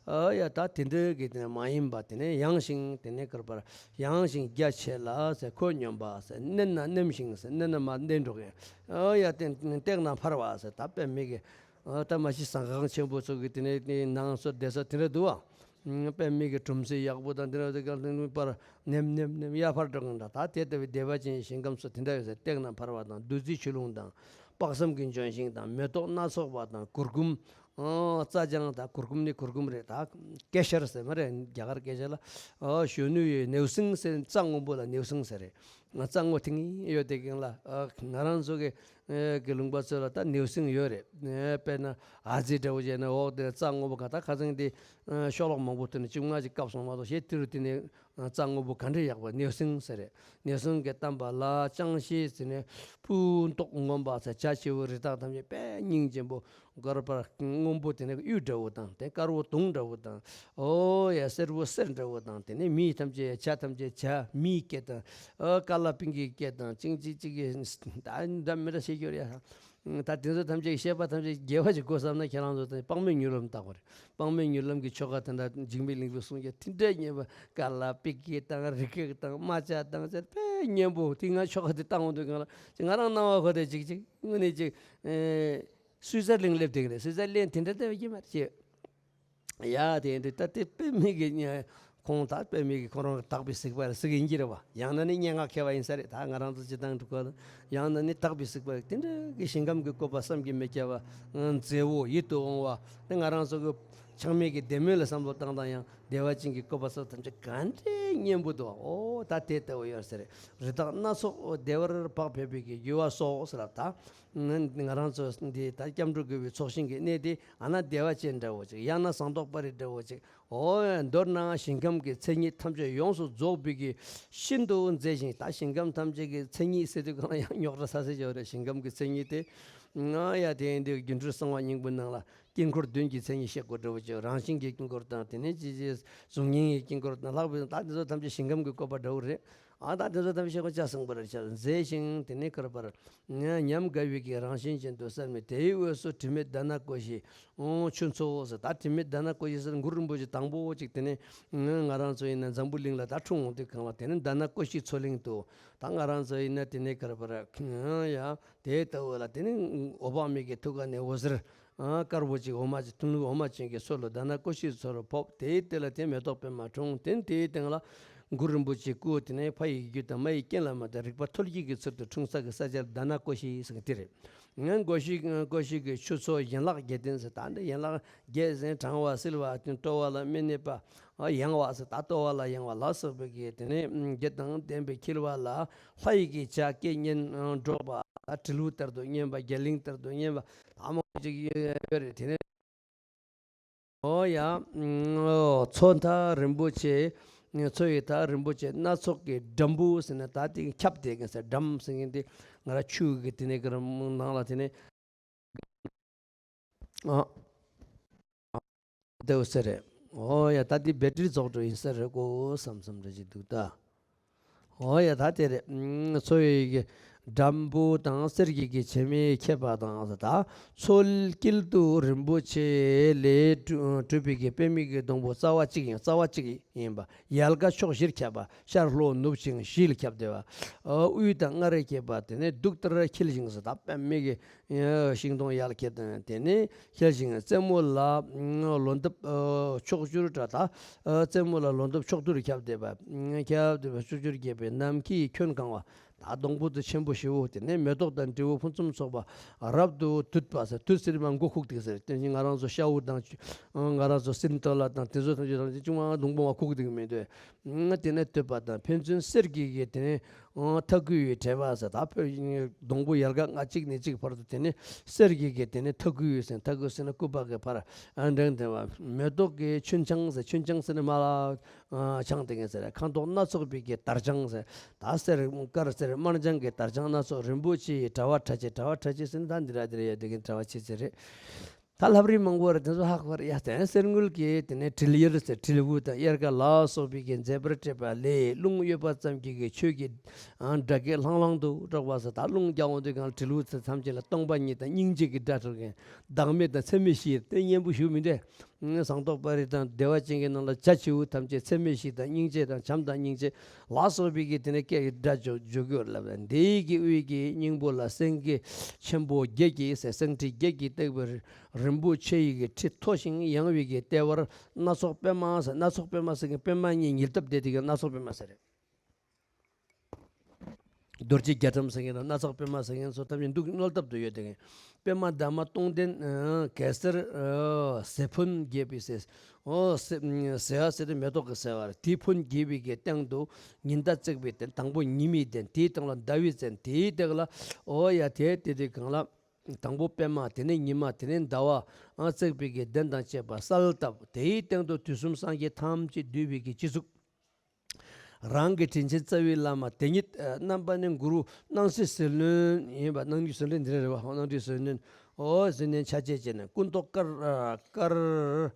ཨ་ཡ། ད་དེ་འདྲ་གི་དེ་ནས་མ་ཡིན་པ། དེ་ནས་ཡངས་ཤིང་དེ་ནས་ག་རེ་བར་ཡངས་ཤིང་རྒྱ་ཆེ་ལ་ཟེར། ཁོད་སྙོམས་པ་ཟེར། མནན་ན་མནན་ཞིང་ཟེར། མནན་ན་མར་མནན་འགྲོ་མཁན། ཨ་ཡ། དེ་བཏེགས་ན་འཕར་བ་ཟེར། ད་དཔེ་མི་གི། ཨ། ད་མ་གཞི་ཟངས་ཁང་ཆེན་པོ་ཚོ་གི་དེ་ནས་དེ་ནང་སོ་བསྡད་ས་དེ་འདྲ་འདུག་བ། ཨ། དཔེ་མི་གི་གྲུམ་ཟེ་ཡག་པོ་དང་དེ་འདྲ་དེ་ག་དེ་པར་ནེམ་ནེམ་ནེམ་ཡར་འཕར་འགྲོ་མཁན་འདྲ། ད་དེ་ལྟ་བུའི་བདེ་བ་ཅན་ཞིང་ཁམས་སུ་དེ་འདྲ་ཡོད་ཟེར། བཏེགས་ན་འཕར་བ་དང་། བདུད་རྩིའི་ཆུ་ཀླུང་དང་། དཔག་བསམ་གྱི་ལྗོན་ཤིང་དང་། མེ་ཏོག་སྣ་ཚོགས་པ་དང་། གུར་གུམ། ཨ། རྩྭ་ལྗང་དང་། གུར་གུམ་ནི་གུར་གུམ་རེད། ད་ཀེ་ཤར་ཟེར་མ་རེད། རྒྱ་གར་སྐད་ཆ་ལ། ཨ། གཞོན་ནུ་ཡི་ནེའུ་གསིང་ཟེར། རྩྭ་སྔོན་པོ་ལ་ནེའུ་གསིང་ཟེར་རེད། རྩྭ་སྔོ་ཐིང་ངེ་ཡོད་དེ་གང་ལ། ཨ། ང་རང་ཚོ་གི་ཨེ་གི་ལུང་པ་ཚོ་ལ་ད་ནེའུ་གསིང་ཡོད་རེད། ཨེ་དཔེར་ན་ཨ་ཙི་འདྲ་བོ་བྱས་ན་འོག་དེ་རྩྭ་སྔོན་པོ་ག་ད་ཁ་སང་དེ་ཨ་ཤོག་ལོག་མང་པོ་ཐོན་ནས་བཅོ་ལྔ་ཅིག་བཀབ་སོང་མ་གཏོགས། གཞན་དེ་རུ་དེ་ནས་ཨ་རྩྭ་སྔོན་པོ་ག་འདྲ་ཡག་པ། ནེའུ་གསིང་ཟེར་རེད། ནེའུ་གསིང་གི་གཏམས་པ་ལ་ཅང་ཤེས་ཟེར་ནས་སྤུ་མདོག་སྔོན་པ་ཟེར། བྱ་བྱིའུ་རི་དྭགས་ཐམས་ཅད་དཔེ་སྙིང་རྗེ་པོ། གར་པར་སྔོན་པོ་དེ་ནས་གཡུ་འདྲ་བོ་དང་། དེ་དཀར་བོ་དུང་འདྲ་བོ་དང་། ཨོ་ཡ། སེར་བོ་གསེར་འདྲ་བོ་དང་། དེ་ནས་མི་ཐམས་ཅད་བྱ་ཐམས་ཅད་བྱ་མིའི་སྐད་དང་། ཨོ་ཀ་ལ་པིང་གིའི་སྐད་དང་། ཅིང་ཅིག་ཅིག་གི་ད་འདྲ་མི་འདྲ་བཤད་རྒྱུ་རེད་ཡ། ད་དེ་ཚོ་ཐམས་ཅད་བཤད་པ་ཐམས་ཅད་དགེ་བ་ཅིག་དགོས་བསམ་ན། ཁྱེད་རང་ཚོ་དང་དཔག་མེད་མྱུར་ལམ་བལྟ་དགོས་རེད། དཔག་མེད་མྱུར་ལམ་གྱི་ཆོ་ག་དེ་འདྲ་འཇིགས་མེད་གླིང་པས་གསུངས་ཀྱི་དེ་འདྲ་སྙན་པོ། ཀ་ལ་པིང་གི་དང་རི་སྐེགས་དང་རྨ་བྱ་དང་ཟེར། དཔེ་སྙན་པོ། དེ་ང་ཆོ་ག་དེ་བཏང་འོང་དུས་སྒང་ལ་ང་རང་སྣང་བ་གོ་དེ་ཅིག་ཅིག་དངོས་གནས་ཅིག་ཨེ། སུའི་ཙར་ལེན་སླེབས་དེ་གི་རེད། སུའི་ཙར་ལེན་དེ་འདྲ་ལྟ་བའི་ཀྱི་མ་རེད་ཅེས། ཡ་དེ་འདི་ད་དེ་དཔེ་མི་གི་ཉ་ཁོང་ད་དཔེ་མི་གི་ཁོ་རང་གི་དག་པའི་གཟིགས་པ་རེད་ཟེར་གི་ཡིན་གྱི་རེད་བ། ཡང་ན་ནི་སྙན་ངག་མཁས་པ་ཡིན་ས་རེད། ད་ང་རང་ཚོ་སྤྱི་བཏང་འགྲོ་གི་ཡང་ན་ནི་དག་པའི་གཟིགས་པ་རེད། དེ་འདྲ་གི་ཞིང་ཁམས་ཀྱི་བཀོད་པ་བསམ་གྱིས་མི་ཁྱབ་པ། མཛེས་པོ་ཡིད་དུ་འོང་བ། དེ་ང་རང་ཚོ་གི་ཆགས་མེད་ཀྱི་བདེ་སྨོན་ལ་བསམ་བློ་བཏང་དང་ཡང་བདེ་བ་ཅན་གྱི་བཀོད་པ་སོགས་ཐམས་ཅད་ག་འདྲའི་སྙན་པོ་འདུག་ཨོ་ད་དེ་ལྟ་བུ་ཡོད་ས་རེད། རི་དྭགས་སྣ་ཚོགས་བདེ་བར་བག་ཕེབས་པའི་གི་ཡུལ་བ་སོགས་ཟེར་ལབ་ད། ང་རང་ཚོ་འདི་ད་སྐྱབས་འགྲོ་དགེ་བའི་ཚོགས་ཞིང་གི་གནས་དེ་ཨ་ན་བདེ་བ་ཅན་འདྲ་བོ་ཅིག་ཡང་ན་ཟངས་མདོག་དཔལ་རི་འདྲ་བོ་ཅིག་ཨོ་མདོར་ན་ཞིང་ཁམས་ཀྱི་མཚན་ཉིད་ཐམས་ཅད་ཡོངས་སུ་རྫོགས་པའི་གི་ཤིན་ཏུ་མཛེས་ཤིང་། ད་ཞིང་ཁམས་ཐམས་ཅད་ཀྱི་མཚན་ཉིད་ཟེར་དུས་སྒང་ལ་ཡང་རྙོག་དྲ་ས་ས་ཅིག་ཡོད་རེད། ཞིང་ཁམས་ཀྱི་མཚན་ཉིད་དེ། ང་ཡ་དེ་ཡིན་དུས་སྒྱུ་འཕྲུལ་གསང་བ་སྙིང་པོའི་ནང་ལ། དཀྱིལ་འཁོར་བདུན་གྱི་མཚན་ཉིད་བཤད་དགོས་འདྲ་བོ་ཅིག་རང་བཞིན་གྱི་དཀྱིལ་འཁོར་དང་། དེ་ནས་ཅི་ཅི་གཟུགས་བརྙན་གྱི་དཀྱིལ་འཁོར་དང་ལྷག་པའི་ད་འདི་ཚོ་ཐམས་ཅད་ཞིང་ཁམས་ཀྱི་བཀོད་པ་འདྲ་བོ་རེད། ཨ་ད་དེ་ཚོ་ཐམས་ཅད་ཁོ་ལྕགས་སྲིན་པོ་རེད་ཆ་མཛེས་ཤིང་དེ་ནས་ཀར་པར་ཉམས་དགའ་བའི་གི་རང་བཞིན་ཅན་དུ་གསལ་མི་དེའི་དབུས་སུ་དྲི་མེད་ཟླ་སྣ་ཀོ་ཤའི་ཆུ་མཚོ་ཟེར། ད་དྲི་མེད་ཟླ་སྣ་ཀོ་ཤ་ཟེར་གུ་རུ་རིན་པོ་ཆེ་དང་པོ་ཅིག་དེ་ནས་ང་རང་ཚོ་ཡིན་ན་འཛམ་བུ་གླིང་ལ་ད་འཁྲུངས་འོང་དུས་གང་ལ་དེ་ནས་ཟླ་སྣ་ཀོ་ཤའི་མཚོ་གླིང་དུ་ད་ང་རང་ཚོ་ཡིན་ན་དེ་ནས་ཀར་པར་ཡ་དེའི་ལྟ་བུ་ལ་དེ་ནས་འོད་དཔག་མེད་ཀྱི་ཐུགས་ཀ་ནས་འོད་ཟེར། ཨ་དཀར་པོ་ཅིག་འོ་མ་ཅིག་ཐུན་འོ་མ་ཅན་གྱི་མཚོ་ལ་ཟླ་སྣ་ཀོ་ཤའི་མཚོ་རུ་ཕོབ། དེའི་སྟེང་ལ་དེ་མེ་ཏོག་པད་མ་འཁྲུངས། དེ་དེའི་སྟེང་ལ་གུ་རུ་རིན་པོ་ཆེའི་སྐུ་དེ་ནས་ཕ་ཡི་རྒྱུད་དང་མ་ཡི་རྐྱེན་ལ་མ་དང་རིག་པ་ཐོལ་སྐྱེད་ཀྱི་ཚུལ་དུ་འཁྲུངས་ས་གི་ས་ཆ་ཟླ་སྣ་ཀོ་ཤ་ཟེར་གི་དེ་རེད། ང་ཀོ་ཤའི་ཀོ་ཤའི་གི་ཆུ་མཚོ་ཡན་ལག་བརྒྱད་ལྡན་ཟེར། ད་འདི་ཡན་ལག་བརྒྱད་ཟེར་གྲང་བ་བསིལ་བ་དེ་སྤྲོ་བ་ལ་མི་གནས་པ། ཡང་བ་ཟེར་ད་ལྟོ་བ་ལ་ཡང་བ་ལ་སོགས་པའི་གི་དེ་ནས་བརྒྱད་དང་ལྡན་པའི་འཁྱིལ་བ་ལ་ལྷ་ཡི་གི་ཕྱག་རྒྱས་སྙན་སྒྲོག་པ། དྲིལ་བུ་ལྟར་དུ་བསྙེན་པ། རྒྱ་གླིང་ལྟར་དུ་བསྙེན་པ། ཨ་མ་ཅིག་ཡོད་རེད། དེ་ནས་ཨོ་ཡ། མཚོ་མཐའ་རིན་པོ་ཆེ། མཚོ་ཡི་མཐའ་རིན་པོ་ཆེ་སྣ་ཚོགས་ཀྱི་སྦྲམ་བུ་ཟེར་ན་ད་དེ་ཁྱབ་བསྡད་མཁན་ཟེར། སྦྲམ་ཟེར་མཁན་དེ་ང་ར་ཆུ་གི་དེ་ནས་གི་ནང་ལ་དེ་ནས་ཨ། དེའུ་ཟེར་རེད། ཨོ་ཡ་ད་འདི་བེ་ཏྲི་རྫོགས་འགྲོ་ཡིན་ས་རེད་གོ་བསམ་བསམ་རེ་ཅིག་འདུག་ད། ཨོ་ཡ་ད་དེ་རེད། མཚོ་ཡི་གི་སྦྲམ་བུ་དང་གསེར་གྱི་གི་བྱེ་མའི་ཁྱད་པར་དང་ད་མཚོ་དཀྱིལ་དུ་རིན་པོ་ཆེ་ལས་གྲུབ་པའི་གི་པད་མའི་གི་སྡོང་པོ་རྩ་བ་གཅིག་ཡིན། རྩ་བ་གཅིག་ཡིན་པ། ཡལ་ག་ཕྱོགས་བཞིར་ཁྱབ་པ། ཤར་ལྷོ་ནུབ་བྱང་བཞི་ལ་ཁྱབ་བསྡད་པ། དབུས་དང་ལྔ་རེ་ཁྱབ་པ་དེ་ནས་གདུགས་ལྟར་འཁྱིལ་ཞིང་ཟེར་ད་པད་མའི་གི་ཤིང་སྡོང་ཡར་ཁྱེར་དང་དེ་ནས་འཁྱིལ་ཞིང་རྩེ་མོ་ལ་ལོ་འདབ་ཕྱོགས་བཅུར་འདྲ་ད་རྩེ་མོ་ལ་ལོ་འདབ་ཕྱོགས་བཅུར་ཁྱབ་བསྡད་པ། ཁྱབ་བསྡད་པ་ཕྱོགས་བཅུར་རྒྱས་པའི་ནམ་མཁའི་ཁྱོན་གང་བ། ད་སྡོང་པོ་དེ་ཆེན་པོ་ཞེ་བོ་དེ་ནས་མེ་ཏོག་དང་འབྲས་བུ་ཕུན་སུམ་ཚོགས་པ་རབ་ཏུ་དུད་པ་ཟེར། དུད་ཟེར་མ་མགོ་ཁུག་དེ་ཟེར། དེ་བཞིན་ང་རང་ཚོ་ཤ་འུ་དང་ང་རང་ཚོ་སིན་ཏོ་ལ་དང་དེ་ཚོ་ཐམས་ཅད་དང་ཅུང་མ་སྡོང་པོ་མ་ཁུག་དེ་མི་འདོད། དེ་ནས་བསྟོད་པ་དང་ཕན་ཚུན་གསེར་གྱི་གི་དེ་ནས་ཨང་ཐ་གུ་ཡི་བྲེ་བ་ཟེར། ད་ཕོ་སྡོང་པོ་ཡལ་ག་ལྔ་གཅིག་ནས་གཅིག་བར་དུ་དེ་ནས་གསེར་གྱི་གི་དེ་ནས་ཐ་གུ་ཡི་ཟེར། ཐ་གུ་ཟེར་ན་སྐུད་པ་གི་ཕར་འགྲེང་དེ་བ། མེ་ཏོག་གི་ཆུན་འཕྱང་ཟེར། ཆུན་འཕྱང་ཟེར་ན་མ་ལ་འཕྱང་དེ་གི་ཟེར། ཁང་ཐོག་སྣ་ཚོགས་པའི་གི་དར་འཕྱང་ཟེར། ད་གསེར་དཀར་སེར་དམར་ལྗང་གི་དར་འཕྱང་སྣ་ཚོགས་རིན་པོ་ཆེའི་དྲ་བ་དྲ་ཕྱེད། དྲ་བ་དྲ་ཕྱེད་ཟེར་ན་ད་འདི་ར་འདི་ར་ཡོད་དེ་གི་དྲ་བ་ཕྱེད་ཚེ་རེད། ད་ལྷ་བྲིས་མང་པོ་རེད། དེ་ཚོ་ཧ་གོ་རེད་ཡ། དེ་ནས་གསེར་དངུལ་གྱི་དེ་ནས་དྲིལ་ཡེར་ཟེར། དྲིལ་བུ་དང་གཡེར་ཁ་ལ་སོགས་པའི་གི་མཛེས་པར་སྤྲས་པ་ལས་རླུང་གཡོས་པ་ཙམ་གྱིས་གི་ཆོས་ཀྱི་སྒྲ་སྐད་ལྷང་ལྷང་དུ་སྒྲོག་པ་ཟེར། ད་རླུང་རྒྱག་འོང་དུས་གང་དྲིལ་བུ་ཚེ་ཐམས་ཅད་ལ་སྟོང་པ་ཉིད་དང་སྙིང་རྗེ་གི་སྒྲ་སྒྲོག་མཁན་བདག་མེད་དང་ཚད་མེད་བཞི་དེ་སྙན་པོ་ཞུ་མི་འདྲ། ཟངས་མདོག་དཔལ་རི་དང་བདེ་བ་ཅན་གྱི་ནང་ལ་བྱ་བྱིའུ་ཐམས་ཅད་ཚད་མེད་བཞི་དང་སྙིང་རྗེ་དང་བྱམས་དང་སྙིང་རྗེ་ལ་སོགས་པའི་གི་དེ་ནས་སྐད་ཀྱི་སྒྲ་བརྗོད་བརྗོད་དགོས་ལབ། འདིའི་གི་དབུས་ཀྱི་སྙིང་པོ་ལ་སེང་གེ་ཆེན་པོ་བརྒྱད་ཀྱིས་ཟེར། སེང་ཁྲི་བརྒྱད་ཀྱིས་བཏེགས་པའི་རིན་པོ་ཆེ་ཡི་གི་ཁྲི་མཐོ་ཞིང་ཡངས་པའི་གི་ལྟེ་བར་སྣ་ཚོགས་པད་མ་ཟེར། སྣ་ཚོགས་པད་མ་ཟེར་གི་པད་མ་གཉིས་ཉིལ་སྟབས་བསྡད་དེ་གི་སྣ་ཚོགས་པད་མ་ཟེར་རེད། རྡོ་རྗེ་རྒྱ་གྲམ་ཟེར་མཁན་དང་སྣ་ཚོགས་པད་མ་ཟེར་མཁན་སོགས་ཐམས་ཅད་འདུག་མནོལ་སྟབས་དུ་ཡོད་དེ། པད་མ་འདབ་མ་སྟོང་ལྡན་གེ་སར་ཟས་ཕུན་རྒྱས་པའི་ཟས། ཨོ་ཟས་ཟས་ཟས་དེ་མེ་ཏོག་གི་ཟས་པ་རེད། དེ་ཕུན་རྒྱས་པའི་གི་སྟེང་དུ་ཉི་ཟླ་བརྩེགས་པའི་སྟེང་དང་པོ་ཉི་མའི་གདན། དེའི་སྟེང་ལ་ཟླ་བའི་གདན། དེའི་སྟེང་ལ་ཨོ་ཡ་དེ་དེ་དེ་གང་ལ་དང་པོ་པད་མ། དེ་ནས་ཉི་མ། དེ་ནས་ཟླ་བ་བརྩེགས་པའི་གི་གདན་དང་བཅས་པ་གསལ་བཏབ། དེའི་སྟེང་དུ་དུས་གསུམ་སངས་རྒྱས་ཐམས་ཅད་འདུས་པའི་གི་སྤྱི་གཙུག་རང་གི་དྲིན་ཆེན་རྩ་བའི་བླ་མ་དེ་ཉིད་རྣམ་པ་ནི་གུ་རུ་སྣང་སྲིད་ཟིལ་གནོན་ཡིན་པ། སྣང་སྲིད་ཟིལ་གནོན་འདི་རེད་བ། སྣང་སྲིད་ཟིལ་གནོན། ཨོ་ཟིལ་གནོན་ཆ་བྱད་བྱས་ནས་སྐུ་མདོག་དཀར་དཀར།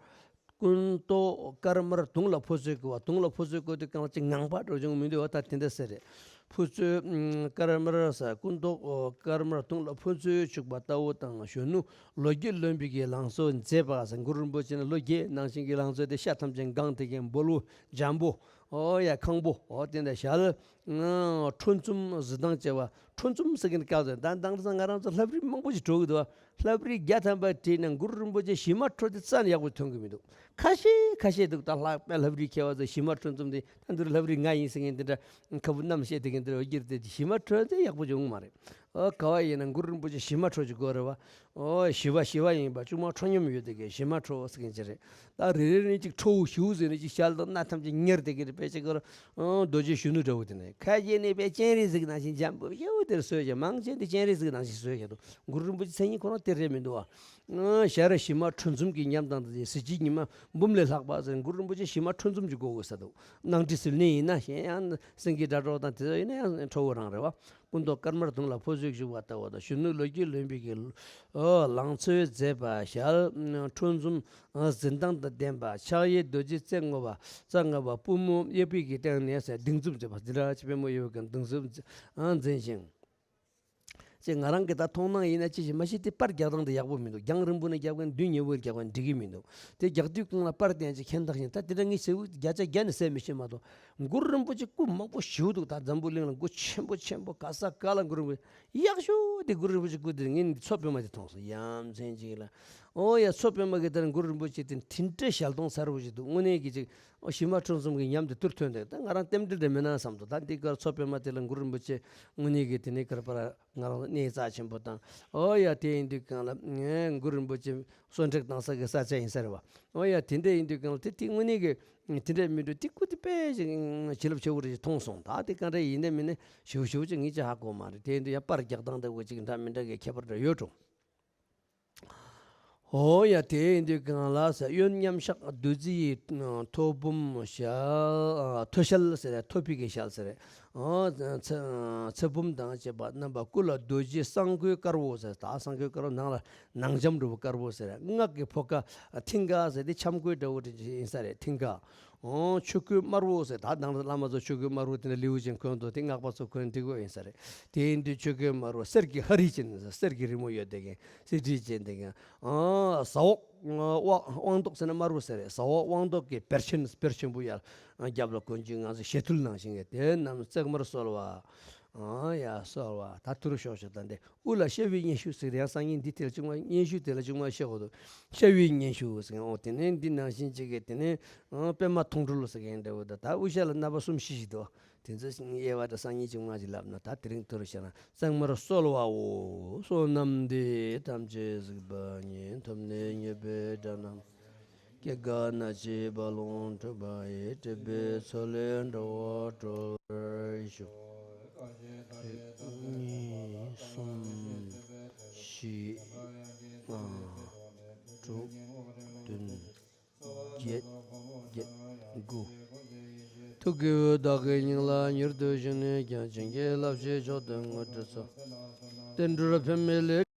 སྐུ་མདོག་དཀར་དམར་དུང་ལ་ཕོ་ཚོད་བཀོད་པ། དུང་ལ་ཕོ་ཚོད་བཀོད་དུས་གང་ཅི་ངང་པ་འགྲོ་བྱུང་མི་འདུག་བ། ད་དེ་འདྲ་ཟེར་རེད། ཕོ་ཚོད་དཀར་དམར་ཟེར། སྐུ་མདོག་དཀར་དམར་དུང་ལ་ཕོ་ཚོད་བྱུག་པ་ལྟ་བུ་དང་། གཞོན་ནུ་ལོ་བརྒྱད་ལོན་པའི་གི་ལང་ཚོ་མཛེས་པ་ཟེར། གུ་རུ་རིན་པོ་ཆེ་ནི་ལོ་བརྒྱད་ནང་བཞིན་གྱི་ལང་ཚོ་དེ་ཤ་ཐམས་ཅད་གང་དེ་གའི་འབོལ་བོ་འཇམ་པོ། ཨོ་ཡ་ཁང་པོ། ཨོ་དེ་འདྲ་ཞལ་ཁྲོ་འཛུམ་གཟི་མདངས་བྱེད་པ། ཁྲོ་འཛུམ་ཟེར་མཁན་དཀར་ཟེར། ད་དེང་སང་ང་རང་ཚོ་ལྷ་བྲིས་མང་པོ་ཞིག་འགྲོ་གི་འདུག་བ། ལྷ་བྲིས་བརྒྱ་ཐམ་པ་བྲིས་ན་གུ་རུ་རིན་པོ་ཆེ་ཞི་མ་ཁྲོ་དེ་རྩ་ནས་ཡག་པོ་ཐོན་གི་མི་འདུག་ཁ་ཤས་ཁ་ཤས་འདུག་ད་ལྷག་པའི་ལྷ་བྲིས་མཁས་པ་ཚོ་ཞི་མ་ཁྲོ་འཛུམ་དེ་ད་འདིར་ལྷ་བྲིས་ང་ཡིན་ཟེར་མཁན་དེ་འདྲ་ཁ་བུ་རྣམ་བཤད་དེ་གི་འདིར་འོ་སྒྱུར་དེ་ཞི་མ་ཁྲོ་དེ་ཡག་པོ་བྱུང་མ་རེད། ཨོ་ག་བ་ཡིན་ན་གུ་རུ་རིན་པོ་ཆེ་ཞི་མ་ཁྲོ་ཅིག་དགོས་རེད་བ། ཨོ་ཞི་བ་ཞི་བ་ཡིན་པ་ཅུང་མ་ཁྲོ་སྙོམས་ཡོད་དེ་གི་ཞི་མ་ཁྲོ་ཟེར་མཁན་ཅིག་རེད། ད་རེ་རེ་རེ་ཅིག་ཁྲོ་བོ་ཞི་བོ་ཟེར་ནས་ཅིག་ཞལ་དང་སྣ་ཐམས་ཅད་གཉེར་དེ་གི་རེད། དཔེ་ཆ་གི་རོ། ཨོ་རྡོ་རྗེ་གཞོན་ནུ་འདྲ་བོ་དེ་ནས་ཁ་ཤས་ནས་དཔེ་སྤྱན་རས་གཟིགས་ནང་བཞིན་འཇམ་པོ་ཞེ་བོ་དེར་བཟོས་ཀྱང་མང་ཆེ་འདི་སྤྱན་རས་གཟིགས་ནང་བཞིན་བཟོས་ཀྱང་འདུག་གུ་རུ་རིན་པོ་ཆེ་མཚན་ཉིད་ཁོ་རང་དེ་རེད་མི་འདུག་བ། ཨོ་ཞལ་རས་ཞི་མ་ཁྲོ་འཛུམ་གྱིས་ཉམས་དང་དེ་གཟི་བརྗིད་ཉི་མ་འབུམ་ལས་ལྷག་པ་ཟེར། གུ་རུ་རིན་པོ་ཆེ་ཞི་མ་ཁྲོ་འཛུམ་གྱི་སྒོ་དགོས་ས་འདུག་སྣང་སྲིད་ཟིལ་གནོན་ཡིན་ན་གཞན་ཡང་སེང་གེ་སྒྲ་སྒྲོགས་དང་དེ་ཚོ་ཡིན་ན་ཡང་ཁྲོ་བོ་རང་རེད་བ། སྐུ་མདོག་དཀར་དམར་གདོང་ལ་ཕོ་གསོད་བཞུགས་པ་ལྟ་བུ་དང་། གཞོན་ནུ་ལོ་རྒྱུས་ལོན་པའི་གི་ལང་ཚོའི་མཛེས་པ། ཞལ་ཁྲོ་འཛུམ་འཛིན་སྟངས་དང་ལྡན་པ། ཕྱག་གཡས་རྡོ་རྗེ་རྩེ་སྔོ་བ། རྩ་སྔ་བ། པུས་མོ་གཡས་པའི་གི་སྟེང་ནས་ཟེར་སྡིགས་མཛུབ་མཛད་པ། འཛིན་གྲྭ་ཆེ་པུས་མོ་གཡས་པའི་གི་སྡིགས་མཛུབ་འཛིན་ཞིང་། ཅེས་ང་རང་གི་ད་མཐོང་སྣང་ཡིན་ན་ཅི་ཞིག་མ་ཤེས་ཏེ། པར་རྒྱག་སྟངས་དེ་ཡག་པོ་མི་འདུག་རྒྱང་རིང་པོ་ནས་རྒྱག་པ་ཡིན་ན་མདུན་ཉེ་བོ་ནས་རྒྱག་པ་ཡིན་ན་འགྲིག་གི་མི་འདུག་དེ་རྒྱག་དུས་སྒང་ལ་པར་དེ་ཡང་ཅིག་ཁྱད་མཚར་ཞིང་། ད་དེ་འདྲ་ངས་ཟེར་བ་བརྒྱ་ཆ་བརྒྱ་ནས་ཟེར་མི་ཤེས་མ་གཏོགས། གུ་རུ་རིན་པོ་ཆེ་སྐུ་མང་པོ་ཞེ་པོ་འདུག་ད་འཛམ་བུ་གླིང་ལ་སྐུ་ཆེན་པོ་ཆེན་པོ། ག་ས་ག་ལ་གུ་རུ་རིན་པོ་ཆེ་ཡག་ཤོས་དེ། གུ་རུ་རིན་པོ་ཆེ་སྐུ་དེ་ངས་མཚོ་པདྨ་དེ་མཐོང་སོང་། ཡ་མཚན་ཅིག་ལ། ཨོ་ཡ། མཚོ་པདྨ་གི་དེར་གུ་རུ་རིན་པོ་ཆེ་དེ་དེ་འདྲའི་ཞལ་གདོང་མཚར་པོ་ཞིག་འདུག་དངོས་གནས་ཀྱི་ཅིག་ཨོ་ཞི་མ་ཁྲོ་འཛུམ་གྱི་ཉམས་དེ་ཐུར་ཐོན་འདུག་ད་ང་རང་རྟེན་འབྲེལ་དེ་མིན་ན་བསམ་འདུག་ད་འདི་གར་མཚོ་པདྨ་དེ་ལ་གུ་རུ་རིན་པོ་ཆེ་དངོས་གནས་ཀྱི་དེ་ནས་གར་པར་ང་རང་གནས་རྩ་ཆེན་པོ་དང་། ཨོ་ཡ། དེ་ཡིན་དུས་སྒང་ལ་ངས་གུ་རུ་རིན་པོ་ཆེ་གསོལ་འདེབས་གནང་ས་གི་ས་ཆ་ཡིན་ས་རེད་བ། ཨོ་ཡ། དེ་འདྲ་ཡིན་དུས་སྒང་ལ་དེ་དེ་དངོས་གནས་ཀྱི་དེ་འདྲ་མི་འདུག་དེ་སྐུ་དེ་དཔེ་ཞིག་བྱིན་རླབས་ཆེ་བོ་རེ་ཞིག་མཐོང་སོང་། ད་དེ་ག་འདྲ་ཡིན་ནའི་མིན་ནའི་ཞིབ་ཞིབ་ཅིག་ངས་ཅིག་ཧ་གོ་མ་རེད། དེ་ཡིན་དུས་ཡ་པར་རྒྱག་སྟངས་འདྲ་བོ་ཅིག་འདྲ་མི་འདྲ་གི་ཁྱད་པར་འདྲ་ཡོད་འགྲོ། ཨོ་ཡ། དེ་ཡིན་དུས་སྒང་ལ་ཟེར། གཡོན་མཉམ་གཤགས་བདུད་རྩི་ཡི་ཐོག་བུམ་ཞལ། ཨ། ཐོད་ཞལ་ཟེར་རེད། ཐོད་ཕི་གི་ཞལ་ཟེར་རེད། ཨོ། ཚེ་ཚེ་བུམ་དང་བཅས་པ་རྣམ་པ་སྐུ་ལ་རྡོ་རྗེ་གསང་མགོའི་དཀར་པོ་ཟེར། ད་གསང་མགོའི་དཀར་པོ་ནང་ལ་ནང་འཇམ་འདྲ་བོ་དཀར་པོ་ཟེར་རེད། སྔགས་ཀྱི་ཕོ་ཁ་མཐིང་ག་ཟེར་དེ་ཆབ་མགོའི་འདྲ་བོ་དེ་ཡིན་ས་རེད། མཐིང་ག། ཨོ། ཆོས་གོས་དམར་པོ་ཟེར། ད་ནང་བླ་མ་ཚོ་ཆོས་གོས་དམར་པོ་དེ་འདྲ་ལེའུ་ཅན་གོན་འདུག་དེ་སྔགས་པ་ཚོ་གོན་འདི་གོ་ཡིན་ས་རེད། དེ་ཡིན་དུས་ཆོས་གོས་དམར་པོ་གསེར་གྱི་ཧ་རི་ཅན། གསེར་གྱི་རི་མོ་ཡོད་དེ་གན། གསེར་བྲིས་ཅན་དེ་གན། ཨ། ཟ་འོག་དབང་ཏོག་ཟེར་ན་དམར་པོ་ཟེར་རེད། ཟ་འོག་དབང་ཏོག་གི་བེར་ཆེན་བེར་ཆེན་པོ་ཡར་རྒྱབ་ལ་གོན་གྱི་ང་ཚོ་ཞལ་ཐུལ་ནང་བཞིན་གི་དེ་རྣམས་རྩེ་དམར་གསོལ་བ། ཨ་ཡ་གསོལ་བ། ད་ཐུར་ཤོག་ཤོག་ད་འདི་དབུ་ལ་ཤ་བའི་སྙན་ཞུ་ཟེར་ཡང་སང་ཉིན་འདི་དེ་ལ་ཅུང་མ་སྙན་ཞུ་དེ་ལ་ཅུང་མ་བཤད་དགོས་འདུག་ཤ་བའི་སྙན་ཞུ་ཟེར་གན། ཨོ་དེ་ནས་འདི་ནང་བཞིན་ཅིག་གི་དེ་ནས་ཨ་པད་མ་མཐོང་གྲོལ་ཟེར་གན་འདྲ་བོ། ད་ད་དབུ་ཞྭ་ལ་རྣམ་པ་གསུམ་བཞི་ཞིག་འདུག་དེ་ཚོ་དབྱེ་བ་དང་སང་ཉིན་ཅུང་མ་ཅིག་ལབ་ན། ད་དེ་རིང་ཐུར་ཤོག་ན། རྩེ་དམར་གསོལ་བའོ། བསོད་ནམས་འདི་ཡིས་ཐམས་ཅད་གཟིགས་པ་ཉིད། ཐོབ་ནས་ཉེས་པའི་དགྲ་རྣམས། སྐྱེ་རྒ་ན་འཆིའི་རྦ་ཀློང་འཁྲུགས་པ་ཡི། སྲིད་པའི་མཚོ་ལས་འགྲོ་བ་སྒྲོལ་བར་ཤོག་གཉིས། གསུམ། བཞི། ལྔ། དྲུག་བདུན། བརྒྱད། བརྒྱད། དགུ། ཐུགས་ཀྱི་འོད་བདག་གི་སྙིང་ལ་མྱུར་དུ་ཞུགས་ནས་ཀྱང་། བྱིན་གྱིས་བརླབ་བྱས་མཆོག་ཏུ་དངོས་གྲུབ་སྩོལ། བསྟན་འགྲོར་ཕན་པའི་ལས་